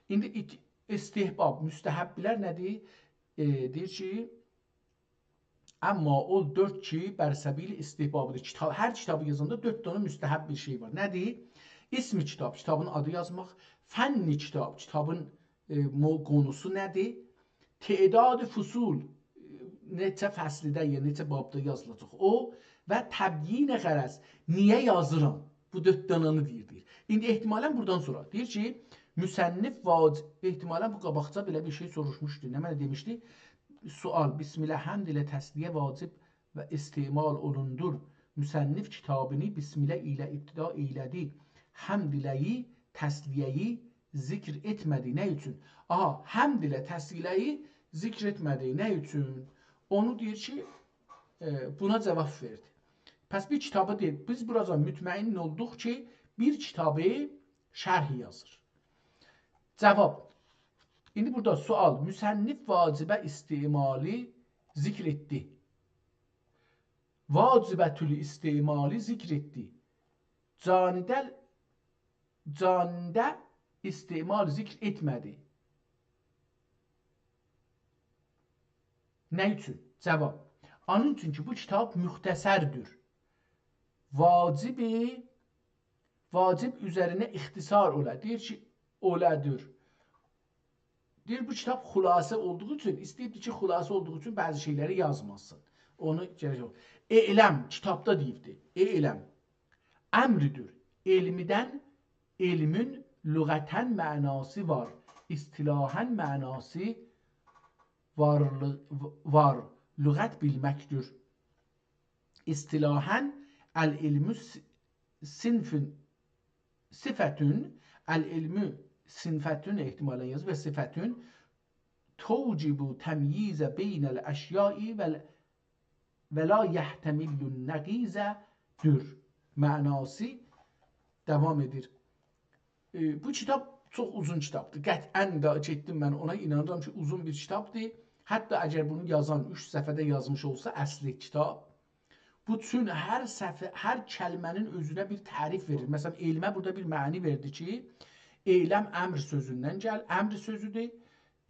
ایندی ایک-، استحباب، مستحب‌لر نه‌دیر؟ ائ، دئییر کی، آمما او دؤرد کی، بر سبیل استحبابیدیر. کیتاب، هر کیتابی یازاندا دؤرد دنه مستحب بیر شئی وار. نه‌دیر؟ اسم کتاب، کیتابین آدی یازماق. فن کتاب، کیتابین، ائ، مو-، قونوسو نه‌دیر؟ تعداد فصول، ائ، نئچه فصلده، یا نئچه بابدا یازیلاجاق او. و تبیین غرض، نییه یازیرام؟ بو دؤرد دنه‌نی دئییر، دئییر. ایندی احتمالاً بورادان سونرا دئییر کی، مصنف واج-، احتمالاً بو قاباقجا بئله بیر شئی سوروشموشدو. نمنه دئمیشدی؟ سؤال، بسم الله حمد ایله تسلیه واجب و استعمال اولوندور. مصنف کتابینی بسم الله ایله ابتدا ائیله‌دی. حمد ایله‌یی، تسلیه‌یی ذکر ائتمه‌دی. نه اوچون؟ آها، حمد ایله تسلیه‌یی ذکر ائتمه‌دی. نه اوچون؟ اونو دئییر کی، ائ، بونا جواب وئردی. پس بیر کیتابی دئییر. بیز بوراجان مطمئن اولدوق کی، بیر کیتابی شرح یازیر. جواب. ایندی بورادا سؤال، مصنف واجبه استعمالی ذکر ائتدی. واجبةالاستعمالی ذکر ائتدی. جانیده، جانیده استعمال ذکر ائتمه‌دی. نه اوچون؟ جواب. اونون اوچون کی، بو کیتاب مختصردیر. واجبی، واجب اوزرینه اختصار اولا. دئییر کی، اولادیر. دئییر، بو کیتاب خلاصه اولدوغو اوچون، ایسته‌ییبدی کی، خلاصه اولدوغو اوچون بعضی شئیلری یازماسین. اونو گرک یوخ. اعلم، کیتابدا دئییبدی. اعلم. امردیر. علمدن، علمین لغتاً معناسی وار، اصطلاحاً معناسی وارلی-، وار. لغت بیلمکدیر. اصطلاحاً العلم س-، صنف، صفة، العلم صنفة احتمالاً یازیب و صفة توجب تمییز بین الاشیاء و، و لا یحتمل النقیض دور. معناسی داوام ائدیر. ائ، بو کیتاب چوخ اوزون کیتابدیر. قطعاً ده گئتدیم من اونا، اینانیرام کی، اوزون بیر کیتابدیر. حتی اگر بونو یازان اوچ صفحه‌ده یازمیش اولسا اصلی کیتاب، بو چون هر صفحه، هر کلمه‌نین اؤزونه بیر تعریف وئریر. مثلاً، علمه بورادا بیر معنی وئردی کی، اعلم امر سؤزوندن گل-، امر سؤزودور.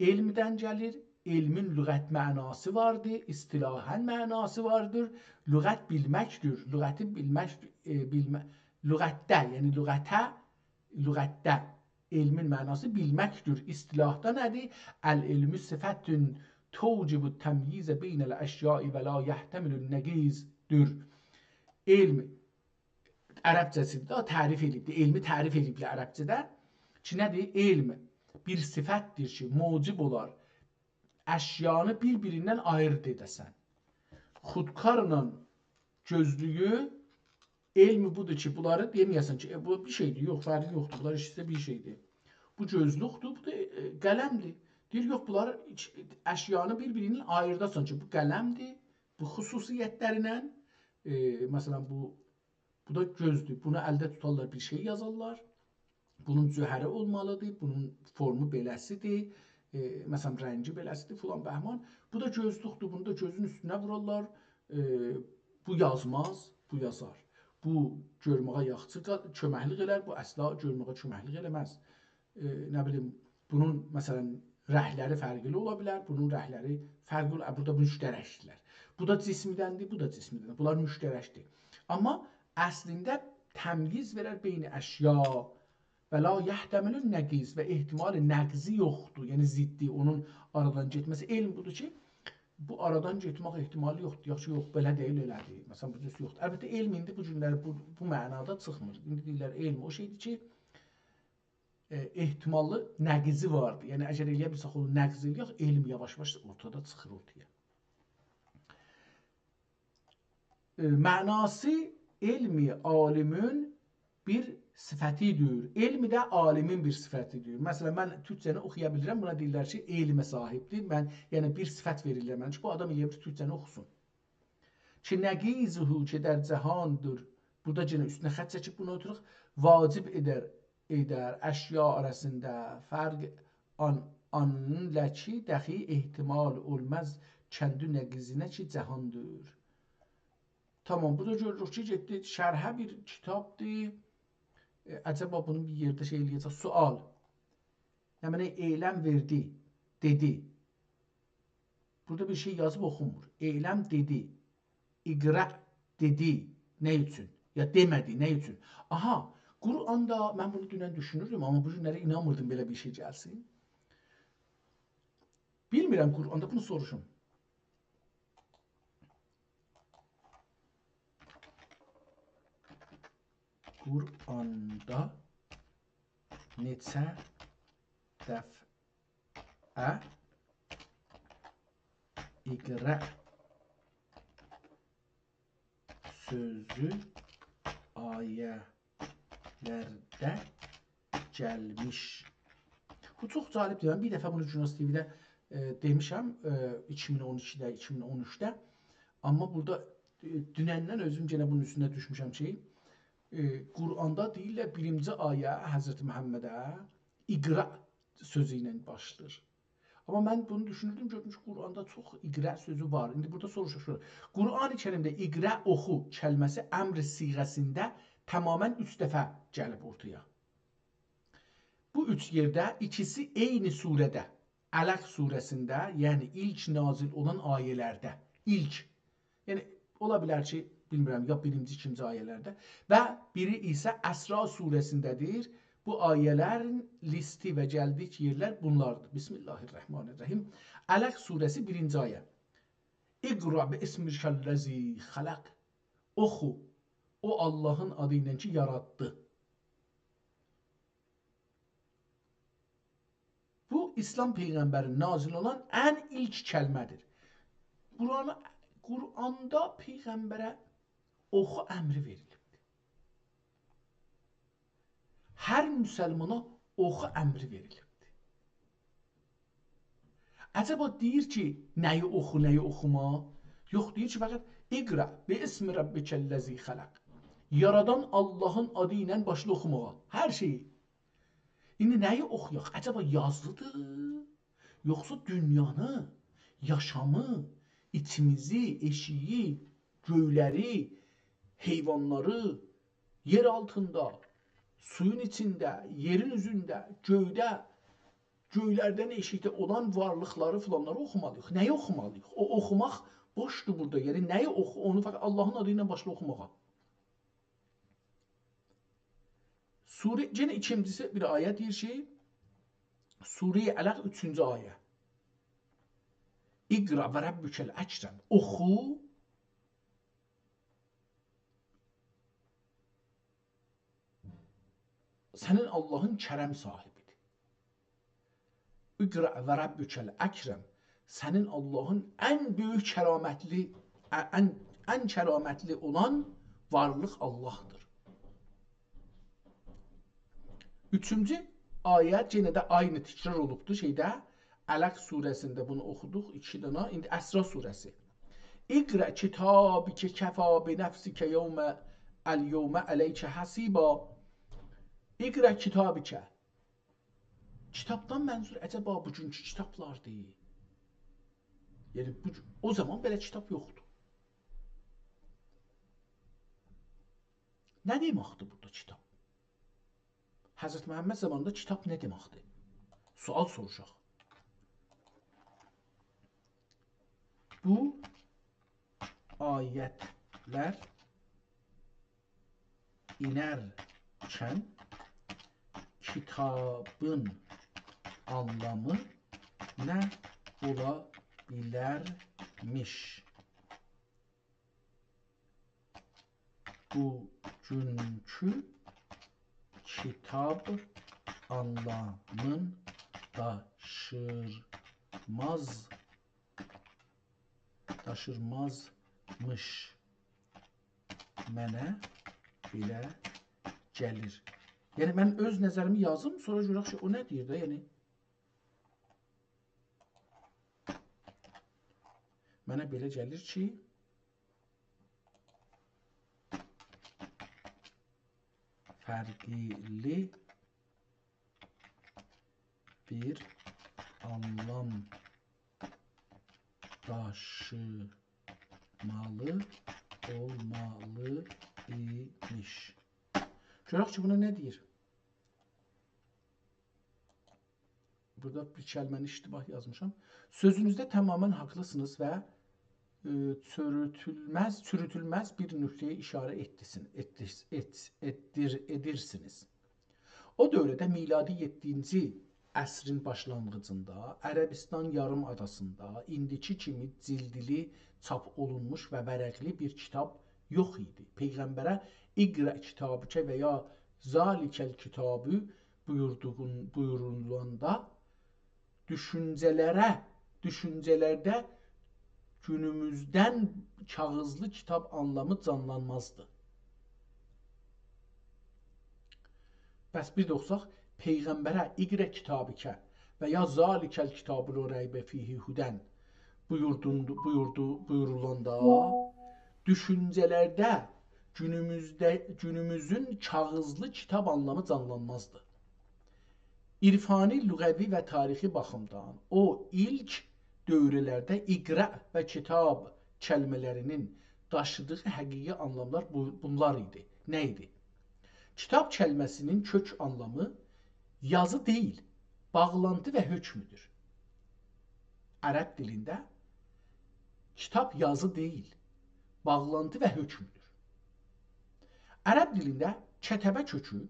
علمدن گلیر، علمین لغت معناسی واردیر، اصطلاحاً معناسی واردیر. لغت بیلمکدیر، لغتی بیلمک، ائ، بیلمه-، لغتده، یعنی لغته، لغتده علمین معناسی بیلمکدیر. اصطلاحدا نه‌دیر؟ العلم صفة توجب التمییز بین الاشیاء و لا یحتمل النقیض دور. علم عربجه‌سینده تعریف ائله‌ییبدیر. علمی تعریف ائله‌ییبلر عربجه‌ده. کی، نه‌دیر؟ علم بیر صفتدیر کی، موجب اولار اشیانی بیر-بیریندن آییرد ائده‌سن. خودکارلا گؤزلویو، علمی بودور کی، بونلاری دئمه‌یه‌سن کی، ائ، بو بیر شئیدیر، یوخ، فرقی یوخدور، بونلار ایکیسی ده بیر شئیدیر. بو گؤزلوکدور، بو دا، ائ، قلمدیر. دئییر، یوخ، بونلاری ایچ-، اشیانی بیر-بیریندن آییرداسان کی، بو قلمدیر، بو خصوصیت‌لرینن، ائ، مثلا، بو، بو دا گؤزدور. بونو الده توتارلار، بیر شئی یازارلار. بونون جوهری اولمالیدیر، بونون فورمو بئله‌سیدیر، ائ، مثلا، رنگی بئله‌سیدیر، فلان بهمان. بو دا گؤزلوکدور، بونو دا گؤزون اوستونه وورارلار. ائ، بو یازماز، بو یازار. بو گؤرمه‌یه یاخشی قا-، کؤمکلیک ائلر، بو اصلا گؤرمه‌یه کؤمکلیک ائله‌مز. ائ، نه بیلیم، بونون، مثلا، رنگ‌لری فرقلی اولا بیلر، بونون رنگ‌لری فرقلی اولا، بورادا بو مشترک‌دیرلر. بو دا جسمدندیر، بو دا جسمدندیر. بونلار مشترک‌دیر. آمما اصلینده تمییز وئرر بین اشیا و لا یحتمل النقیض و احتمال نقضی یوخدور، یعنی ضدی، اونون آرادان گئتمه‌سی. علم بودور کی، بو آرادان گئتمک احتمالی یوخدور. یاخشی، یوخ، بئله دئییل، ائله‌دیر. مثلا، بو جور یوخدور. البته، علم ایندی بو گونلری بو، بو معنادا چیخمیر. ایندی دئییرلر، علم او شئیدیر کی، ائ، احتمال نقضی واردیر. یعنی، اگر ائلیه بیلسک اونو نقض ائلیک، علم یاواش-یاواش اورتادا چیخیر اورتایا. ائ، معناسی علمی عالیمین بیر صفتی‌دیر. علمی ده عالیمین بیر صفتی‌دیر. مثلا، من تورکجه‌نی اوخویا بیلیرم، بونا دئییرلر کی، علمه صاحیبدیر. من، یعنی، بیر صفت وئریرلر منه کی، بو آدام ائلیه بیلیر تورکجه‌نی اوخوسون. کی نقیضه کی در جهاندیر. بورادا یئنه اوستونه خط چکیب بونو اوتوروق. واجب ائدر، ائدر اشیا آراسیندا فرق آن، آنلا کی دخی احتمال اولماز کندی نقیضینه کی جهاندیر. تامام، بورادا گؤروروک کی، گئتدی شرحه، بیر کیتابدیر. ائ، عجبا بونو بیر یئرده شئی ائلیه‌جک. سؤال. نمنه اعلم وئردی، دئدی. بورادا بیر شئی یازیب اوخونمور. اعلم دئدی. اقرأ دئدی. نه اوچون؟ یا دئمه‌دی، نه اوچون؟ آها، قرآندا، من بونو دونن دوشونوردوم، آمما بو گونلری اینانمیردیم بئله بیر شئی گلسین. بیلمیرم قرآندا، بونو سوروشوم. قرآندا نئچه دفعه اقرأ سؤزو آیه‌لرده گلمیش. بو چوخ جالبدیر. من بیر دفعه بونو گوناز تی‌وی‌ده، ائ، دئمیشم، ائ، ایکی مین اون ایکیده، ایکی مین اون اوچده. آمما بورادا، ائ، دونندن اؤزوم یئنه بونون اوستونه دوشموشم کی، ائ، قرآندا دئییرلر، بیرینجی آیه حضرت محمده اقرأ سؤزو ایله باشلاییر. آمما من بونو دوشونوردوم، گؤردوم کی، قرآندا چوخ اقرأ سؤزو وار. ایندی بورادا سوروشور، سوروشور. قرآن کریمده اقرأ، اوخو کلمه‌سی امر صیغه‌سینده تماما اوچ دفعه گلیب اورتایا. بو اوچ یئرده، ایکیسی عینی سوره‌ده، علق سوره‌سینده، یعنی ایلک نازل اولان آیه‌لرده، ایلک یعنی، اولا بیلر کی، بیلمیرم، یا بیرینجی، ایکینجی آیه‌لرده. و بیری ایسه اسراء سوره‌سینده‌دیر. بو آیه‌لرین لیستی و گلدیک یئرلر بونلاردیر. بسم الله الرحمن الرحیم. علق سوره‌سی، بیرینجی آیه. اقرأ باسم ربک الذی خلق. اوخو، او آللاهین آدی ایله کی، یاراتدی. بو، ایسلام پیغمبرینه نازل اولان ان ایلک کلمه‌دیر. قرآن، قرآندا پیغمبره اوخو امری وئریلیبدیر. هر مسلمانا اوخو امری وئریلیبدیر. عجبا دئییر کی، نه‌یی اوخو، نه‌یی اوخوما؟ یوخ، دئییر کی، فقط «اقرأ باسم ربک الذی خلق». یارادان آللاهین آدی ایله باشلا اوخوماغا. هر شئیی. ایندی نه‌یی اوخویاق؟ عجبا یازیدیر؟ یوخسا دونیانی، یاشامی، ایچیمیزی، ائشیگی، گؤیلری، حیوانلاری، یئر آلتیندا، سویون ایچینده، یئرین اوزونده، گؤیده، گؤیلردن ائشیکده اولان وارلیقلاری، فلانلاری اوخومالیییق. نه‌یی اوخومالیییق؟ او اوخوماق بوشدور بورادا. یعنی، نه‌یی اوخو، اونو فقط آللاهین آدی ایله باشلا اوخوماغا. سوره، یئنه ایکینجیسی بیر آیه دئییر کی، سوره علق، اوچونجو آیه. «اقرأ و ربک الاکرم». اوخو، سنین آللاهین کرم صاحیبیدیر. «اقرأ و ربک الاکرم.» سنین آللاهین ان بؤیوک کرامتلی، ا-، ان، ان کرامتلی اولان وارلیق آللاهدیر. اوچونجو آیه یئنه ده عینی تکرار اولوبدور شئیده، علق سوره‌سینده بونو اوخودوق، ایکی دنه، ایندی اسراء سوره‌سی. «اقرأ کتابک کفی بنفسک یوم، الیوم علیک حسیبا.» «اقرأ کتابک.» کیتابدان منظور عجبا بوگونکو کیتابلاردیر؟ یعنی، بو، او زامان بئله کیتاب یوخدور. نه دئمکدیر بورادا کیتاب؟ حضرت محمد زامانیندا کیتاب نه دئمکدیر؟ سؤال سوروشاق. بو آیت‌لر اینرکن کیتابین آنلامی نه اولا بیلرمیش؟ بوگونکو کیتاب آنلامین داشیرماز، داشیرمازمیش. منه بئله گلیر. یعنی، من اؤز نظریمی یازیم، سونرا گؤرک کی، او نه دئییر ده، یعنی. منه بئله گلیر کی، فرقلی بیر آنلام داشیمالی اولمالی ایمیش. گؤرک کی، بونا نه دئییر؟ بورادا بیر کلمه‌نی اشتباه یازمیشام. سؤزونوزده تماماً حاقلیسینیز و، ائ، چوروتولمز، چوروتولمز بیر نقطه‌یه اشاره ائتدیسین-، ائتدیس-، ائت-، ائتدیر-، ائدیرسینیز. او دؤورده میلادی یئددینجی عصرین باشلانغیجیندا عربستان یاریم‌آداسیندا ایندیکی کیمی جیلدلی چاپ اولونموش و ورقلی بیر کیتاب یوخ ایدی. پیغمبره «اقرأ کتابک» و یا «ذلک الکتاب» بویوردوغون-، بویورولاندا دوشونجه‌لره، دوشونجه‌لرده گونوموزدن کاغیذلی کیتاب آنلامی جانلانمازدی. پس بیر ده اوخوساق، پیغمبره «اقرأ کتابک» و یا «ذلک الکتاب لا ریب فیه هدی» بویوردون-، بویوردو-، بویورولاندا دوشونجه‌لرده گونوموزده، گونوموزون کاغیذلی کیتاب آنلامی جانلانمازدی. عرفانی، لغوی و تاریخی باخیمدان او ایلک دؤوره‌لرده «اقرأ» و «کتاب» کلمه‌لرینین داشیدیغی حقیقی آنلاملار بو-، بونلار ایدی. نه ایدی؟ کیتاب کلمه‌سینین کؤک آنلامی یازی دئییل، باغلانتی و حکمدور. عرب دیلینده کیتاب یازی دئییل، باغلانتی و حکمدور. عرب دیلینده کتبه کؤکو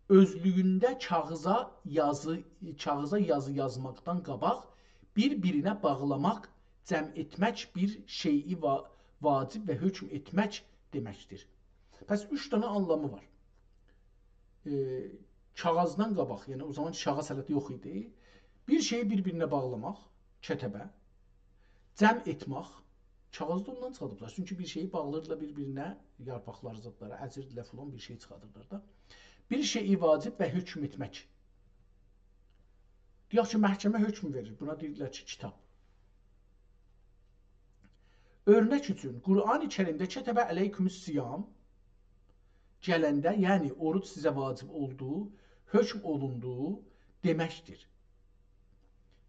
اؤزلویونده کاغیذا یازی، کاغیذا یازی یازماقدان قاباق بیر-بیرینه باغلاماق، جمع ائتمک، بیر شئیی وا-، واجب و حکم ائتمک دئمکدیر. پس اوچ دنه آنلامی وار. ائ، کاغیذدان قاباق، یعنی او زامان کاغیذ هله ده یوخ ایدی. بیر شئیی بیر-بیرینه باغلاماق، کتبه، جمع ائتمک، کاغیذی دا اوندان چیخاردیبلار. چونکی بیر شئیی باغلاییردیلار بیر-بیرینه، یارپاقلاری، زادلاری، ازیردیلر فلان، بیر شئی چیخاردیرلار دا. بیر شئیی واجب و حکم ائتمک. دئیک کی، محکمه حکم وئریر. بونا دئییرلر کی، کیتاب. اؤرنک اوچون، قرآن کریمده «کتب علیکم الصیام» گلنده، یعنی اوروج سیزه واجب اولدو، حکم اولوندو دئمکدیر.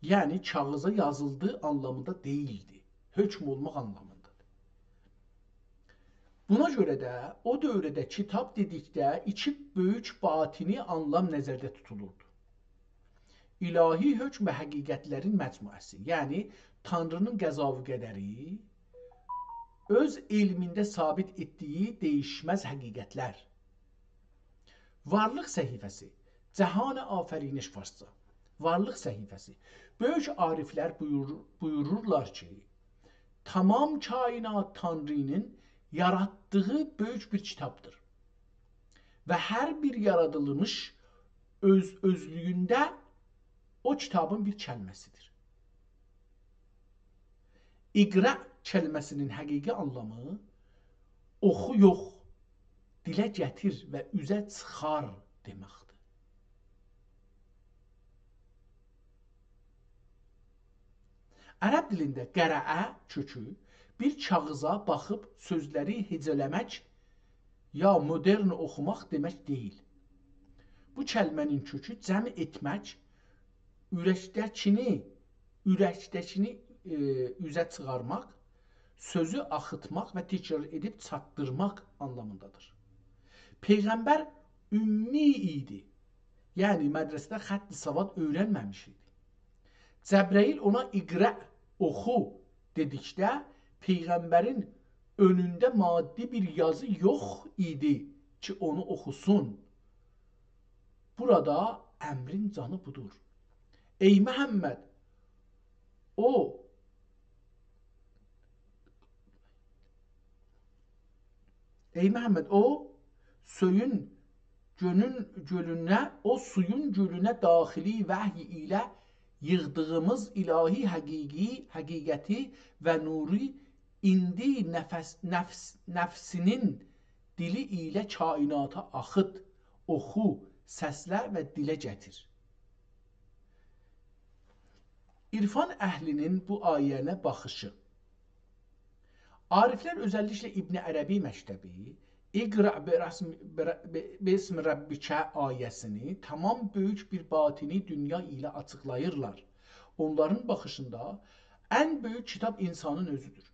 یعنی کاغیذا یازیلدی آنلامیندا دئییلدی. حکم اولماق آنلامیندادیر. بونا گؤره ده او دؤورده کیتاب دئدیکده ایکی بؤیوک باطنی آنلام نظرده توتولوردو. الهی حکم و حقیقتلرین مجموعه‌سی، یعنی تانرینین قضا و قدری، اؤز علمینده ثابت ائتدیگی دییشمز حقیقتلر. وارلیق صحیفه‌سی، جهان آفرینش فارسجا. وارلیق صحیفه‌سی. بؤیوک عارفلر بویور-، بویورورلار کی، تمام کائنات تانرینین یاراتدیغی بؤیوک بیر کیتابدیر. و هر بیر یارادیلمیش اؤز-، اؤزلویونده او کیتابین بیر کلمه‌سیدیر. «اقرأ» کلمه‌سی‌نین حقیقی آنلامی «اوخو یوخ، دیله گتیر و اوزه چیخار» دئمکدیر. عرب دیلینده «قرأ» کؤکو بیر کاغیذا باخیب سؤزلری هئجه‌له‌مک یا مدرن اوخوماق دئمک دئییل. بو کلمه‌نین کؤکو جمع ائتمک، اورکده‌کینی، اورکده‌کینی، ائ، اوزه چیخارماق، سؤزو آخیتماق و تکرار ائدیب چاتدیرماق آنلامیندادیر. پیغمبر امی ایدی. یعنی مدرسه‌ده خط سواد اؤیرنمه‌میش ایدی. جبرئیل اونا «اقرأ، اوخو» دئدیکده، پیغمبرین اؤنونده مادی بیر یازی یوخ ایدی کی، اونو اوخوسون. بورادا امرین جانی بودور. ای محمد، او، ای محمد، او سویون گؤنون گؤلونه، او سویون گؤلونه داخلی وحی ایله ییغدیغیمیز الهی حقیقی، حقیقتی و نورو ایندی نفس، نفس، نفسینین دیلی ایله کائناتا آخیت، اوخو، سسله و دیله گتیر. عرفان اهلینین بو آیه‌نه باخیشی. عارفلر، اؤزللیکله ابن عربی مکتبی، «اقرأ برسم-، بر-، ب-، باسم ربک» آیه‌سینی تمام بؤیوک بیر باطنی دونیا ایله آچیقلاییرلار. اونلارین باخیشیندا ان بؤیوک کیتاب اینسانین اؤزودور.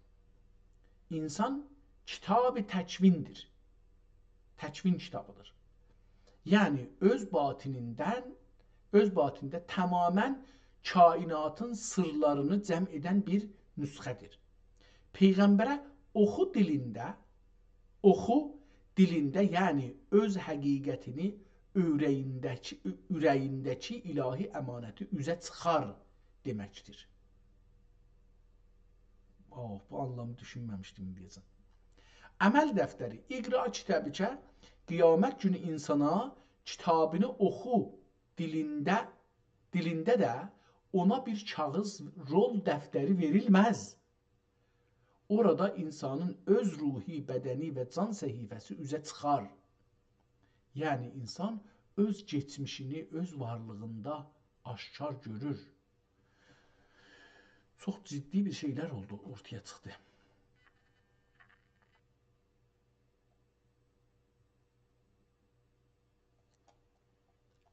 اینسان کتاب تکوین‌دیر. تکوین کیتابی‌دیر. یعنی اؤز باطنیندن، اؤز باطنینده تماما کائناتین سیرلارینی جمع ائدن بیر نسخه‌دیر. پیغمبره اوخو دیلینده، اوخو دیلینده، یعنی اؤز حقیقتینی، اوره‌یینده‌کی، اوره‌یینده‌کی الهی امانتی اوزه چیخار دئمکدیر. اوه، بو آنلامی دوشونمه‌میشدیم ایندیه‌جن. عمل دفتری. «اقرأ کتابک»، قیامت گونو اینسانا «کتابینی اوخو» دیلینده، دیلینده ده اونا بیر کاغیذ رول دفتری وئریلمز. اورادا اینسانین اؤز روحی، بدنی و جان صحیفه‌سی اوزه چیخار. یعنی اینسان اؤز کئچمیشینی اؤز وارلیغیندا آشکار گؤرور. چوخ جدی بیر شئیلر اولدو، اورتایا چیخدی.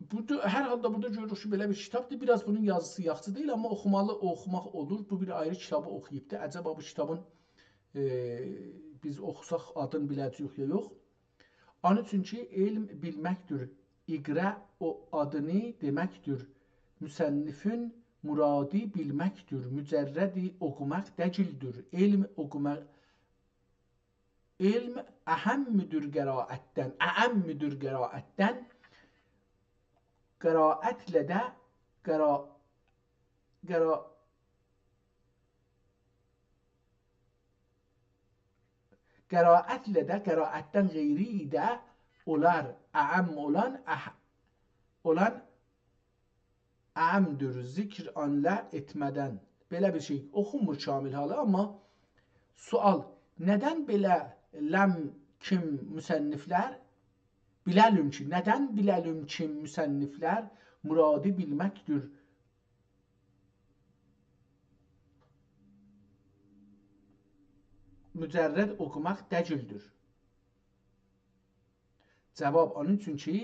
بورادا، هر حالدا بورادا گؤروروک کی، بئله بیر کیتابدیر. بیر آز بونون یازیسی یاخشی دئییل، آمما اوخومالی، اوخوماق اولور. بو بیر آیری کیتابی اوخویوبدور. عجبا بو کیتابین، ائ، بیز اوخوساق آدینی بیله‌جه‌ییک یا یوخ؟ اونون اوچون کی، علم بیلمکدیر. «اقرأ» او آدینی دئمکدیر. مصنفین مرادی بیلمکدیر. مجرد اوخوماق دئییلدیر. علم اوخوماق، علم اهمدیر قرائتدن. اعمدیر قرائتدن. قرائتله ده، قرا-، قرا-، قرائتله ده، قرائتدن غیری ده اولار، اعم اولان، اح-، اولان اعمدیر، ذکر آنله ائتمه‌دن. بئله بیر شئی اوخونمور کامل حالی، آمما سؤال، ندن بئله لم کیم مصنفلر، بیله‌لیم کی، ندن بیله‌لیم کیم مصنفلر مرادی بیلمکدیر، مجرد اوخوماق دئییلدیر؟ جواب، اونون اوچون کی،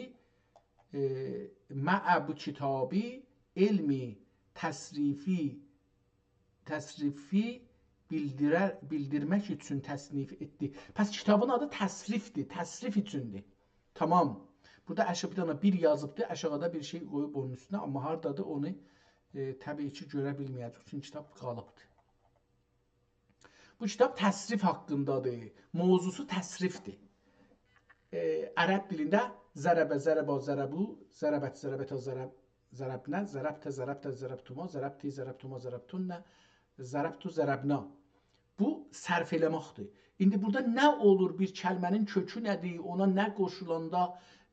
ائ، «مع» بو کیتابی علمی تصریفی، تصریفی بیلدیرر، بیلدیرمک اوچون تصنیف ائتدی. پس کیتابین آدی تصریفدیر، تصریف اوچوندور. تامام. بورادا آشا-، بیر دنه «بیر» یازیبدی، آشاغیدا بیر شئی قویوب اونون اوستونه، آمما هاردادیر، اونو، ائ، طبیعی کی، گؤره بیلمه‌یه‌جه‌ییک، چونکی کیتاب قالیبدیر. بو کیتاب تصریف حاقیندادیر. موضوعسو تصریفدیر. ائ، عرب دیلینده ضرب، ضربا، ضربو، ضربت، ضربتا، ضرب-، ضربنه، ضربت، ضربتا، ضربتما، ضربتی، ضربتما، ضربتن، ضربت، ضربنا. بو صرف ائله‌مکدیر. ایندی بورادا نه اولور، بیر کلمه‌نین کؤکو نه‌دیر، اونا نه قوشولاندا،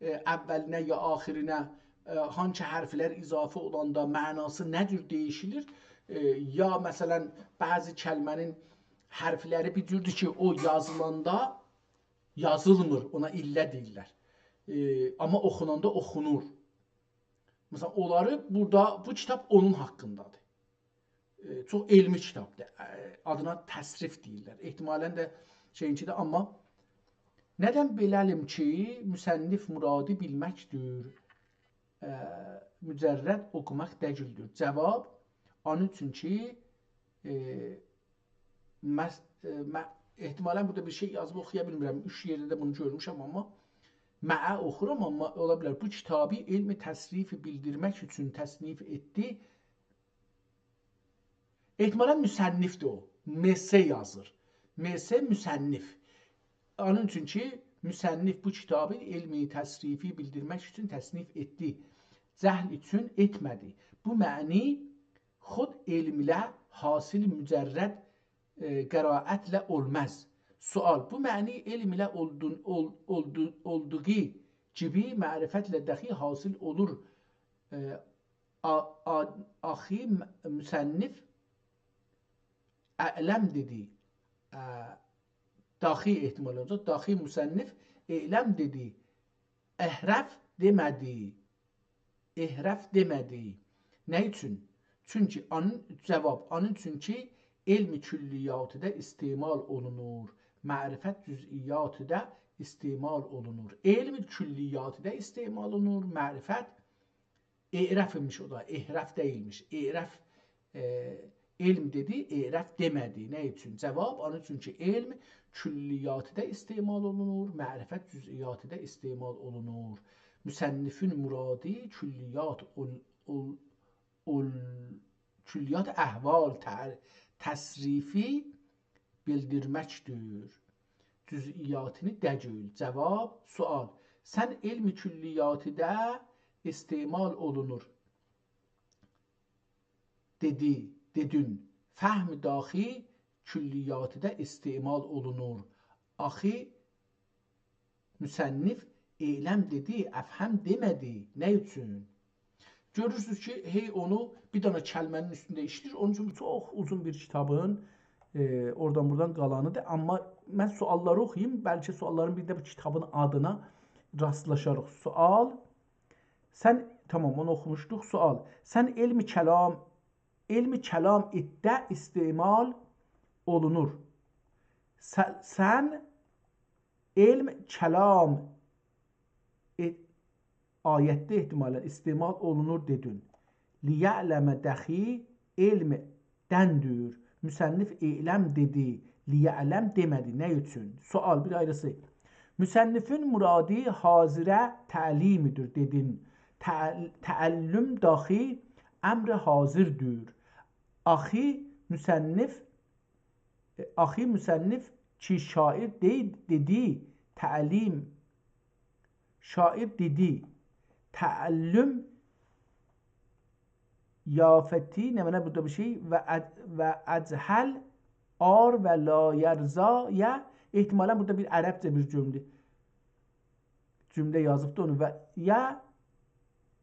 ائ، اولینه یا آخیرینه ائ، هانسی حرفلر اضافه اولاندا معناسی نه جور دییشیلیر؟ ائ، یا، مثلا، بعضی کلمه‌نین حرفلری بیر جوردور کی، او یازیلاندا یازیلمیر، اونا علّه دئییرلر. ائ، آمما اوخوناندا اوخونور. مثلا، اونلاری بورادا، بو کیتاب اونون حاققیندادیر. ائ، چوخ علمی کیتابدیر. ائ، آدینا تصریف دئییرلر. احتمالا ده شئیینکی ده، آمما ندن بیله‌لیم کی، مصنف مرادی بیلمکدیر، ائ، مجرد اوخوماق دئییلدیر؟ جواب، اونون اوچون کی، ائ، مس-، ائ، مه-، احتمالا بورادا بیر شئی یازیب، اوخویا بیلمیرم. اوچ یئرده ده بونو گؤرموشم، آمما معه اوخورام، آمما اولا بیلر. بو کیتابی علم تصریفی بیلدیرمک اوچون تصنیف ائتدی. احتمالا مصنفدیر او. م ص یازیر. م ص مصنف. اونون اوچون کی، مصنف بو کیتابی علم تصریفی بیلدیرمک اوچون تصنیف ائتدی. جهل اوچون ائتمه‌دی. بو معنی خود علم ایله حاصل، مجرد، ائ، قرائتله اولماز. سؤال: بو معنی علم ایله اولدون-، اول-، اولدو-، اولدوغو کیمی معرفتله داخی حاصل اولور. ائ، آ-، آ-، آخی م-، مصنف اعلم دئدی. ا، داخی احتمال اولاجاق. داخی مصنف اعلم دئدی. احرف دئمه‌دی. احرف دئمه‌دی. نه اوچون؟ چونکی اونون، جواب، اونون اوچون کی، علم کلیاتیده استعمال اولونور، معرفت جزئیاتیده استعمال اولونور. علم کلیاتیده استعمال اولونور، معرفت اعرف ایمیش او دا، احرف دئییلمیش. اعرف، ائ، علم دئدی، اعرف دئمه‌دی. نه اوچون؟ جواب، اونون اوچون کی، علم کلیاتیده استعمال اولونور، معرفت جزئیاتیده استعمال اولونور. مصنفین مرادی کلیات اول-، اول-، اول-، کلیات احوال تر-، تصریفی بیلدیرمکدیر. جزئیاتینی دئییل. جواب، سؤال: سن علم کلیاتیده استعمال اولونور دئدی، دئدین. فهم داخی کلیاتیده استعمال اولونور. آخی مصنف اعلم دئدی، افهم دئمه‌دی. نه اوچون؟ گؤرورسونوز کی، هئی اونو بیر دنه کلمه‌نین اوستونده ایشله‌ییر. اونون اوچون بو چوخ اوزون بیر کیتابین، ائ، اورادان بورادان قالانیدیر. آمما من سؤاللاری اوخویوم، بلکه سؤاللارین بیری ده بو کیتابین آدینا راستلاشاریق. سؤال: سن، تامام، اونو اوخوموشدوق. سؤال: سن علم کلام، علم کلام ائتده استعمال اولونور. س-، سن علم کلام، ائ، آیتده احتمالا استعمال اولونور دئدین. لیعلم داخی علم دندیر. مصنف اعلم دئدی، لیعلم دئمه‌دی. نه اوچون؟ سؤال، بیر آیریسی. مصنفین مرادی حاضره تعلیمدیر دئدین. تع-، تعلم داخی امر حاضردیر. آخی مصنف، آخی مصنف کی شاعر دئییل، دئدی، تعلیم، شاعر دئدی، تعلم یافتی، نمنه بورادا بیر شئی، و اج-، و اجهل آر و لایرضا یا، احتمالا بورادا بیر عربجه بیر جمله، جمله یازیبدی اونو و یا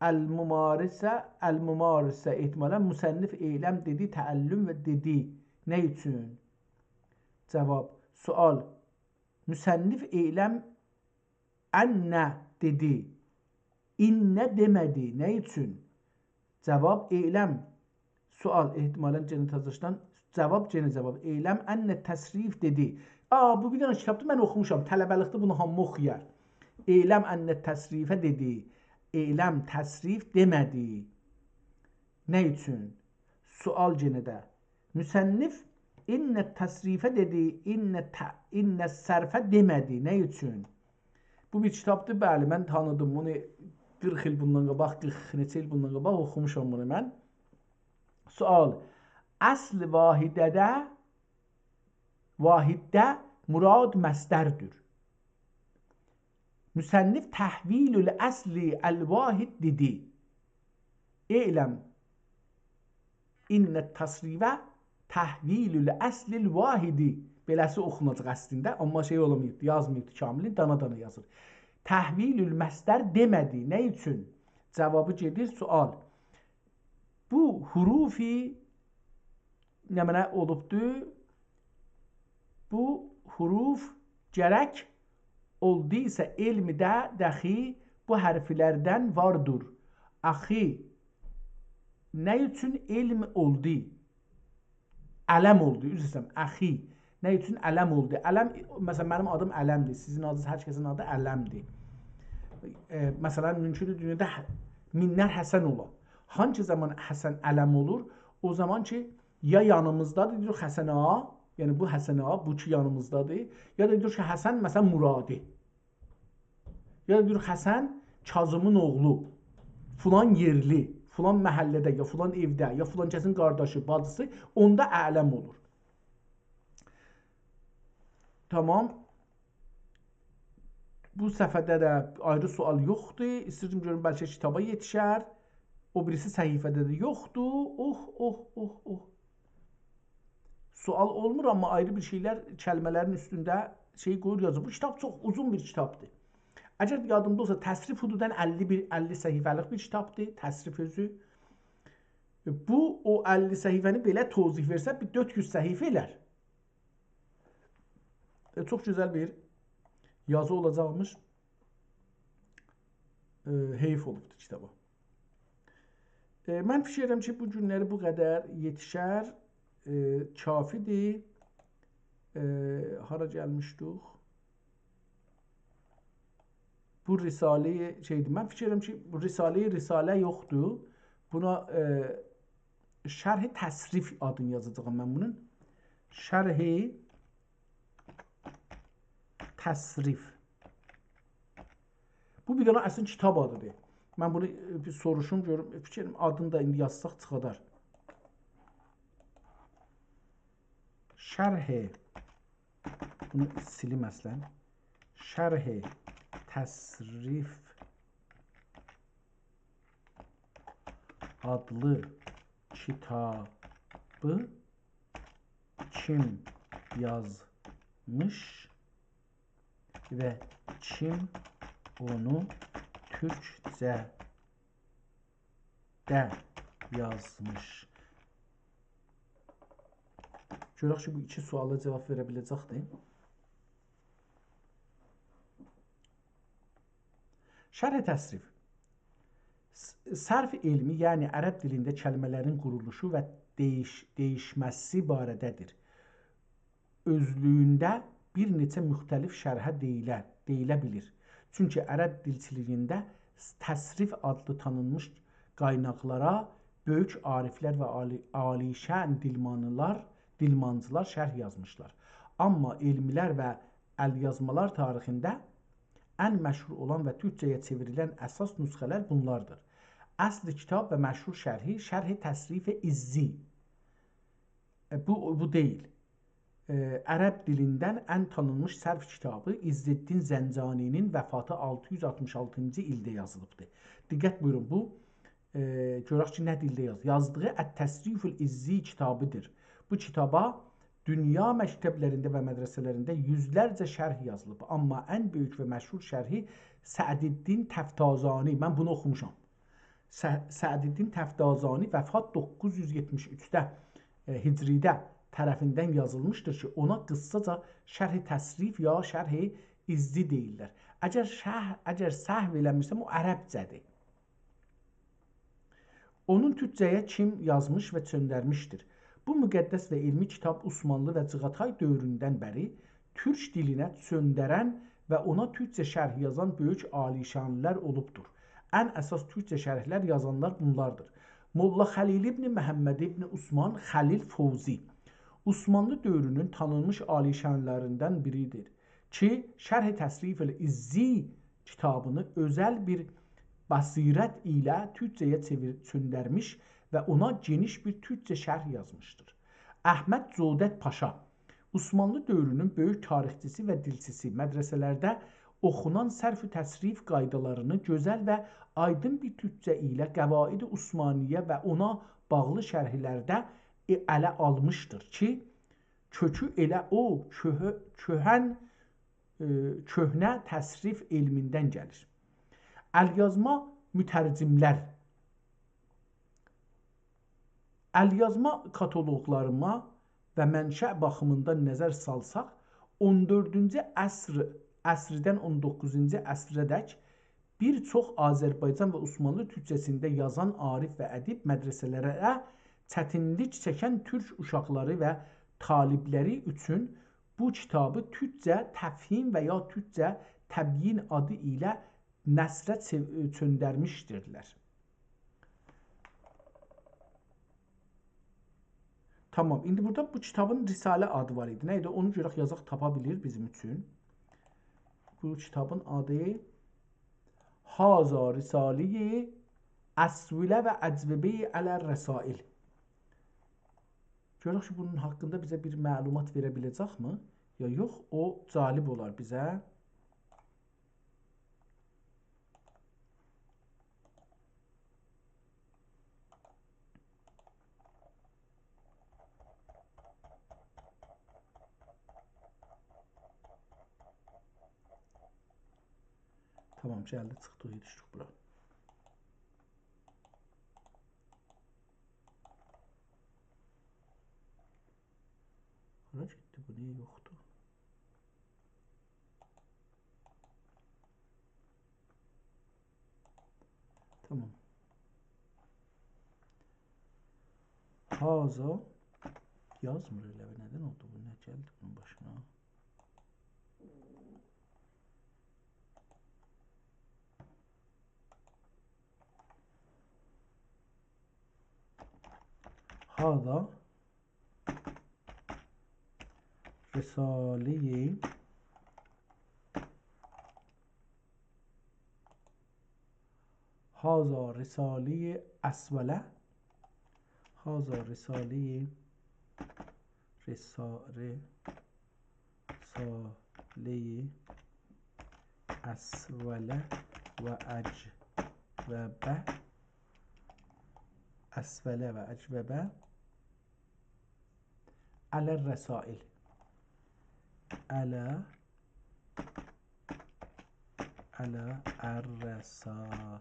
الممارسه، الممارسه احتمالا مصنف اعلم دئدی، تعلم و دئدی. نه اوچون؟ جواب، سؤال، مصنف اعلم ان دئدی، ان دئمه‌دی. نه اوچون؟ جواب، اعلم. سؤال، احتمالا یئنه تازاشدان، جواب، یئنه جواب. اعلم ان تصریف دئدی. آ، بو بیر دنه کیتابدیر، من اوخوموشام. طلبه‌لیکده بونو هامی اوخویار. اعلم ان تصریف دئدی. اعلم تصریف دئمه‌دی. نه اوچون؟ سؤال یئنه ده. مصنف ان تصریف دئدی، ان ت-، ان صرف دئمه‌دی. نه اوچون؟ بو بیر کیتابدیر، بلی، من تانیدیم بونو قیرخ ایل بوندان قاباق، قیرخ نئچه ایل بوندان قاباق اوخوموشام بونو من. سؤال، اصل واحدده، واحدده مراد مصدردیر. مصنف تحویل الاصل الواحد دئدی. اعلم ان التصریف تحویل الاصل الواحد. بئله‌سی اوخوناجاق اصلینده، آمما شئی اولاماییبدی، یازماییبدی کاملین، دانا-دانا یازیر. تحویل المصدر دئمه‌دی. نه اوچون؟ جوابی گئدیر، سؤال. بو حروفی نمنه اولوبدو؟ بو حروف گرک اولدویسا علم ده دخی بو حرفلردن واردور. آخی، نه اوچون علم اولدو؟ علم اولدو، عذر ایسته‌ییرم، اخی. نه اوچون علم اولدو؟ علم، مثلا، منیم آدیم علم‌دیر، سیزین آدینیز، هر کسین آدی علم‌دیر. ائ، مثلا، مومکوندور دونیادا ح-، مینلر حسن اولا. هانگی زامان حسن علم اولور؟ او زامان کی، یا یانیمیزدادیر، دئییریک حسن آغا، یعنی بو حسن آغا، بو کی یانیمیزدادیر، یا دا دئییریک کی، حسن، مثلا، مرادی. یا دا دئییر، حسن کاظمین اوغلو، فلان یئرلی، فلان محله‌ده، یا فلان ائوده، یا فلان کسین قارداشی، باجیسی، اوندا اعلم اولور. تامام. بو صفحه‌ده ده آیری سؤال یوخدور. ایسته‌ییرم گؤروم، بلکه کیتابا یئتیشر. او بیریسی صفحه‌ده ده یوخدور. اوه، اوه، اوه، اوه. سؤال اولمور، آمما آیری بیر شئیلر کلمه‌لرین اوستونده شئی قویور، یازیر. بو کیتاب چوخ اوزون بیر کیتابدیر. اگر یادیمدا اولسا، تصریف حدوداً اللی بیر، اللی صفحه‌لیک بیر کیتابدیر، تصریف اؤزو. بو، او اللی صفحه‌نی بئله توضیح وئرسه، بیر دؤرد یوز صفحه ائلر. ائ، چوخ گؤزل بیر یازی اولاجاقمیش. ائ، حیف اولوبدور کیتابا. ائ، من فیکیر ائدیرم کی، بو گونلری بو قدر یئتیشر، ائ، کافیدیر. ائ، هارا گلمیشدیک؟ بو رساله شئیدیر. من فیکیر ائدیرم کی، بو رساله، رساله یوخدور. بونا، ائ، شرح تصریف آدینی یازاجاغام من بونون. شرح تصریف. بو بیر دنه اصلینده کیتاب آدیدیر. من بونو، ائ، بیر سوروشوم، گؤروم، فیکریم آدینی دا ایندی یازساق چیخادار. شرح، بونو سیلیم اصلاً. شرح تصریف آدلی کیتابی کیم یازمیش و کیم اونو تورکجه ده یازمیش؟ گؤرک کی، بو ایکی سؤالا جواب وئره بیله‌جکدیر. شرح تصریف. س-، صرف علمی، یعنی عرب دیلینده کلمه‌لرین قورولوشو و دَییش-، دَییشمه‌سی باره‌ده‌دیر. اؤزلویونده بیر نئچه مختلف شرحه دئییله، دئییله بیلیر. چونکی عرب دیلچیلیگینده تصریف آدلی تانینمیش قایناقلارا بؤیوک عارفلر و عالی-، عالی‌شأن دیلمانلار، دیلمانجیلار شرح یازمیشلار. آمما علملر و ال‌یازمالار تاریخینده ان مشهور اولان و تورکجه‌یه چئوریلن اساس نسخه‌لر بونلاردیر. اصل کیتاب و مشهور شرحی، شرح تصریف ایززی. ائ، بو، بو دئییل. ائ، عرب دیلیندن ان تانینمیش صرف کیتابی عز‌الدین زنجانی‌نین وفاتی آلتی یوز آلتمیش آلتینجی ایلده یازیلیبدیر. دقت بویورون، بو، ائ، گؤرک کی، نه دیلده یاز-، یازدیغی التصریف العزی کیتابیدیر. بو کیتابا دونیا مکتبلرینده و مدرسه‌لرینده یوزلرجه شرح یازیلیب. آمما ان بؤیوک و مشهور شرحی سعدالدین تفتازانی، من بونو اوخوموشام. سع-، سعدالدین تفتازانی، وفات دوققوز یوز یئتمیش اوچده، ائ، هجریده طرفیندن یازیلمیشدیر کی، اونا قیسساجا شرح تصریف یا شرح ایززی دئییرلر. اگر شرح، اگر سهو ائله‌میرسم، او عربجه‌دیر. اونون تورکجه‌یه کیم یازمیش و چؤندرمیشدیر؟ بو مقدس و علمی کیتاب عثمانلی و چغاتای دؤوروندن بری تورک دیلینه چؤندرن و اونا تورکجه شرح یازان بؤیوک عالی‌شأنلر اولوبدور. ان اساس تورکجه شرحلر یازانلار بونلاردیر: ملا خلیل ابن محمد ابن عثمان خلیل فوزی، عثمانلی دؤورونون تانینمیش عالی‌شأنلریندن بیریدیر کی، شرح تصریف العزی کیتابینی اؤزل بیر بصیرت ایله تورکجه‌یه چئویر-، چؤندرمیش و اونا گئنیش بیر تورکجه شرح یازمیشدیر. احمد جودت پاشا، عثمانلی دؤورونون بؤیوک تاریخچیسی و دیلچیسی، مدرسه‌لرده اوخونان صرف و تصریف قایدالارینی گؤزل و آیدین بیر تورکجه ایله قواعد عثمانیه و اونا باغلی شرحلرده، ائ، اله آلمیشدیر کی، کؤکو ائله او کؤه-، کؤهن، ائ، کؤهنه تصریف علمیندن گلیر. ال‌یازما مترجم‌لر. الیازما کاتالوقلارینا و منشأ باخیمیندان نظر سالساق، اون دؤردونجو عصر، عصردن اون دوققوزونجو عصره‌دک بیر چوخ آذربایجان و عثمانلی تورکجه‌سینده یازان عارف و ادیب مدرسه‌لره چتینلیک چکن تورک اوشاقلاری و طالب‌لری اوچون بو کیتابی تورکجه تفهیم و یا تورکجه تبیین آدی ایله نثره چئو-، چؤندرمیشدیرلر. تامام، ایندی بورادا بو کیتابین رساله آدی وار ایدی. نه ایدی؟ اونو گؤرک، یازاق، تاپا بیلیر بیزیم اوچون. بو کیتابین آدی هذا رسالهٔ اسوله و اجوبه علی الرسائل. گؤرک کی، بونون حاقیندا بیزه بیر معلومات وئره بیله‌جکمی، یا یوخ، او جالب اولار بیزه. تامام، گلدی، چیخدی، یئتیشدیک بورا. هارا گئتدی بو؟ نییه یوخدور؟ تامام. هذا یازمیر ائله بیل. ندن اولدو بو؟ نه گلدی بونون باشینا؟ هذا رسالهٔ، هذا رسالهٔ اسوله، هذا رسالهٔ، رسا-، رسالهٔ اسوله و اجوبه، اسوله و اجوبه علی الرسائل. علی، علی الرسائل.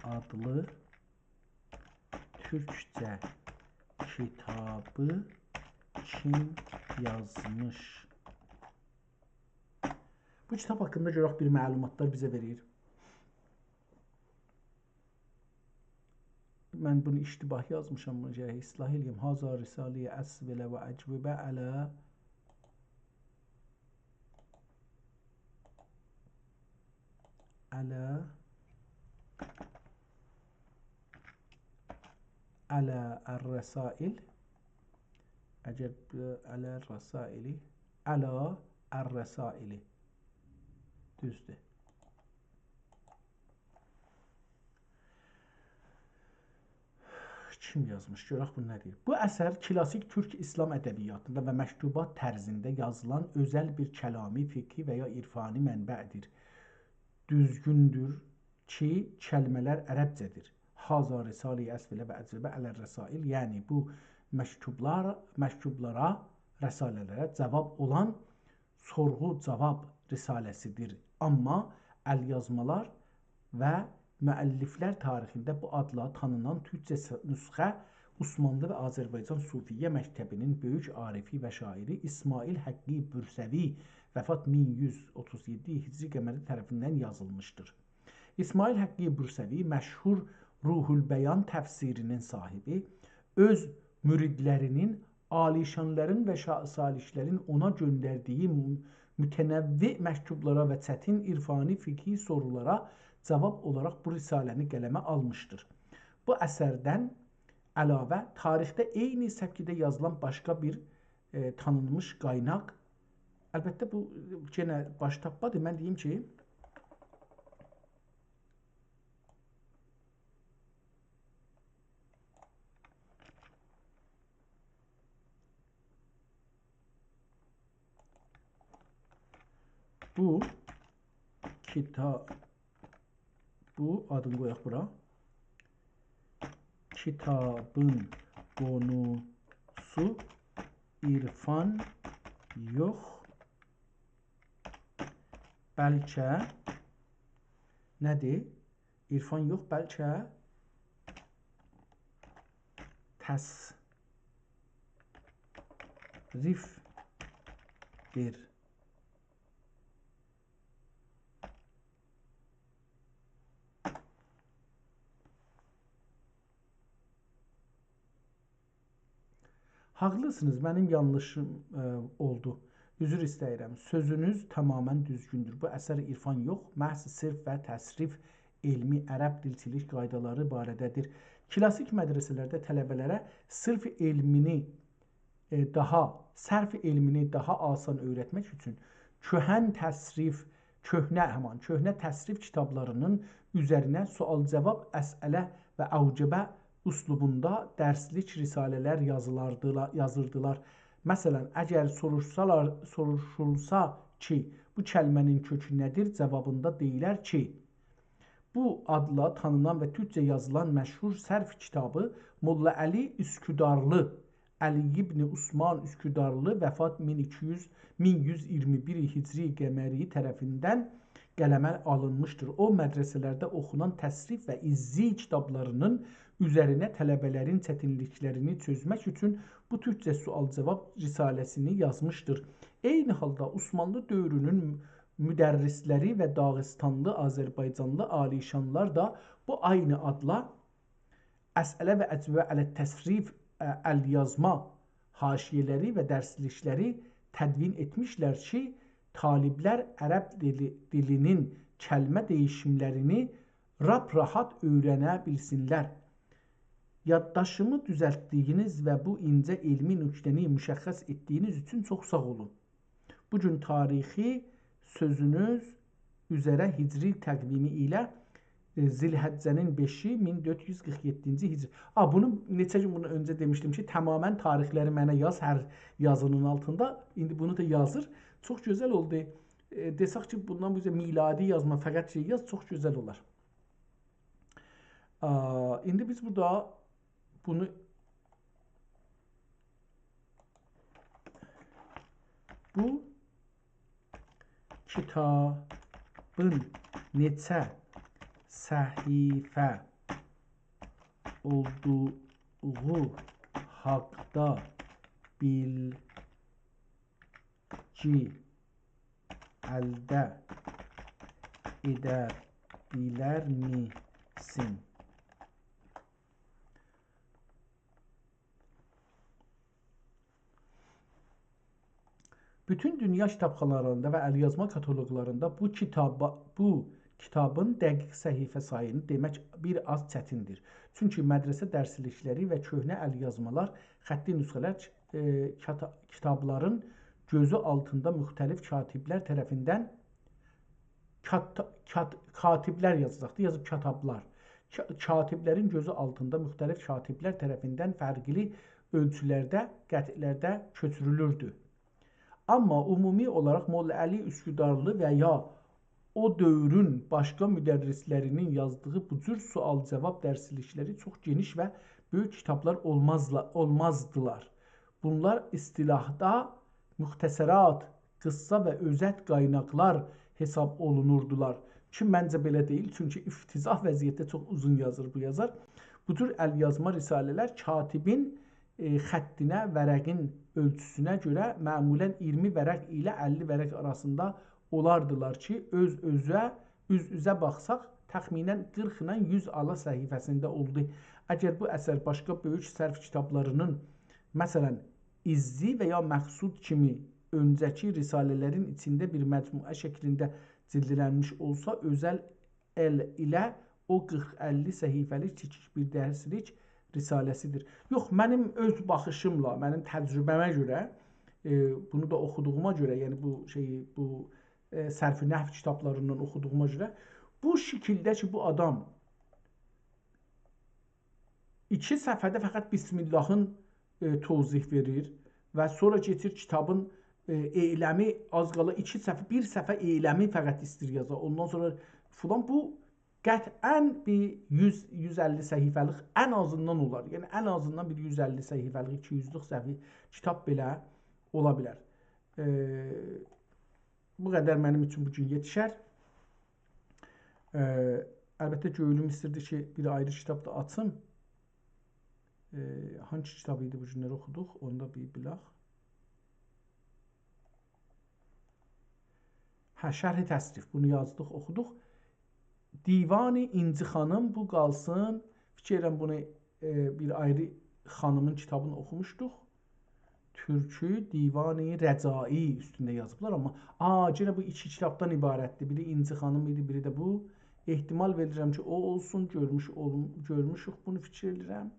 آدلی تورکجه کیتابی کیم یازمیش؟ بو کیتاب حاقیندا گؤرک بیر معلوماتلار بیزه وئریر. من بونو اشتباه یازمیشام، بونو گرک اصلاح ائله‌ییم. هذا رسالهٔ اسوله و اجوبه علی، علی، علی الرسائل. اگر، ائ، علی الرسائل، علی الرسائل. دوزدور. کیم یازمیش؟ گؤرک بو نه دئییر. بو اثر کلاسیک تورک ایسلام ادبیاتیندا و مکتوبات طرزینده یازیلان اؤزل بیر کلامی، فقهی و یا عرفانی منبع‌دیر. دوزگوندور کی، کلمه‌لر عربجه‌دیر. هذا رسالهٔ اسوله و اجوبه علی الرسائل، یعنی بو مکتوبلار، مکتوبلارا، رساله‌لره جاواب اولان سورغو-جاواب رساله‌سیدیر. آمما الیازمالار و مؤلف‌لر تاریخینده بو آدلا تانینان تورکجه س-، نسخه عثمانلی و آذربایجان صوفیه مکتبینین بؤیوک عارفی و شاعری اسماعیل حقی بورسوی، وفات مین یوز اوتوز یئددی هجری قمری، طرفیندن یازیلمیشدیر. اسماعیل حقی بورسوی، مشهور روح‌البیان تفسیرینین صاحیبی، اؤز مریدلرینین، عالیشانلارین و شا-، سالک‌لرین اونا گؤندردیگی م-، متنوع مکتوبلارا و چتین عرفانی فقهی سورولارا جاواب اولاراق بو رساله‌نی قلمه آلمیشدیر. بو اثردن علاوه، تاریخده عینی سبکده یازیلان باشقا بیر، ائ، تانینمیش قایناق، البته، بو، ائ، یئنه باش تاپمادی. من دئییم کی، بو کیتا-، بو آدینی قویاق بورا. کیتابین قونوسو عرفان یوخ، بلکه نه‌دیر؟ عرفان یوخ، بلکه تصریف‌دیر. حاقلیسینیز، منیم یانلیشیم، ائ، اولدو. عذر ایسته‌ییرم. سؤزونوز تماماً دوزگوندور. بو اثر عرفان یوخ، محض صرف و تصریف علمی عرب دیلچیلیک قایدالاری باره‌ده‌دیر. کلاسیک مدرسه‌لرده طلبه‌لره صرف علمینی، ائ، داها، صرف علمینی داها آسان اؤیرتمک اوچون کهن تصریف، کهنه، همان، کهنه تصریف کیتابلاری‌نین اوزرینه سؤال-جاواب، اسئله و اوجبه اسلوبوندا درسلیک رساله‌لر یازیلاردیلا-، یازیردیلار. مثلا، اگر سوروشسالار، سوروشولسا کی، بو کلمه‌نین کؤکو نه‌دیر؟ جاوابیندا دئییلر کی، بو آدلا تانینان و تورکجه یازیلان مشهور صرف کیتابی موللا علی اوسکودارلی، علی ابن عثمان اوسکودارلی، وفات مین ایکی یوز، مین یوز اییرمی بیر هجری قمری طرفیندن قلمه آلینمیشدیر. او، مدرسه‌لرده اوخونان تصریف و عزی کیتابلاری‌نین اوزرینه طلبه‌لرین چتینلیکلرینی چؤزمک اوچون بو تورکجه سؤال-جاواب رساله‌سینی یازمیشدیر. عینی حالدا عثمانلی دؤورونون مدرس‌لری و داغستانلی، آذربایجانلی عالیشانلار دا بو عینی آدلا اسئله و اجوبه علی تصریف، ائ، ال‌یازما حاشیه‌لری و درسلیکلری تدوین ائتمیشلر کی، طالب‌لر عرب دیلی، دیلینین کلمه دییشیملرینی راپ-راحت اؤیرنه بیلسینلر. یادداشیمی دوزلتدیگینیز و بو اینجه علمی نکته‌نی مشخص ائتدیگینیز اوچون چوخ ساغ اولون. بو گون تاریخی سؤزونوز اوزره هجری تقویمی ایله، ائ، ذوالحجه‌نین بئشی، مین دؤرد یوز قیرخ یئددینجی هجری. آ، بونو نئچه گون بوندان اؤنجه دئمیشدیم کی، تماماً تاریخلری منه یاز هر یازینین آلتیندا. ایندی بونو دا یازیر. چوخ گؤزل اولدو. ائ، دئسک کی، بوندان بو اوزه میلادی یازما، فقط شئی یاز، چوخ گؤزل اولار. آ، ایندی بیز بورادا بونو، بو کیتابین نئچه صفحه اولدوغو حاقدا بیلگی الده ائده بیلرمیسین؟ بوتون دونیا کیتابخانالاریندا و ال‌یازما کاتالوقلاریندا بو کیتابا، بو کیتابین دقیق صفحه سایینی دئمک بیر آز چتیندیر. چونکی مدرسه درسلیکلری و کؤهنه ال‌یازمالار، خطی نسخه‌لر، ائ، کاتا-، کیتابلارین گؤزو آلتیندا مختلف کاتب‌لر طرفیندن کات-، کات-، کاتب‌لر یازاجاقدی، یازیب کاتابلار. کا-، کاتب‌لرین گؤزو آلتیندا مختلف کاتب‌لر طرفیندن فرقلی اؤلچولرده، قطع‌لرده کؤچورولوردو. آمما عمومی اولاراق موللا علی اوسکودارلی و یا او دؤورون باشقا مدرس‌لرینین یازدیغی بو جور سؤال-جاواب درسلیکلری چوخ گئنیش و بؤیوک کیتابلار اولمازلا-، اولمازدیلار. بونلار اصطلاحدا مختصرات، قیسسا و اؤزت قایناقلار حساب اولونوردولار کی، منجه بئله دئییل، چونکی افتضاح وضعیتده چوخ اوزون یازیر بو یازار. بو جور ال‌یازما رساله‌لر کاتبین، ائ، خطینه، ورقین اؤلچوسونه گؤره معمولاً اییرمی ورق ایله اللی ورق آراسیندا اولاردیلار کی، اؤز-اؤزه، اوز-اوزه باخساق، تخمیناً قیرخ ایله یوز آلا صفحه‌سینده اولدو. اگر بو اثر باشقا بؤیوک صرف کیتابلارینین، مثلاً، عزی و یا مقصود کیمی اؤنجه‌کی رساله‌لرین ایچینده بیر مجموعه شکلینده جلدلنمیش اولسا، اؤزل ال ایله او قیرخ اللی صفحه‌لیک کیچیک بیر درسلیک رساله‌سیدیر. یوخ، منیم اؤز باخیشیملا، منیم تجربه‌مه گؤره، ائ، بونو دا اوخودوغوما گؤره، یعنی بو شئیی، بو، ائ، صرف نحو کیتابلاریندان اوخودوغوما گؤره، بو شکیلده کی، بو آدام ایکی صفحه‌ده فقط بسم‌اللهین، ائ، توضیح وئریر و سونرا کئچیر کیتابین، ائ، اعلامی، آز قالا ایکی صفحه، بیر صفحه اعلامی فقط ایستیر یازا. اوندان سونرا فلان، بو قطعاً بیر یوز، یوز اللی صفحه‌لیک ان آزیندان اولار. یعنی ان آزیندان بیر یوز اللی صفحه‌لیک، ایکی یوزلوک صفحه کیتاب بئله اولا بیلر. ائ، بو قدر منیم اوچون بو گون یئتیشر. ائ، البته، گؤیلوم ایستیردی کی، بیر آیری کیتاب دا آچیم. ائ، هانسی کیتاب ایدی بو گونلر اوخودوق؟ اونو دا بیر بیلک. هه، شرح تصریف. بونو یازدیق، اوخودوق. دیوان اینجی خانیم، بو قالسین. فیکیر ائدیرم بونو، ائ، بیر آیری خانیمین کیتابینی اوخوموشدوق. تورکی دیوان رجایی اوستونده یازیبلار، آمما، آ، یئنه بو ایکی کیتابدان عبارتدیر. بیری اینجی خانیم ایدی، بیری ده بو. احتمال وئریرم کی، او اولسون، گؤرموش اولون-، گؤرموشوک بونو، فیکیر ائدیرم.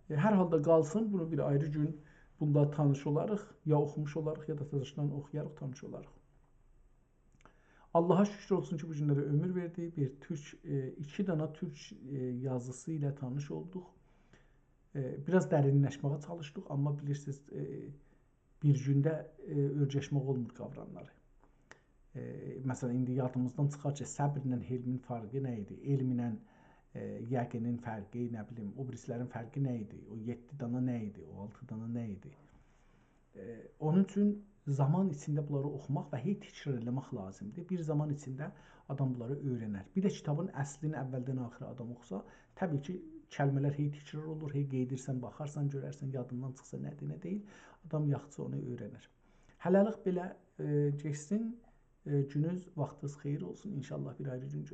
ائ، هر حالدا قالسین، بونو بیر آیری گون بوندا تانیش اولاریق، یا اوخوموش اولاریق، یا دا تزه‌دن اوخویاریق، تانیش اولاریق. آللاها شوکور اولسون کی، بو گونلره عؤمور وئردی. بیر تورک، ائ، ایکی دانا تورک، ائ، یازیسی ایله تانیش اولدوق. ائ، بیر آز درینلشمه‌یه چالیشدیق، آمما بیلیرسینیز، ائ، بیر گونده، ائ، اؤیرشمک اولمور قاوراملاری. ائ، مثلا، ایندی یادیمیزدان چیخار کی، صبرله حلمین فرقی نه ایدی؟ علم ایله، ائ، یقینین فرقی، نه بیلیم، او بیریسیلرین فرقی نه ایدی؟ او یئددی دانا نه ایدی؟ او آلتی دانا نه ایدی؟ ائ، اونون اوچون زامان ایچینده بونلاری اوخوماق و هئی تکرار ائله‌مک لازیمدیر. بیر زامان ایچینده آدام بونلاری اؤیرنر. بیر ده کیتابین اصلینی اولدن آخیرا آدام اوخوسا، طبیعی کی، کلمه‌لر هئی تکرار اولور، هئی قئییدیرسن، باخارسان، گؤررسن، یادیندان چیخسا نه‌دیر، نه دئییل، آدام یاخشی اونو اؤیرنر. هله‌لیک بئله، ائ، کئچسین. ائ، گونونوز، واختینیز خئییر اولسون. ان‌شاءالله بیر آیری گون گؤروشه‌ریک.